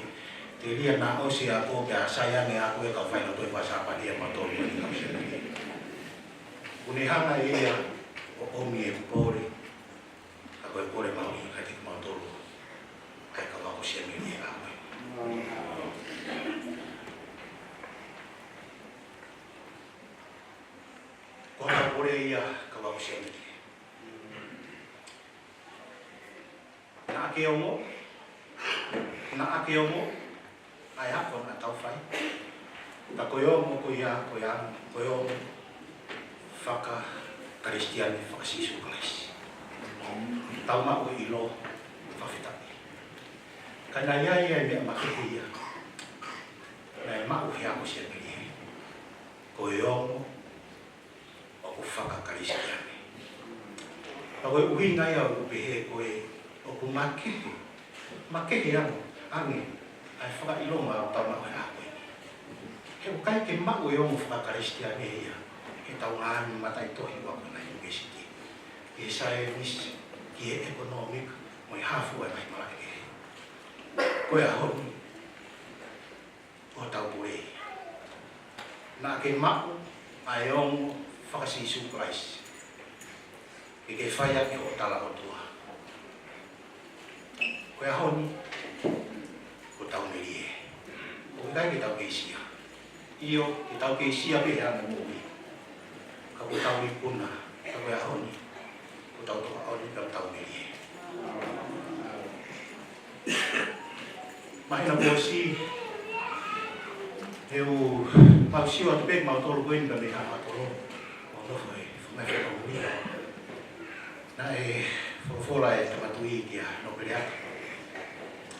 Telia naʻa ʻosi ako pea sai ange ako e kau faʻahinga toe fakasāpani ʻa mautolu ko eni kau Siamelie. ʻOku ne hanga ʻe ia ʻo ʻomi e pole, ka ko e pole mahuʻinga kiate kimautolu ʻa e kau ako Siamelie ʻa ko ē. Ko e pole ia kau ako Siamelie. Naʻa ke ongo, naʻa ke ongo ʻa e ako naʻa tau fai. Ka ko e ongo ko ia, ko e ongo, ko e ongo faka-Kalisitiane, faka-Sīsū Kalaisi. Tau maʻu e ʻilo fakafetaʻi. Ka naʻe ʻi ai e meʻa makehe ia naʻe maʻu he ako Siamelie. Ko e ongo ʻoku faka-Kalisitiane. Ka ko e ʻuhinga ia ʻoku pehē ko e ʻoku makehe, makehe ange, ange ʻa e fakaʻilonga ʻoku tau maʻu he ʻaho ko eni. He ʻoku ʻikai ke maʻu e ongo faka-Kalisitiane ia heʻetau ngaahi mataʻitohi ʻo aʻu ki he ngaahi ʻunivēsiti, ki he saienisi, ki he ʻekonōmika, mo e hā fua e ngaahi malaʻe kehe. Ko e ʻaho ni, ko hotau pole. Naʻa ke maʻu ʻa e ongo faka-Sīsū Kalaisi ke ke fai ʻaki hoʻo tala ʻOtua. Ko e ʻaho ni, kuo tau melie. ʻOku ʻikai ke tau kei sia. ʻIo, ke tau kei sia pē he anga moʻui. Ka kuo tau ikuna, ka ko e ʻaho ni, kuo tau toka ʻaho ni, ka tau melie. Mahino kuo ʻosi Te u mau sio atu pē mautolu ko eni ka mei Haʻa Maʻatolo, ʻo nofo he funga fakamuʻa. Naʻe folofola e Tama Tuʻi kia Nōpeleata,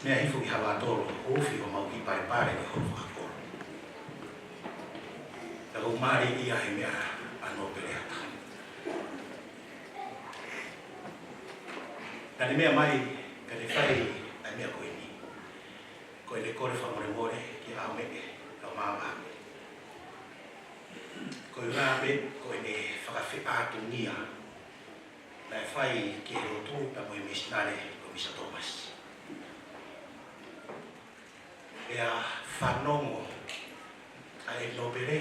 meʻa hifo ki Haʻa Maʻatolo, ʻo ufi homau kiʻi palepale ki holo fakakolo. Ka ʻoku mālie ia he meʻa ʻa Nōpeleata. Naʻa ne meʻa mai, ka ne fai ʻa e meʻa ko eni. Ko ʻene kole fakamolemole kia ʻAomeʻe, ka mama. Ko e ʻuhinga pē, ko ʻene fakafeʻātungia naʻe fai ki he lotu pea mo e misinale ko Misa Thomas. Pea fanongo ʻa e Nōpele,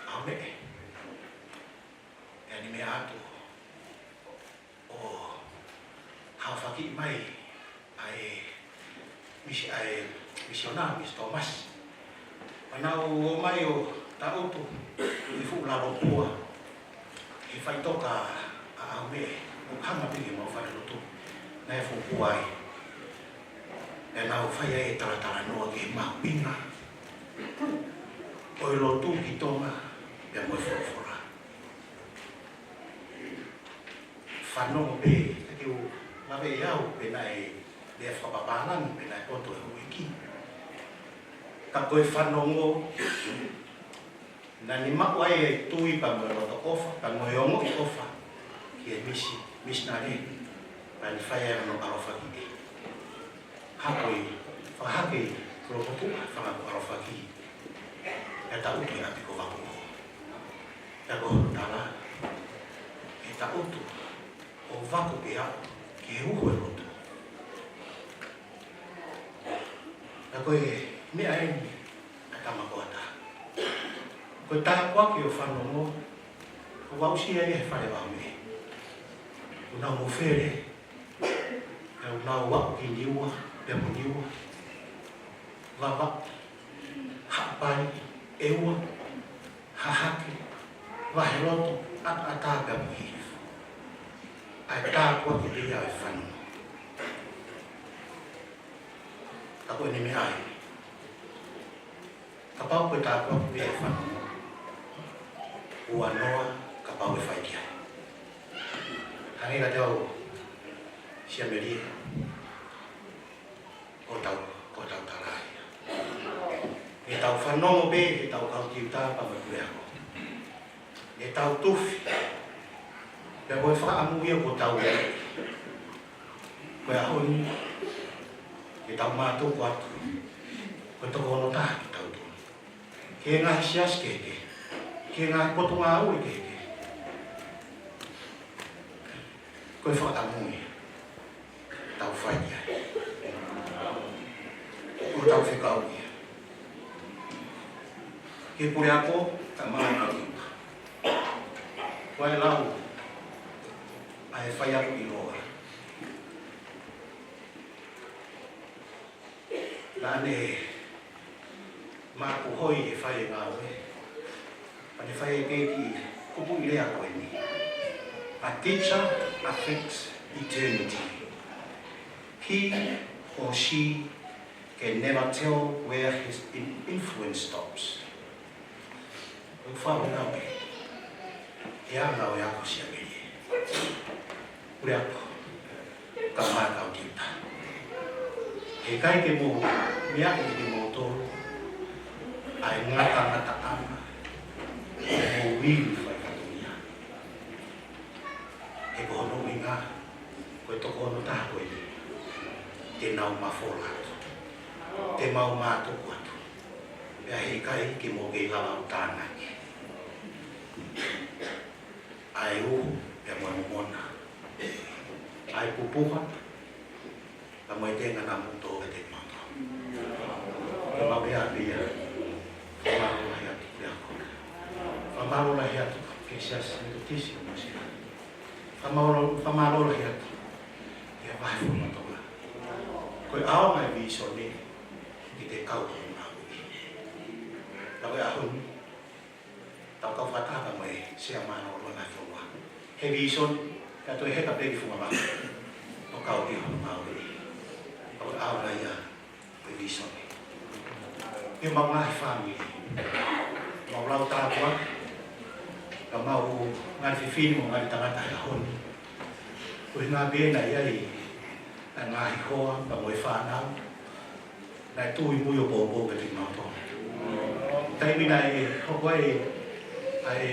ʻAomeʻe. Pea ne meʻa atu ʻo haofaki mai ʻa e misi-, ʻa e misiona, Misa Thomas. Pea nau ō mai ʻo taʻutu ʻi he fuʻu lalo pua, he faʻitoka ʻa ʻAomeʻe, ʻo hanga pē ki he mau fale lotu naʻe fuʻu pua ai. Pea nau fai ai e talatalanoa ki he mahuʻinga ʻo e lotu ki Tonga, pea mo e folofola. Fanongo pē, ʻikai ke u lave ʻe au pe naʻe lea fakapapālangi pe naʻe poto e houʻeiki. Ka ko e fanongo, naʻa ne maʻu ai e tui pea mo e loto ʻofa, pea mo e ongoʻi ʻofa ki he misi-, misinale, pea ne fai ai hono ʻaloʻofa ki he hako ʻi, fakahake ʻi Kolopotuʻa, fanga ko ʻaloʻofa ki he taʻutu ʻi ʻapi ko Vakuʻoho. Pea ko hono tala, ʻe taʻutu ʻo vaku pē au ki he uho e lotu. Pea ko e meʻa eni ʻa e tama ko ata. Ko e tāpuaki ʻo fanongo, ʻoku aʻusia ia he fale ʻo ʻAomeʻe. ʻOku nau mofele, pea ʻoku nau aʻu ki Niua, pea mo Niua. Vavaʻu, Haʻapai, ʻEua, Hahake, Vaheloto, ʻAtaʻatā pea mo Hihifo. ʻA e tāpuaki pē ia ʻo e fanongo. Ka ko ʻene meʻa ai. Kapau ko e tāpuaki pē ia ʻo e fanongo, ua noa kapau ʻe fai ki ai. Hangē kiate au, Siamelie, ko hotau, ko hotau tala ia. ʻE tau fanongo pē, ʻe tau kau tiuta pea mo e puleako. ʻE tau tufi, pea ko e fakaʻamu ia kuo tau ʻi ai. Ko e ʻaho ni, ke tau mātuku atu, ko e toko ono taha kitautolu. Ki he ngaahi siasi kehekehe, ki he ngaahi potungāue kehekehe. Ko e fakaʻamu ia, tau fai ia. Ko hotau fekau ia. Ki he puleako, ka mai ka uta. Ko e lau, ʻa e faiako ʻiloa. Naʻa ne maʻu hoi he fai e ngāue. Pea ne fai e kiʻi kupuʻi lea ko eni. A teacher affects eternity. He or she can never tell where his in-, influence stops. ʻOku fakaʻuhinga pē ʻa e anga ʻo e ako Siamelie. Puleako, ka mai ka uta. He ʻikai ke mou meaʻi ʻe kimoutolu ʻa e ngatangataʻanga ʻo hoʻomou ivi fai fatongia. He ko hono ʻuhinga, ko e toko ono taha ko eni, te nau mafola atu, te mau mātuku atu. Pea he ʻikai ke mou kei lava ʻo tānaki ʻa e uhu pea mo e momona, ʻa e pupuha pea mo e tenga naʻa mou tō kiate kimautolu. Ke mau ʻea pē ia. Fakamālō lahi atu ki he ako. Fakamālō lahi atu ki he Siasi Metotisi ʻo Nuʻu Sila. Fakamālō, fakamālō lahi atu ki he Vahefonua Tonga. Ko e ʻaonga e vīsone ke te kau ki he ngāue. Ka ko e ʻaho ni, tau kau fakataha mo e Sea Mānava ʻo e Fonua. He vīsone, ka toe heka pē ki Funga Valu ʻo kau ki hono ngāue. Ka ko e ʻaonga ia ʻo e vīsone. Ke mau ngaahi fāmili, mau lau tāpuaki, ka mau ngali fefine mo ngali tangata he ʻaho ni. Ko e ngaahi pē naʻe ʻi ai ʻa e ngaahi hoa, ka mo e fānau, naʻe tui mui ʻo poupou pē kimautolu. Taimi naʻe hoko ai ʻa e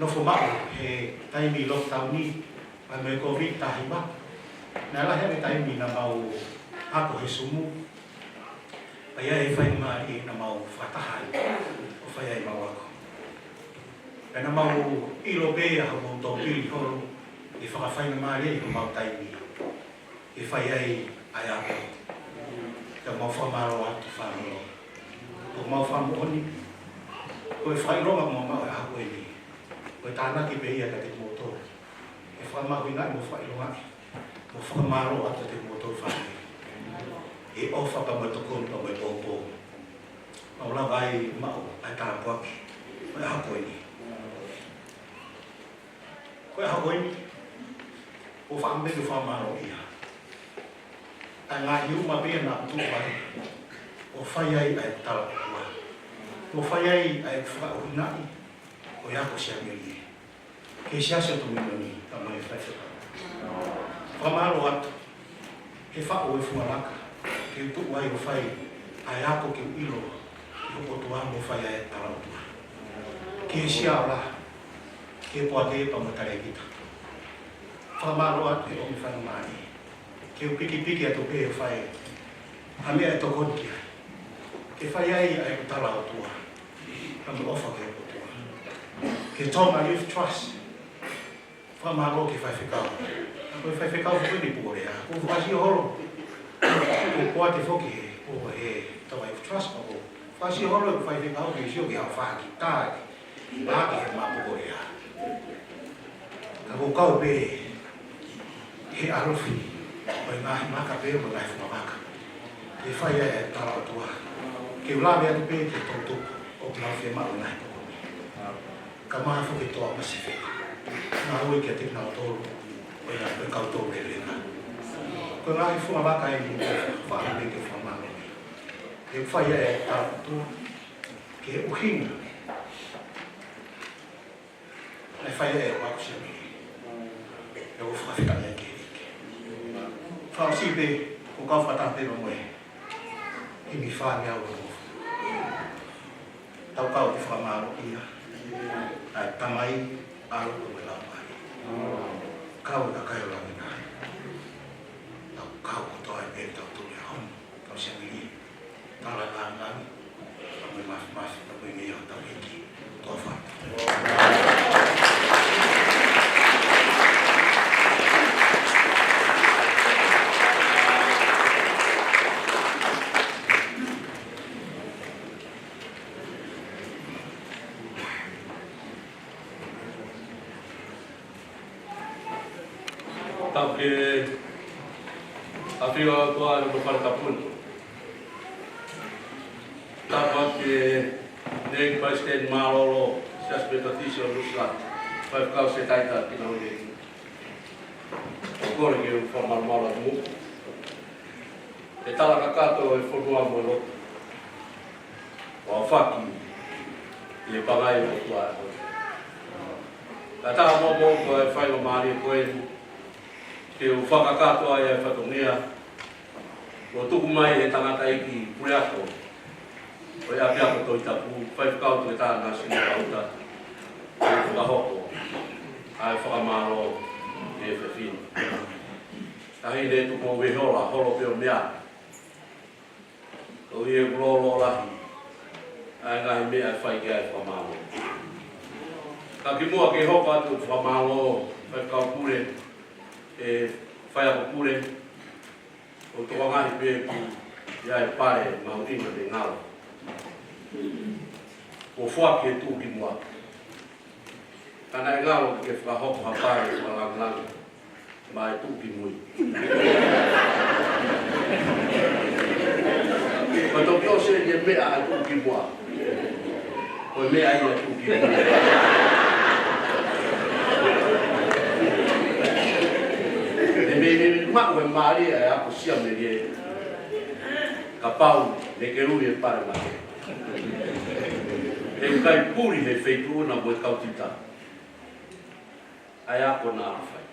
nofo maʻu he taimi lockdown ni, ʻa e mo e Covid taha hiva. Naʻe lahi ange taimi naʻa mau ako he Zoom. ʻA ia ʻe fai mai naʻa mau fakataha ai ʻo fai ai ʻemau ako. Pea naʻa mau ʻilo pē ʻa hoʻomou tōpili holo ʻi he fakafaingamālie ʻi homau taimi ke fai ai ʻa e ako. Pea mau fakamālō atu fāmili. Ko ʻemau fakamoʻoni, ko e fakaʻilonga ʻoku mau maʻu he ʻaho ko eni, ko e tānaki pē ia kiate kimoutolu. ʻE fakamahuʻingaʻi mo fakaʻilongaʻi mo fakamālō atu kiate kimoutolu fāmili he ʻofa pea mo e tokoni pea mo e poupou. Mau lava ai ʻo maʻu ʻa e tāpuaki ʻo e ʻaho ko eni. Ko e ʻaho ko eni, ʻoku ou fakaʻamu pē ke fakamālō ia. ʻA e ngaahi uma pē naʻa tuʻu ai ʻo fai ai ʻa e tala ʻOtua, ʻo fai ai ʻa e fakaʻuhingaʻi ʻo e ako Siamēlie ki he Siasi ʻo Tonga ni, ka mai fai fekau. Fakamālō atu he faʻu e funga laka ke u tuʻu ai ʻo fai ʻa e ako ke u ʻilo ki hoku ʻOtua mo fai ʻa e tala ʻOtua ki he sia ola, ki he poate pea mo e talēkita. Fakamālō atu he ʻomi faingamālie ke u pikipiki atu pē ʻo fai ha meʻa ʻe tokoni ki ai, ke fai ai ʻa e tala ʻOtua, ka mo e ʻofa ki he ʻOtua. Ki he Tonga Youth Trust, fakamālō ki he faifekau. Ka ko e faifekau foki eni Pukolea, ʻoku ou fakasio holo. ʻOku ou poate foki he, ʻo he Tonga Youth Trust, ʻoku ou fakasio holo ʻeku faifekau ke sio ki haʻo fākitā ʻi, ʻi he mapu ko ia. Ka ʻoku ou kau pē he ʻalofi ʻo e ngaahi maka pē mo e ngaahi funga maka ke fai ai ʻa e tala ʻOtua. Ke u lave atu pē ki he toʻutupu ʻoku nau fiemaʻu ʻi he ngaahi poko ni. Ka maha foki toa Pasifiki. Ngāue kiate kinautolu ʻo e, ʻo e kau tō lelena. Ko e ngaahi funga maka eni ʻoku ou fakaʻamu pē ke fakamālō. Ke fai ai ʻa e tala ʻOtua, ke ʻuhinga ʻa e fai ʻa e ako Siamēlie. ʻOku ou fakafetaʻi ai ki he ʻEiki. Fakaʻosi pē, ʻoku ou kau fakataha pē mo e himi fāngeau ʻo e nofo. Tau kau ke fakamālōʻia ʻa e Tamai, ʻAlo pea mo e Laumālie. Kau e kakai ʻo langi na. Tau kau kotoa ai pē ʻetau tui ʻa hono kau Siamēlie. Tala langilangi, pea mo e māfimafi, pea mo e ngeia ʻo hotau ʻEiki. Tofa. Tapu ki he ʻafio ʻa e ʻOtua ʻi hono fale tapu ni. Tapu ki he Palesiteni Mālōlō Siasi Metotisi ʻo Nuʻusila, Faifekau Setaita Kinauni. ʻOku ou kole ke u fakamalumalu atu muʻa. He tala kakato e fonua mo e lotu, ʻo aofaki ʻi he pangai ʻo e ʻOtua ʻa e ʻOtua. Ka taha momo ko e faingamālie ko eni ke u fakakakato ai ʻa e fatongia kuo tuku mai ʻe he tangataʻeiki puleako ʻo e ʻapiako Tohi Tapu, Faifekau Toketā Nāsini Kauta, ke fakahoko ʻa e fakamālō ki he fefine. Taʻahine Tupouveholo, Holo pē ʻo Meʻa. Ko ia ʻoku lōloa lahi ʻa e ngaahi meʻa ʻe fai ki ai e fakamālō. Ka kimuʻa ke hoko atu e fakamālō, Faifekau Pule, ʻe Faiako Pule, ʻoku ou tokangaʻi pē ʻoku ʻi ai e pale mahuʻinga ne ngalo. Kuo foaki e tuʻukimuʻa. Ka naʻe ngalo ke fakahoko ha pale fakalangilangi maʻa e tuʻukimui. Ka toki ʻosi e meʻa ʻa e tuʻukimuʻa, ko e meʻa ia ʻa e tuʻukimui. He meimei maʻu e mālie ʻa e ako Siamēlie kapau naʻe ui e pale maʻa. He ʻikai puli he feituʻu na mo e kau tita. ʻA ia ko na fai.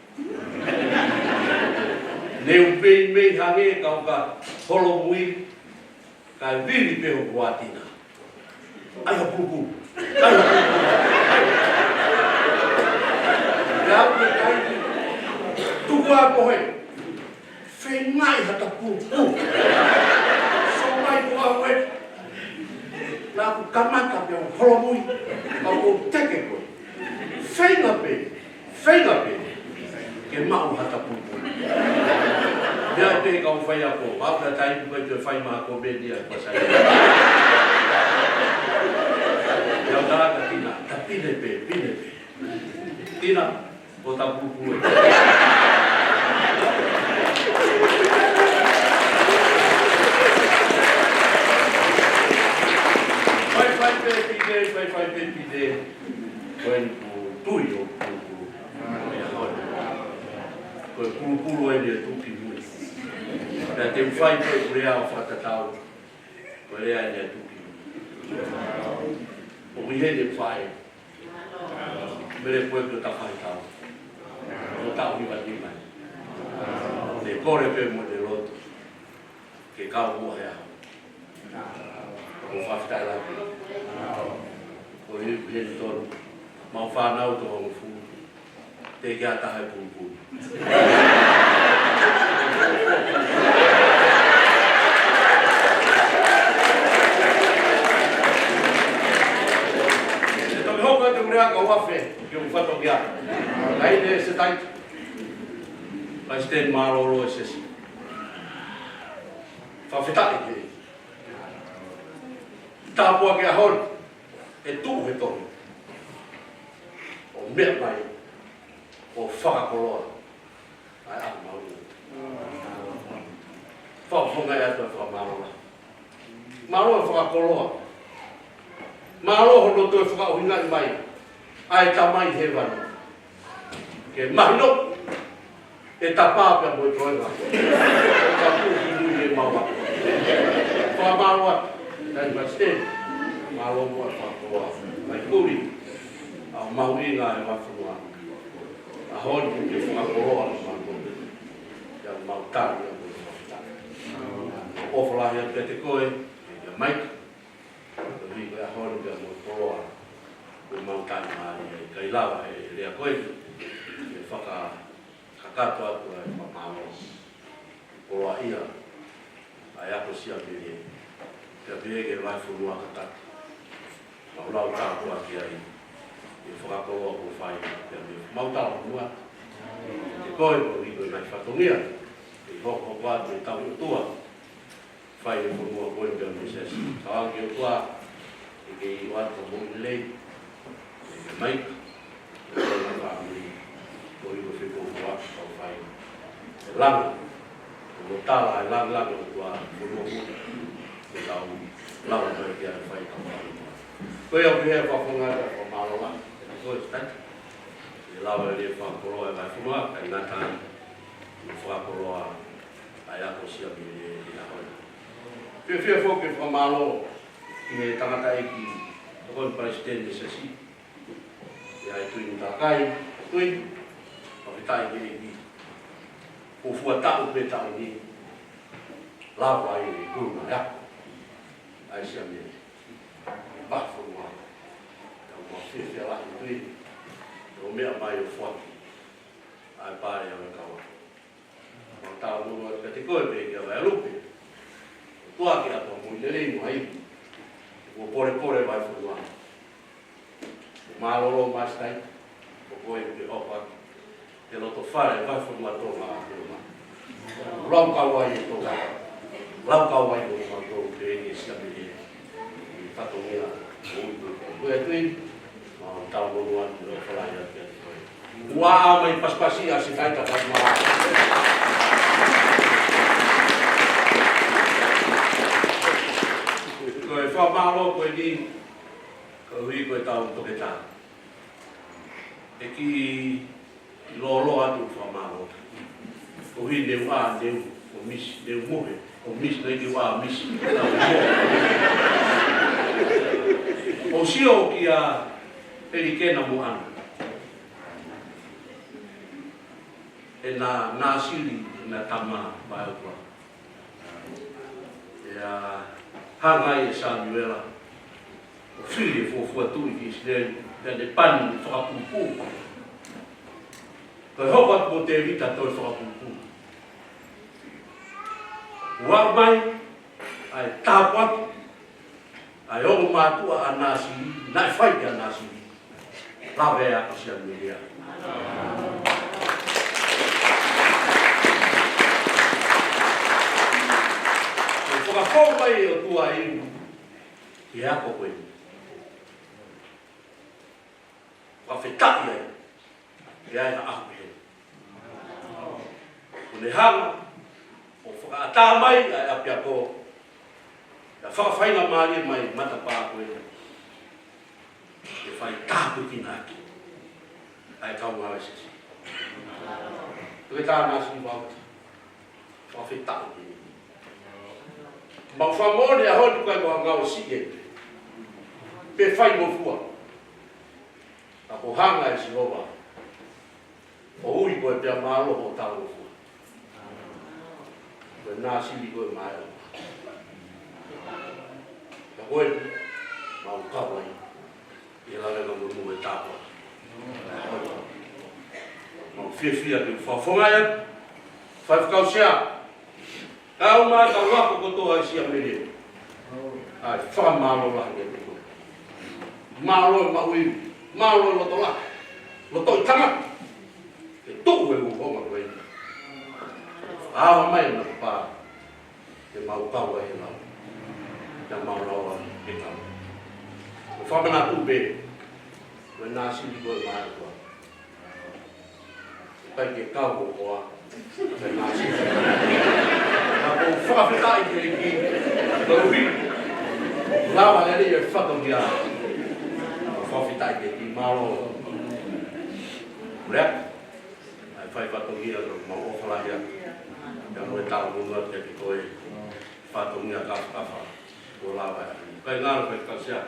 Neu pei mei hangē kau ka holomui, ka vili pē hoku ʻatina. ʻAi ha pulupulu. ʻAi ha pulupulu. Ia, ʻoku ʻikai. Tuku ā koe. Feingaʻi ha ta pulupulu. So mai ko au ē. Naʻa ku kamata pē ʻo holomui. Ka ʻoku teke koe. Feinga pē. Feinga pē. Ke maʻu ha ta pulupulu. Ia te kau fai ako. Au ka tai ku kai te fai ma ako pē dia pa sai. Ia ka ka tina. Ta pine pē, pine pē. Tina. Ko ta pulupulu. Fai fai pē pine, fai fai pē pine. Ko eni ʻoku tui ʻo pulupulu. Ko e pulupulu eni ʻe tuki mui. Pea te u fai pē ʻeku lea ʻo fakatatau. Ko e lea eni ʻe tuki mui. ʻOku ʻi heni ʻeku faʻē. Mele koe ki ʻo ta fai tau. ʻO ta uhi vati mai. Ne kole pē mo ne lotu. Ke kau mo he aho. Ko fakafetaʻi lahi. Ko e hili tonu. Mau fānau toko hongofulu. Te ke ata hai pulupulu. Te toki hoko atu ʻeku lea ka u afe, ke u fatongia. Laine Setaita. Palesiteni mālōlō ʻo e Siasi. Fakafetaʻi ke tāpuaki ʻaho ni, ʻe tuʻu he tohi. ʻO meʻa mai, ʻo fakakoloa. ʻAi, ʻa, mau. Fakafofongaʻi atu e fakamālō. Mālō e fakakoloa. Mālō hono toe fakaʻuhingaʻi mai ʻa e Tamai Hēvani. Ke mahino ʻe tapa pea mo e toenga. Ka pū ki mui e mau ako. Fakamālō atu. Tani Palesiteni. Mālō mo e fakakoloa. Mai kuli. ʻA e mahuʻinga e vahefonua. ʻAho ni ke fakakoloa ʻa mātou. Pea mau tali ʻa mo e fakakoloa. ʻOfa lahi atu kiate koe, ʻia Maika. Ko e ʻuhi ko e ʻaho ni pea mo e koloa, ko e mau tali mai, ʻikai lava he lea ko ē, ke fakakakato atu ʻa e fakamālō. Koloaʻia ʻa e ako Siamēlie, pea pehē ki he vahefonua kātaki. Mau lau tāpuaki ai, ʻi he fakakoloa kuo fai, pea mo e mau tala fonua. Kiate koe, ko e ʻuhi ko e ngaahi fatongia, ʻe hokohoko atu e tauhi ʻOtua. Fai e fonua ko eni pea mo e Siasi. Ka ʻoku ʻi ai ʻOtua, ʻe kei ʻoatu ha moʻui lelei, ʻe kei mai, ʻe kei mai fāmili, ko e ʻuhi ko e fekau kua, kau fai. ʻE langa, ʻo mo tala, ʻe langa, langa ʻOtua, fonua ko eni, ʻe kau langa mai kia fai kau fai. Ko ia ʻoku pehē fakafofonga, fakamālō lahi, ʻe ko e stai. ʻE lava ʻe fakakoloa e vahefonua, kae ngata ai, mo fakakoloa, ʻa e ako Siamēlie he ʻaho ni. Fiefia foki ke fakamālō ki he tangataʻeiki tokoni palesiteni ʻo e Siasi, ʻia Tuini Takai, Tuini, fakafetaʻi ki he ʻEiki. Ko e fuʻu taʻu pē taʻu ni, lava ai e kulu mai ako ʻa e Siamēlie. Pā fonua. Tau mau fiefia lahi Tuini. Tau meʻa mai ʻo foaki ʻa e pale ʻa e kau ako. Mau talanoa atu kiate koe pē kia Vaialupe. ʻOtua ke ʻatu ha moʻui lelei mo ha ivi. Kuo polepole e vahefonua. Mālōlō Mastai. Ko koe ke hoko atu. He loto fale e vahefonua Tonga ʻa Tonga. Lau kau ai e Tonga. Lau kau ai mo mātou pē ke Siamēlie. ʻI fatongia. Ko e ʻuhi ko e Tuini. Mau talanoa atu ʻo ʻofa lahi atu kiate koe. Ua mai pasipasi ʻa Setaita Taimā. Ko e fakamālō ko eni, koeʻuhi ko e tau toketā. ʻEiki, lōloa atu fakamālō. Koeʻuhi ne u ʻā, ne u, ʻo misi, ne u mohe, ʻo misi, ne u ʻā, misi. ʻIo kia Pelikena mo ʻAna. ʻEna nāsili, ʻena tama, ʻa e ʻOtua. ʻIo, hanga ai ʻe Samiuela ʻo fili e fuofua tuʻi ki ʻIsileli, pea ne pani e fakapūpū. Ko e hoko atu mo Tēvita toe fakapūpū. Ua mai, ʻa e tāpuaki, ʻa e ongo mātuʻa ʻa Nāsili, naʻe fai kia Nāsili. Lave ʻa Siamelia. Ko e fakafou mai ʻe he ʻOtua ʻa e inu, ki he ako ko ē. Fakafetaʻi ai. ʻI ai ha ʻaho pehē. ʻO ne hanga ʻo fakaʻatā mai ʻa e ʻapiako, ʻa e fakafaingamālie mai matapā ko ē. ʻE fai tāpuekina ʻaki ʻa e kau ngāue siasi. Tuku e tā Nāsili vau. Fakafetaʻi. Mau fakamoʻoni ʻaho ni ko e ngaahi ngāue siʻi ē. Pe faingofua. Ka ko e hanga ʻe Sihova ʻo ui koe pea mālō hoʻo talangofua. Ko e Nāsili koe maʻa e ʻOtua. Ka ko ē, mau kau ai. ʻI he lave ka mo mo e tāpuaki. Mau fiefia ke fakafofonga ia. Faifekau Sea. Kau mai kau ako kotoa ʻi Siamelia. ʻAi, fakamālō lahi kiate koe. Mālō e maʻu ivi. Mālō e loto lahi. Loto ʻi tangata. Ke tuʻu e ʻū homa ko ē. Fakaava mai ʻa e matapā. Ke mau kau ai he lau. Ke mau lau ai he kau. Ko e fakamanatu pē. Ko e Nāsili koe maʻa e ʻOtua. ʻIkai ke kau ʻo koa. Ko e Nāsili. Ka ʻoku ou fakafetaʻi ki he ʻEiki. Koeʻuhi. Lava lelei e fatongia. Fakafetaʻi ki he ʻEiki, mālō. Lea. ʻAi, fai fatongia, mau ʻofa lahi atu. Ka mo e tau munu atu kiate koe. Fatongia kafakafa. Ko lava. Kai ngalo, kai kasia.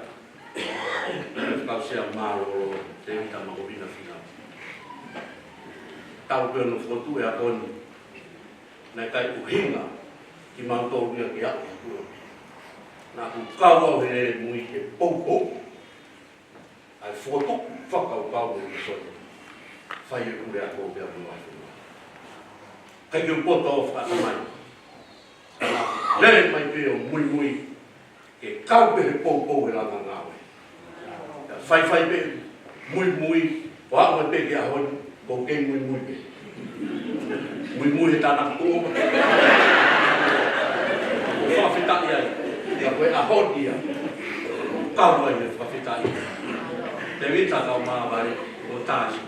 Kasia mālōlō, Tēvita Makovina Fina. Tau pē ʻo fokotuʻu e ako ni. Naʻe ʻikai ʻuhinga kimautolu ia ke aʻu ki tuʻa. Naʻa ku kau au he lele mui ke poupou. ʻAi, fokotuʻu fakakaukau mo e misoni. Fai e pule ako pea mo e fonua. ʻIkai ke u poto ʻo fakatamai. Lele mai pē ʻo muimui. Ke kau pē he poupou he langa ngāue. Faifai pē, muimui, ʻo aʻu mai pē ki he ʻaho ni, ʻoku ou kei muimui pē. Muimui he tānaki tuʻo. Fakafetaʻi ai, ia ko e ʻaho ni ia. Kau ai e fakafetaʻi. Tēvita kau māvale, ʻo tāsi.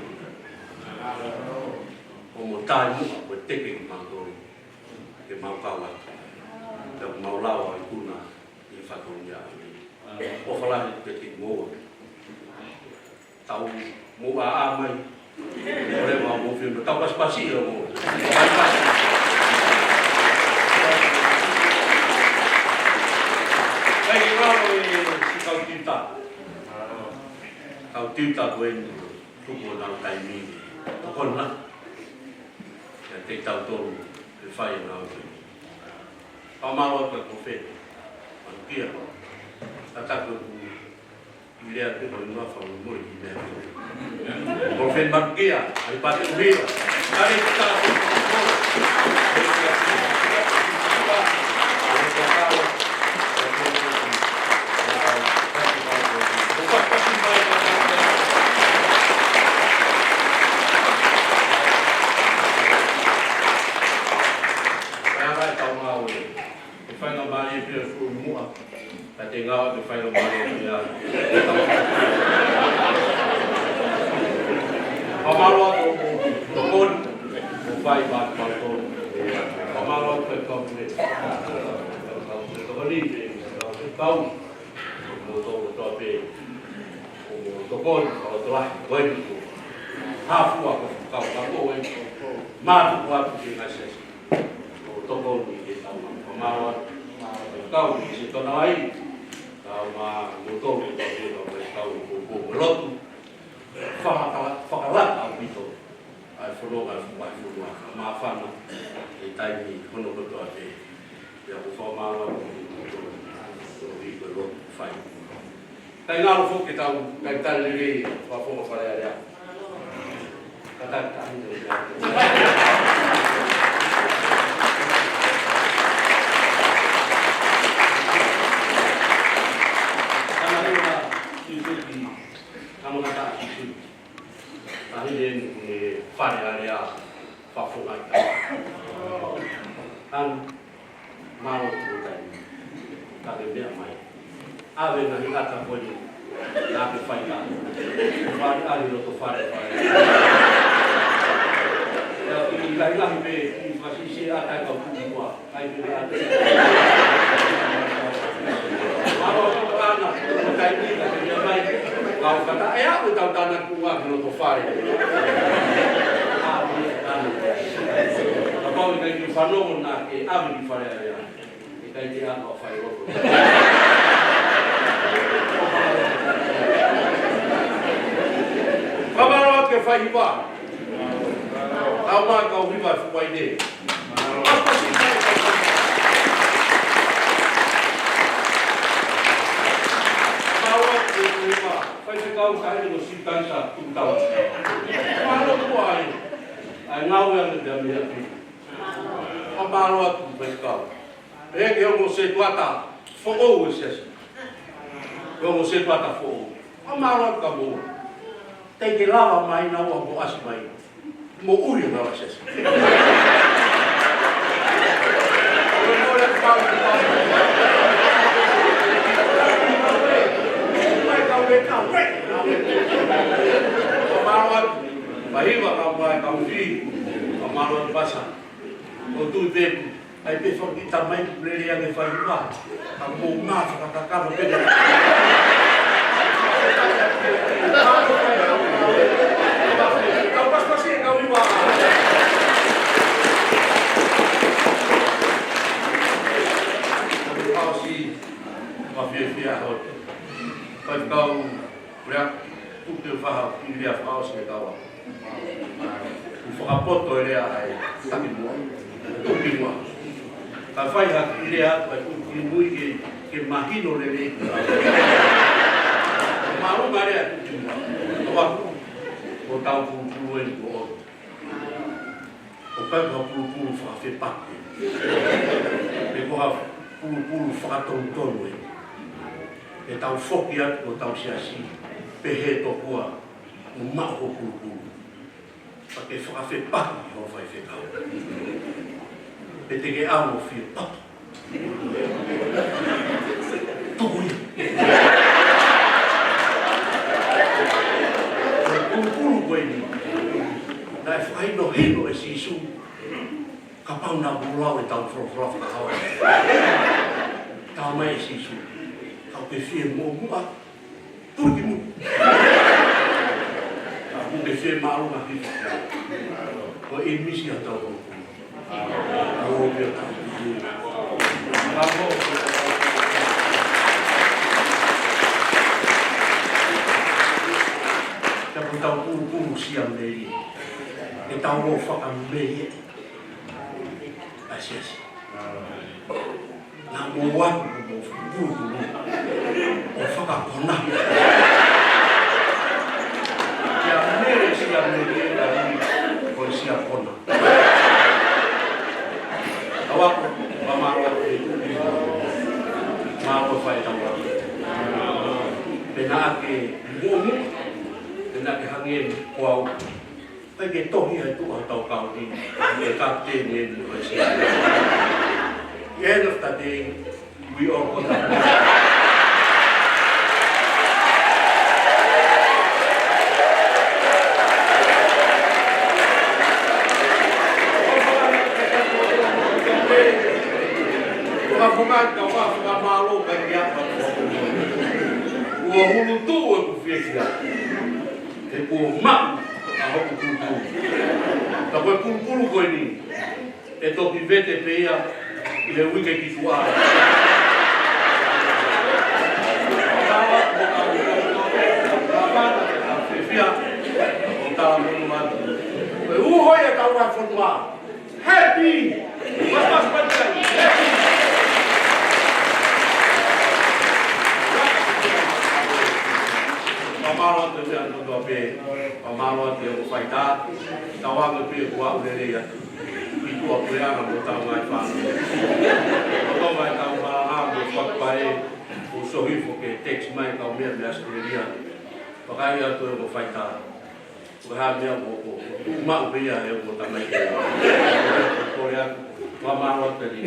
ʻO mo tāi muʻa, ko e teke ki mātou. Ke mau kau atu. Ke mau lau ʻa e ikuna. ʻI he fatongia ʻa e ʻOtua. ʻOfa lahi kiate kimoua. Tau mou ʻā mai. Ko e mau mou fie, tau pasipasi ʻo mou. Pasipasi. Kai ke ngalo e si kau tiuta. Kau tiuta ko eni. Tuku ʻo nau taimi. Tokoni na. Kiate kitautolu. Ke fai e ngāue ko eni. Fakamālō atu ki he Palōfita Manukia. Kātaki ʻoku ʻi lea pē ko e ngaahi fakamolemole ki he meʻa ko ē. Palōfita Manukia, ʻai pāte ʻuhila. Kare ki tātou. Ke faingamālie pē ʻo fuʻu muʻa, ka te ngāue ke faingamālie pē ia. Fakamālō atu ʻoku tokoni, ʻo fai maʻa kimautolu. Fakamālō atu ki he kau pule. Kau pule tokoni pē, kau pule kau. Mo tau kotoa pē. ʻO mo tokoni, ʻo tokolahi, ko eni ko. Hafua ko kau ka ko eni. Mātuku atu ki he ngaahi siasi. ʻO tokoni ke tau ma. Fakamālō atu. Kau ki he tona ai. Kau ma mo tau kotoa pē, kau pē, kau Lotu fakala-, fakalata ʻaupito ʻa e fononga ʻa e fuʻu vahefonua, ka māfana ʻi he taimi hono kotoa pē. Pea ʻoku ou fakamālō atu ki he lotu, ko e lotu fai. Kae ngalo foki ke tau, kae tali lelei, fakafofonga Fale Alea. Kātaki taʻahine lelei. Tangata Tutuki, tangata Tutuki. Taʻahine eni ʻi he Fale Alea, fakafofonga. Anu, mālō atu ki he taimi. Ka ke meʻa mai. ʻAve ngaahi ʻata ko eni, naʻa ke fai ka. Fale ʻalu loto fale, fale. Ia, ʻi he lahilahi pē, ʻi he fakasiʻisiʻi ʻata ʻa e kau tuʻi mua. Ai, pē ʻata. Mālō atu ʻana, ko e taimi ka ke meʻa mai. Kau kata, ʻe aʻu ʻetau tānaki ua ki loto fale. ʻA, meʻa ʻana. Kapau ʻe ʻikai ke fanongo naʻa ke ʻave ki Fale Alea. ʻIkai te ʻalu ʻo fai loto. Fakamālō atu ki he faihiva. Tau mā kau hiva e fuʻu uaine. Mālō atu ki he hiva. Faifekau Kaʻele mo Sitaisa Tukutau. Mālō atu ai. ʻA e ngāue ʻa e meʻa pē. Fakamālō atu faifekau. Pehē ki he ongo sētuata foʻou ʻo e siasi. Ki he ongo sētuata foʻou. Fakamālō atu kia moua. Teʻeki ke lava mai naua mo ʻasi mai. Moʻui ʻa e siasi. Fakamālō atu. Faihiva kau mai kau fi. Fakamālō atu Pasa. ʻO tui pē, ʻai pē fakakiʻi tamai lele ange faihiva. Ka mou ngā fakakakano pē. Kau pasipasi e kau hiva. Kau si, mafiefia hot. Faifekau Lea, tuku ke u faha, ʻi lea fakaʻosi e kawa. ʻOku fakapoto e lea ʻa e taki muʻa. Tuki muʻa. Ka fai ha kiʻi lea atu ʻa e tuki muʻa ke, ke mahino lelei. Mālō e lea tuki muʻa. Kawa, ko tau pulupulu eni ko ʻoku. ʻOku ʻikai ko ha pulupulu fakafepaki. Pe ko ha pulupulu fakatonutonu ē. ʻE tau foki atu ko hotau siasi, pehē tokua, mo maʻu ho pulupulu. Pea ke fakafepaki ho faifekau. Pe te ke ʻalu ʻo fie paki. Tuku ia. Ko e pulupulu ko eni. Naʻe fakahinohino ʻe Sīsū. Kapau naʻa mou lau ʻetau folofola fakahaohaoa. Talamai ʻe Sīsū. Kapau ʻoku ke fie moʻumoʻua. Tuki muʻa. Ka ʻoku ke fie māʻolunga hifo. Ko e misi ʻa tautolu. Ka ko ʻetau pulupulu Siamelie. ʻEtau ō fakamelie. ʻA e siasi. Naʻa mou ō atu mo mou pulupulu. ʻO fakakonahi. Kia mele Siamelie ka ni ko e sia kona. Kau ako, fakamālō atu e tuki. Mālō e fai tau ako. Pea naʻa ke muʻomuʻa. Pea naʻa ke hangē ko au. ʻIkai ke tohi ai tuʻa tau kau ni, e kapiteni eni ʻo e siasi. End of the day, we all go down. Ko e fakafofonga ka fakamālō ka ke ʻalu. Kuo hulu tuʻu ʻeku fiefia. He kuo maʻu ʻa hoku pulupulu. Ka ko e pulupulu ko eni, ʻe toki vete pē ia ʻi he uike ki tuʻa. Mālō atu e meʻa kotoa pē, pea mālō atu e ongo faitā, tauange pē kuo aʻu lelei atu. ʻI tuʻapuleʻanga mo tau ngaahi fāmili. Ko tau ngaahi tau malanga mo fakapae, ʻo sohifo ke text mai kau meʻa mei ʻAositelēlia. Vakai atu e ongo faitā. Ko e hā e meʻa ko, ko, ko, tuʻu maʻu pē ia he ongo tamaiki. Kole atu, fakamālō atu pē ni.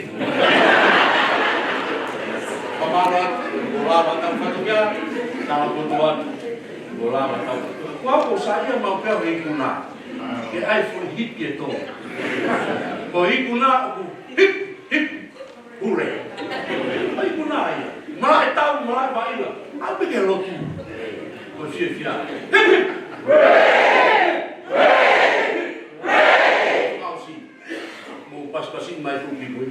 Fakamālō atu, ko lava tau fatongia, tau kotoa atu, ko lava tau. Ko au ko Saia mau pea he ikuna. Ke ʻai foʻi hiki e tō. Ko e ikuna ʻoku hiki, hiki. Pule. ʻAi, ikuna ia. Malaʻe tau, malaʻe vaʻinga. Aʻu pē ki he lotu. Ko e fiefia. Hip, hip. Mou pasipasi mai tuʻu ki mui.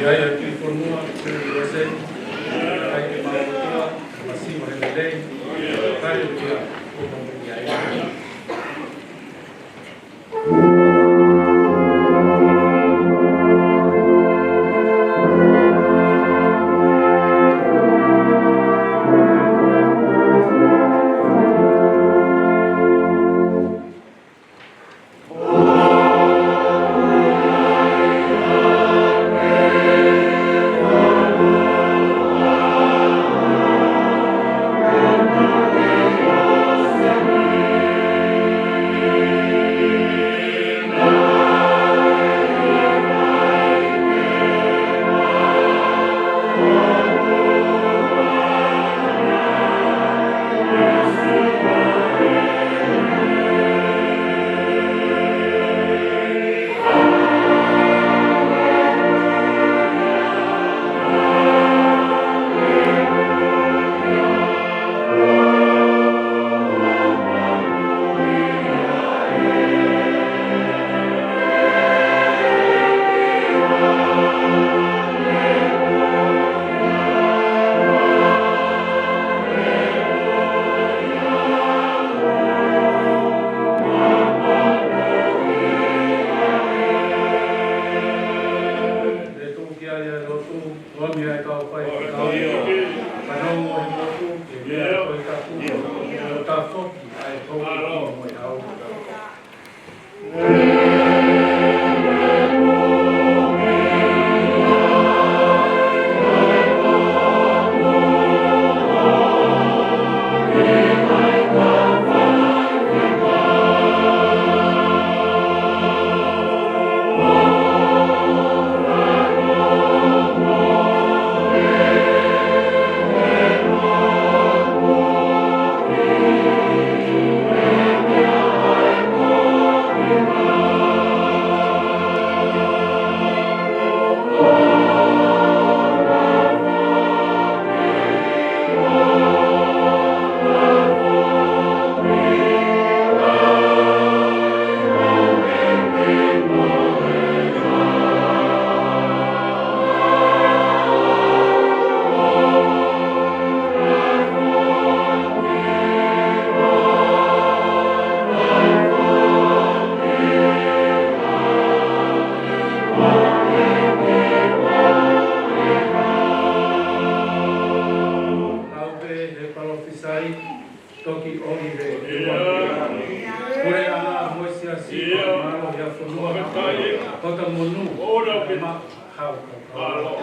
ʻIo, ʻio, ki he fonua, ki he U S A, ʻai ke mau lotua, masiva he lelei, kai o kia, ko mau ia. Tuku ki ai e lotu, ʻomi ai kau fai fakau. Fanongo he motu, ke mea ko e kaku, ʻo tafoki ai ko e kua mo e hau. Kau pē he palōfisai, toki ʻomi he ʻEiki. Pule ʻa e ngaahi siasi, mālō ia fonua, kota monū, ma hau kau kau.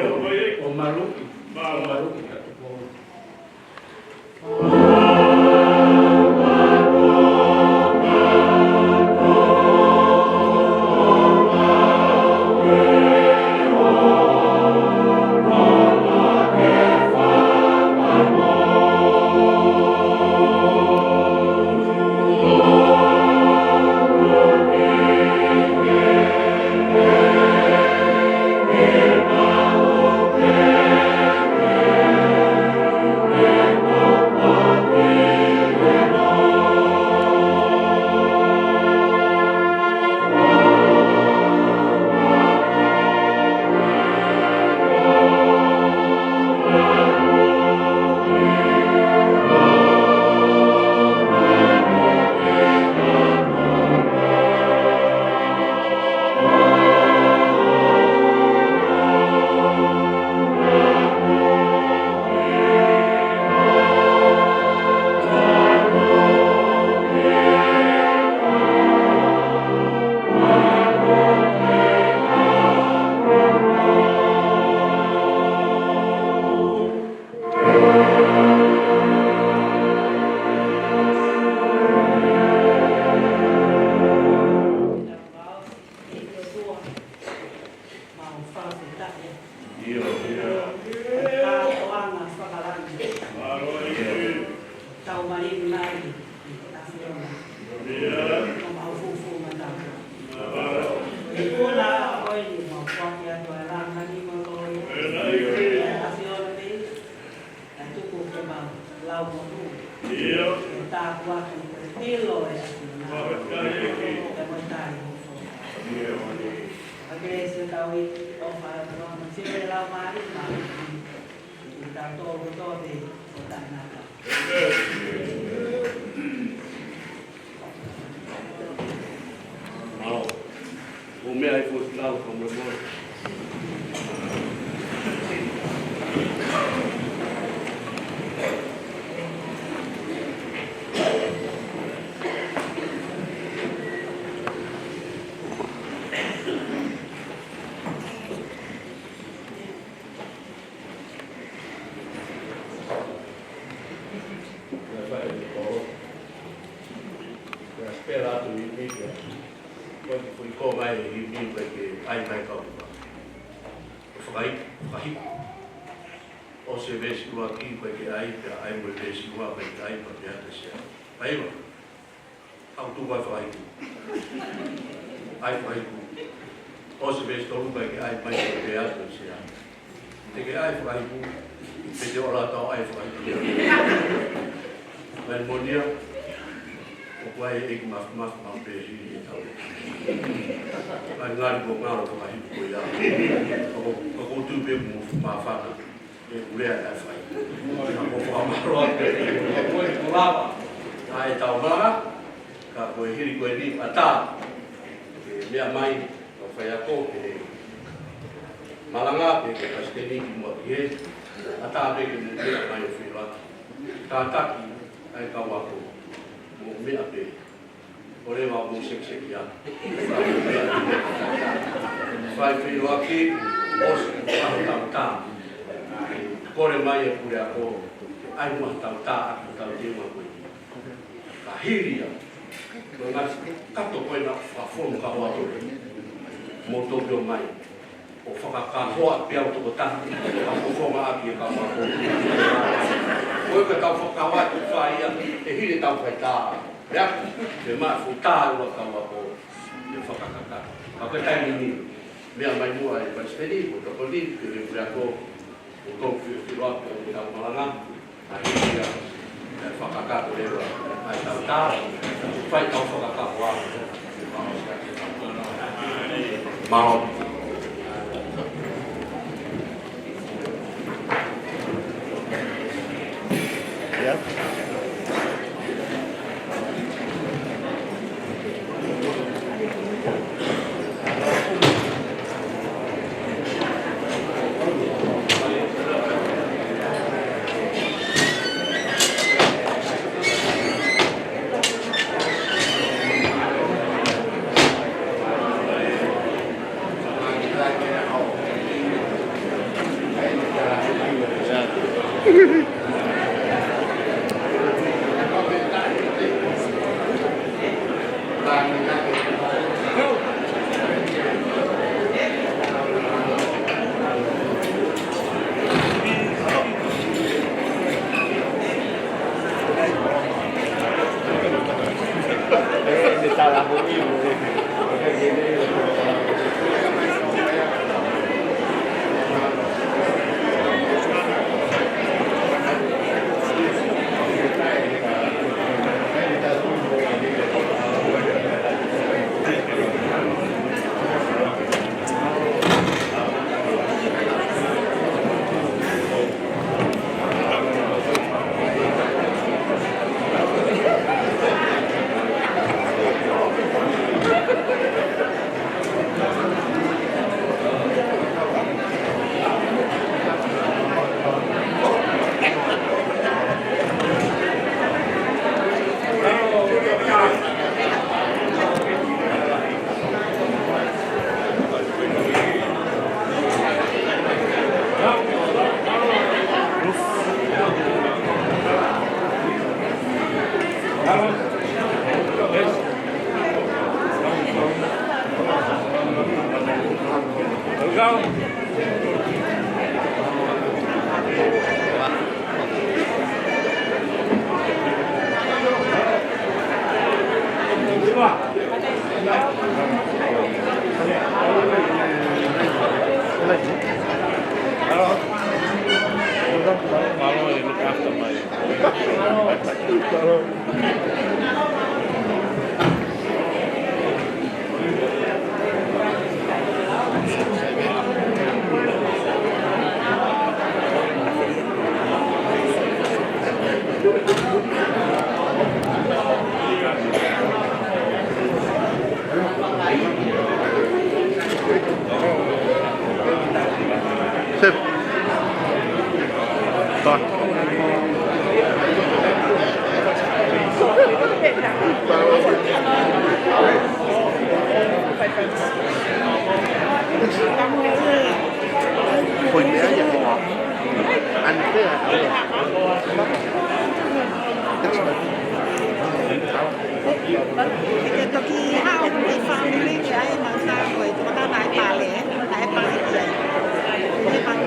ʻo Maluki. ʻO Maluki. Mau fakafetaʻi. ʻIo, ʻio. Kātoanga fakalangi. Mālō ʻEiki. Tau malinai ʻi he ʻAfiona. ʻIo. Ko mau fufu matau. Mālō. ʻI he kula ko eni mau foaki atu ʻa e lāngilangi mo e kolōlia. ʻIo, ʻio. ʻAfiona pē. Kae tuku ke mau lau mo tu. ʻIo. Ke tāpuaki ko e pilo ʻa e ʻAfiona. Fakafetaʻi ʻEiki. Ke mo e tali hoko. ʻIo. ʻA e kelesi ʻa e ʻEiki, ʻofa ʻa e ʻOtua, mo e sio ʻa e Laumālie Māʻoniʻoni. Ke tau tō kotoa pē ʻo taʻengata. Mālō. ʻO meʻa ʻi he foʻi lau fakamolemole. Pea spela atu ʻi he media. Ko e kiʻi foʻi kō mai ʻi he media ke ʻai mai kau ka. Ko e fakahiku, fakahiku. ʻOsi e veesi ua ki ko e ke ʻai, pea ʻai mo e veesi ua ko e ke ʻai, pea pehē atu ʻe Sea. ʻAi ua. ʻAu tuku ʻa e fakahiku. ʻAi fakahiku. ʻOsi e veesi tolu ko e ke ʻai mai ko e pehē atu ʻe Sea. Te ke ʻai fakahiku, pe te ola tau ʻai fakahiku. Mai monia, ʻoku ʻi ai e ʻEiki mafimafi maʻu pē hili e tau. Mai ngali ko ngalo fakahiku ko ia. Ko, ko, ko tu pē mo māfana. E kulea ka fai. Ka ko fakamālō atu. Ko e kulava. ʻA e tau malanga, ka ko e hili ko eni ʻatā. Ke meʻa mai, ka fai ako, ke malanga, pe ke pasiteni ki mua ki he. ʻAtā pē ke mo meʻa mai ʻo fila. Kātaki, ʻa e kau ako. Mo meʻa pē. ʻO leva mo sekiseki ia. Fai feʻiloaki, ʻosi ko e tautā. Kole mai e pule ako, ʻai mo e tautā, ʻaki tau te ma koe. Ka hili ia, ko e ngaahi kato ko ena fakafonu ka hoa ko e. Mo tokio mai. ʻO fakakahoa pē au tokotaha, ka fofonga ʻaki e kau ako. Ko e ka tau fakakahoa atu fai ia, ʻe hili tau fai tā. Pea, ke maʻu fuʻu tā ua kau ako, ke fakakakato. Ka ko e taimi ni, meʻa mai muʻa e palesiteni, ko e tokoni, ke le pule ako, ʻo tau fi-, filo atu e tau malanga, ʻa ia, ʻe fakakakato leva, ʻa e tau tā, fai tau fakakahoa. Mālō. Sip. Toi. Pointi ia. Antea. He ke toki haʻu ki he fāmili ke ʻai e mautolu ko e tokotaha naʻe pale, naʻe pale ki ai. He pale.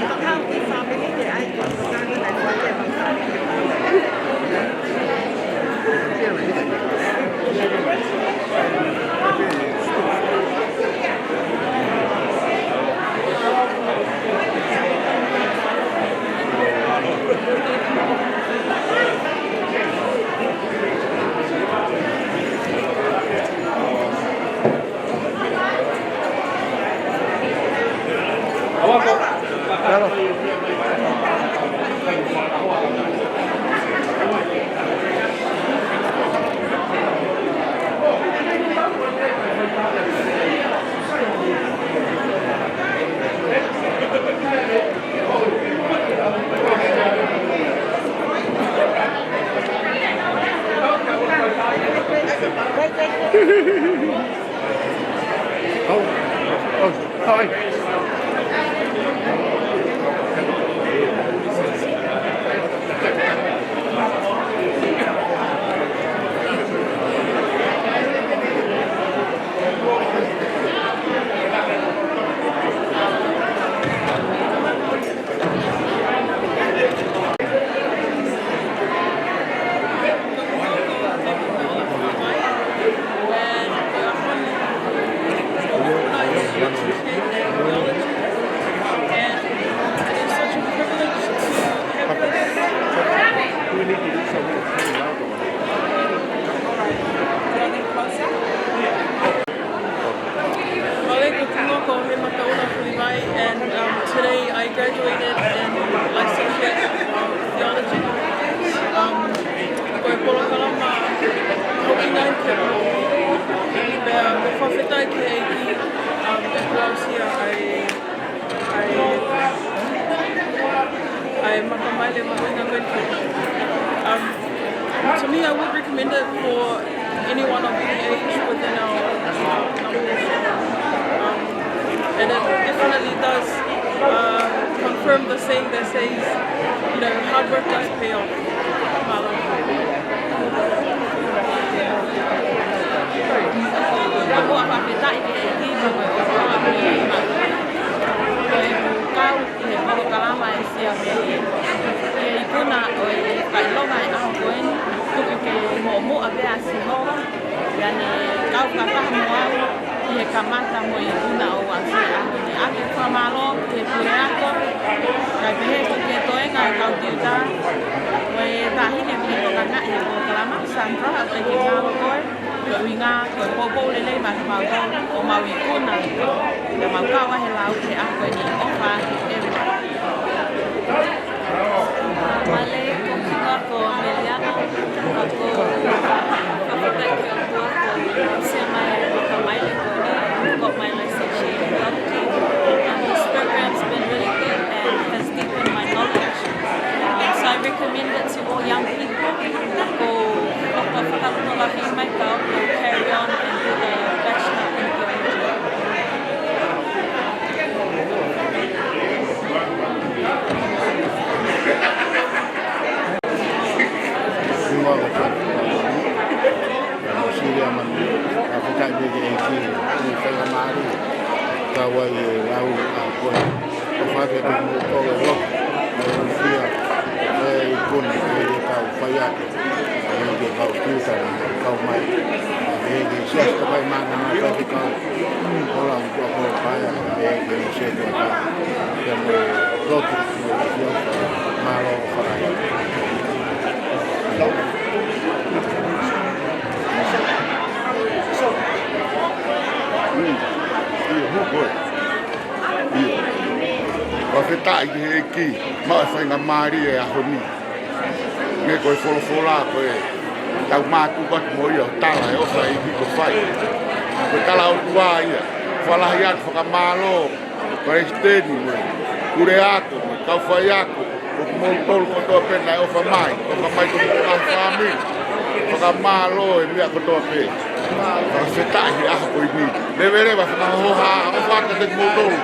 Toki haʻu ki he fāmili ke ʻai e tokotaha naʻe pale, mautolu ke pale. Oh, oh, hi. Male ko Tunga ko Hema Taula Kulivai, and um, today I graduated in licentiate of theology. Um, ko e polokalama hoki nai ke pea ko e fakafetaʻi ki he ʻEiki, um, ʻe kuo aʻusia ai ʻa e, ʻa e makamaile mahuʻinga ko eni. Um, to me, I would recommend it for anyone of any age within our, our denomination. Um, and it definitely does, uh, confirm From the saying that says, you know, hard work does pay off. Mālō. Fakafetaʻi ki he ʻEiki, fakafetaʻi ki he ʻEiki. Ko e kau ki he polokalama ʻa e Siasi, ki he ikuna ʻo e fakaʻilonga ʻo e ʻaho ko eni, tuku ke muʻomuʻa pē ʻa Sihova, pea ne kau fakataha mo au ʻi he kamata mo e ikuna ʻo e ʻaho ni. ʻAke fakamālō ki he puleako, kae pehē foki ki he toenga ʻo e kau tiuta, mo e taʻahine ko ē ʻoku ngāue ʻi he polokalama, Sandra, ʻoku ʻikai ke ngalo koe, ko e ʻuhinga, ko e poupou lelei maʻa kimautolu, ʻo mau ikuna, pea mau kau ai he lau ki he ʻaho ko eni. ʻOfa atu, everybody. Mālō, ko e kiʻi ko Meliana, ko e fakafetaʻi ki he ʻOtua, ko e sema e makamaile ko eni, got my licensure in theology. Um, this program's been really good and has deepened my knowledge. Um, so I recommend it to all young people. Ko, ko e fakatokolahi mai kau, ko e carry on and do the bachelor in theology. Sili a mani, fakafetaʻi ki he ʻEiki, ʻi he faingamālie, kau ai e lau ʻa koe. ʻOfa atu kiate kimoutolu ʻoku mou fie, ʻe ikuna, ʻe kau faiako, ʻe kau tiuta, kau mai, ʻe Siasi Tafaʻimāʻoniʻoni, ʻe kau, ʻoku lau ʻa koe paea, ʻe Siasi Tafaʻimāʻoniʻoni, ʻe lotu, ʻe Siasi, mālō ʻofa. Mm. ʻIo, hoko ē. ʻIo. Fakafetaʻi ki he ʻEiki, maʻu e faingamālie he ʻaho ni. Meʻa ko e folofola ko ē, tau mātuku atu mo ia ʻo tala e ʻofa ʻa e ʻEiki kuo fai. Ko e tala ʻOtua ia, fakalahi atu fakamālō, palesiteni mo e puleako, mo e kau faiako, ʻo kimoutolu kotoa pē naʻe ʻofa mai, ʻofa mai ki hoku ngaahi fāmili. Fakamālō e meʻa kotoa pē. Fakafetaʻi he ʻaho ko eni. Leveleva fakahoha, ʻofa atu kiate kimoutolu.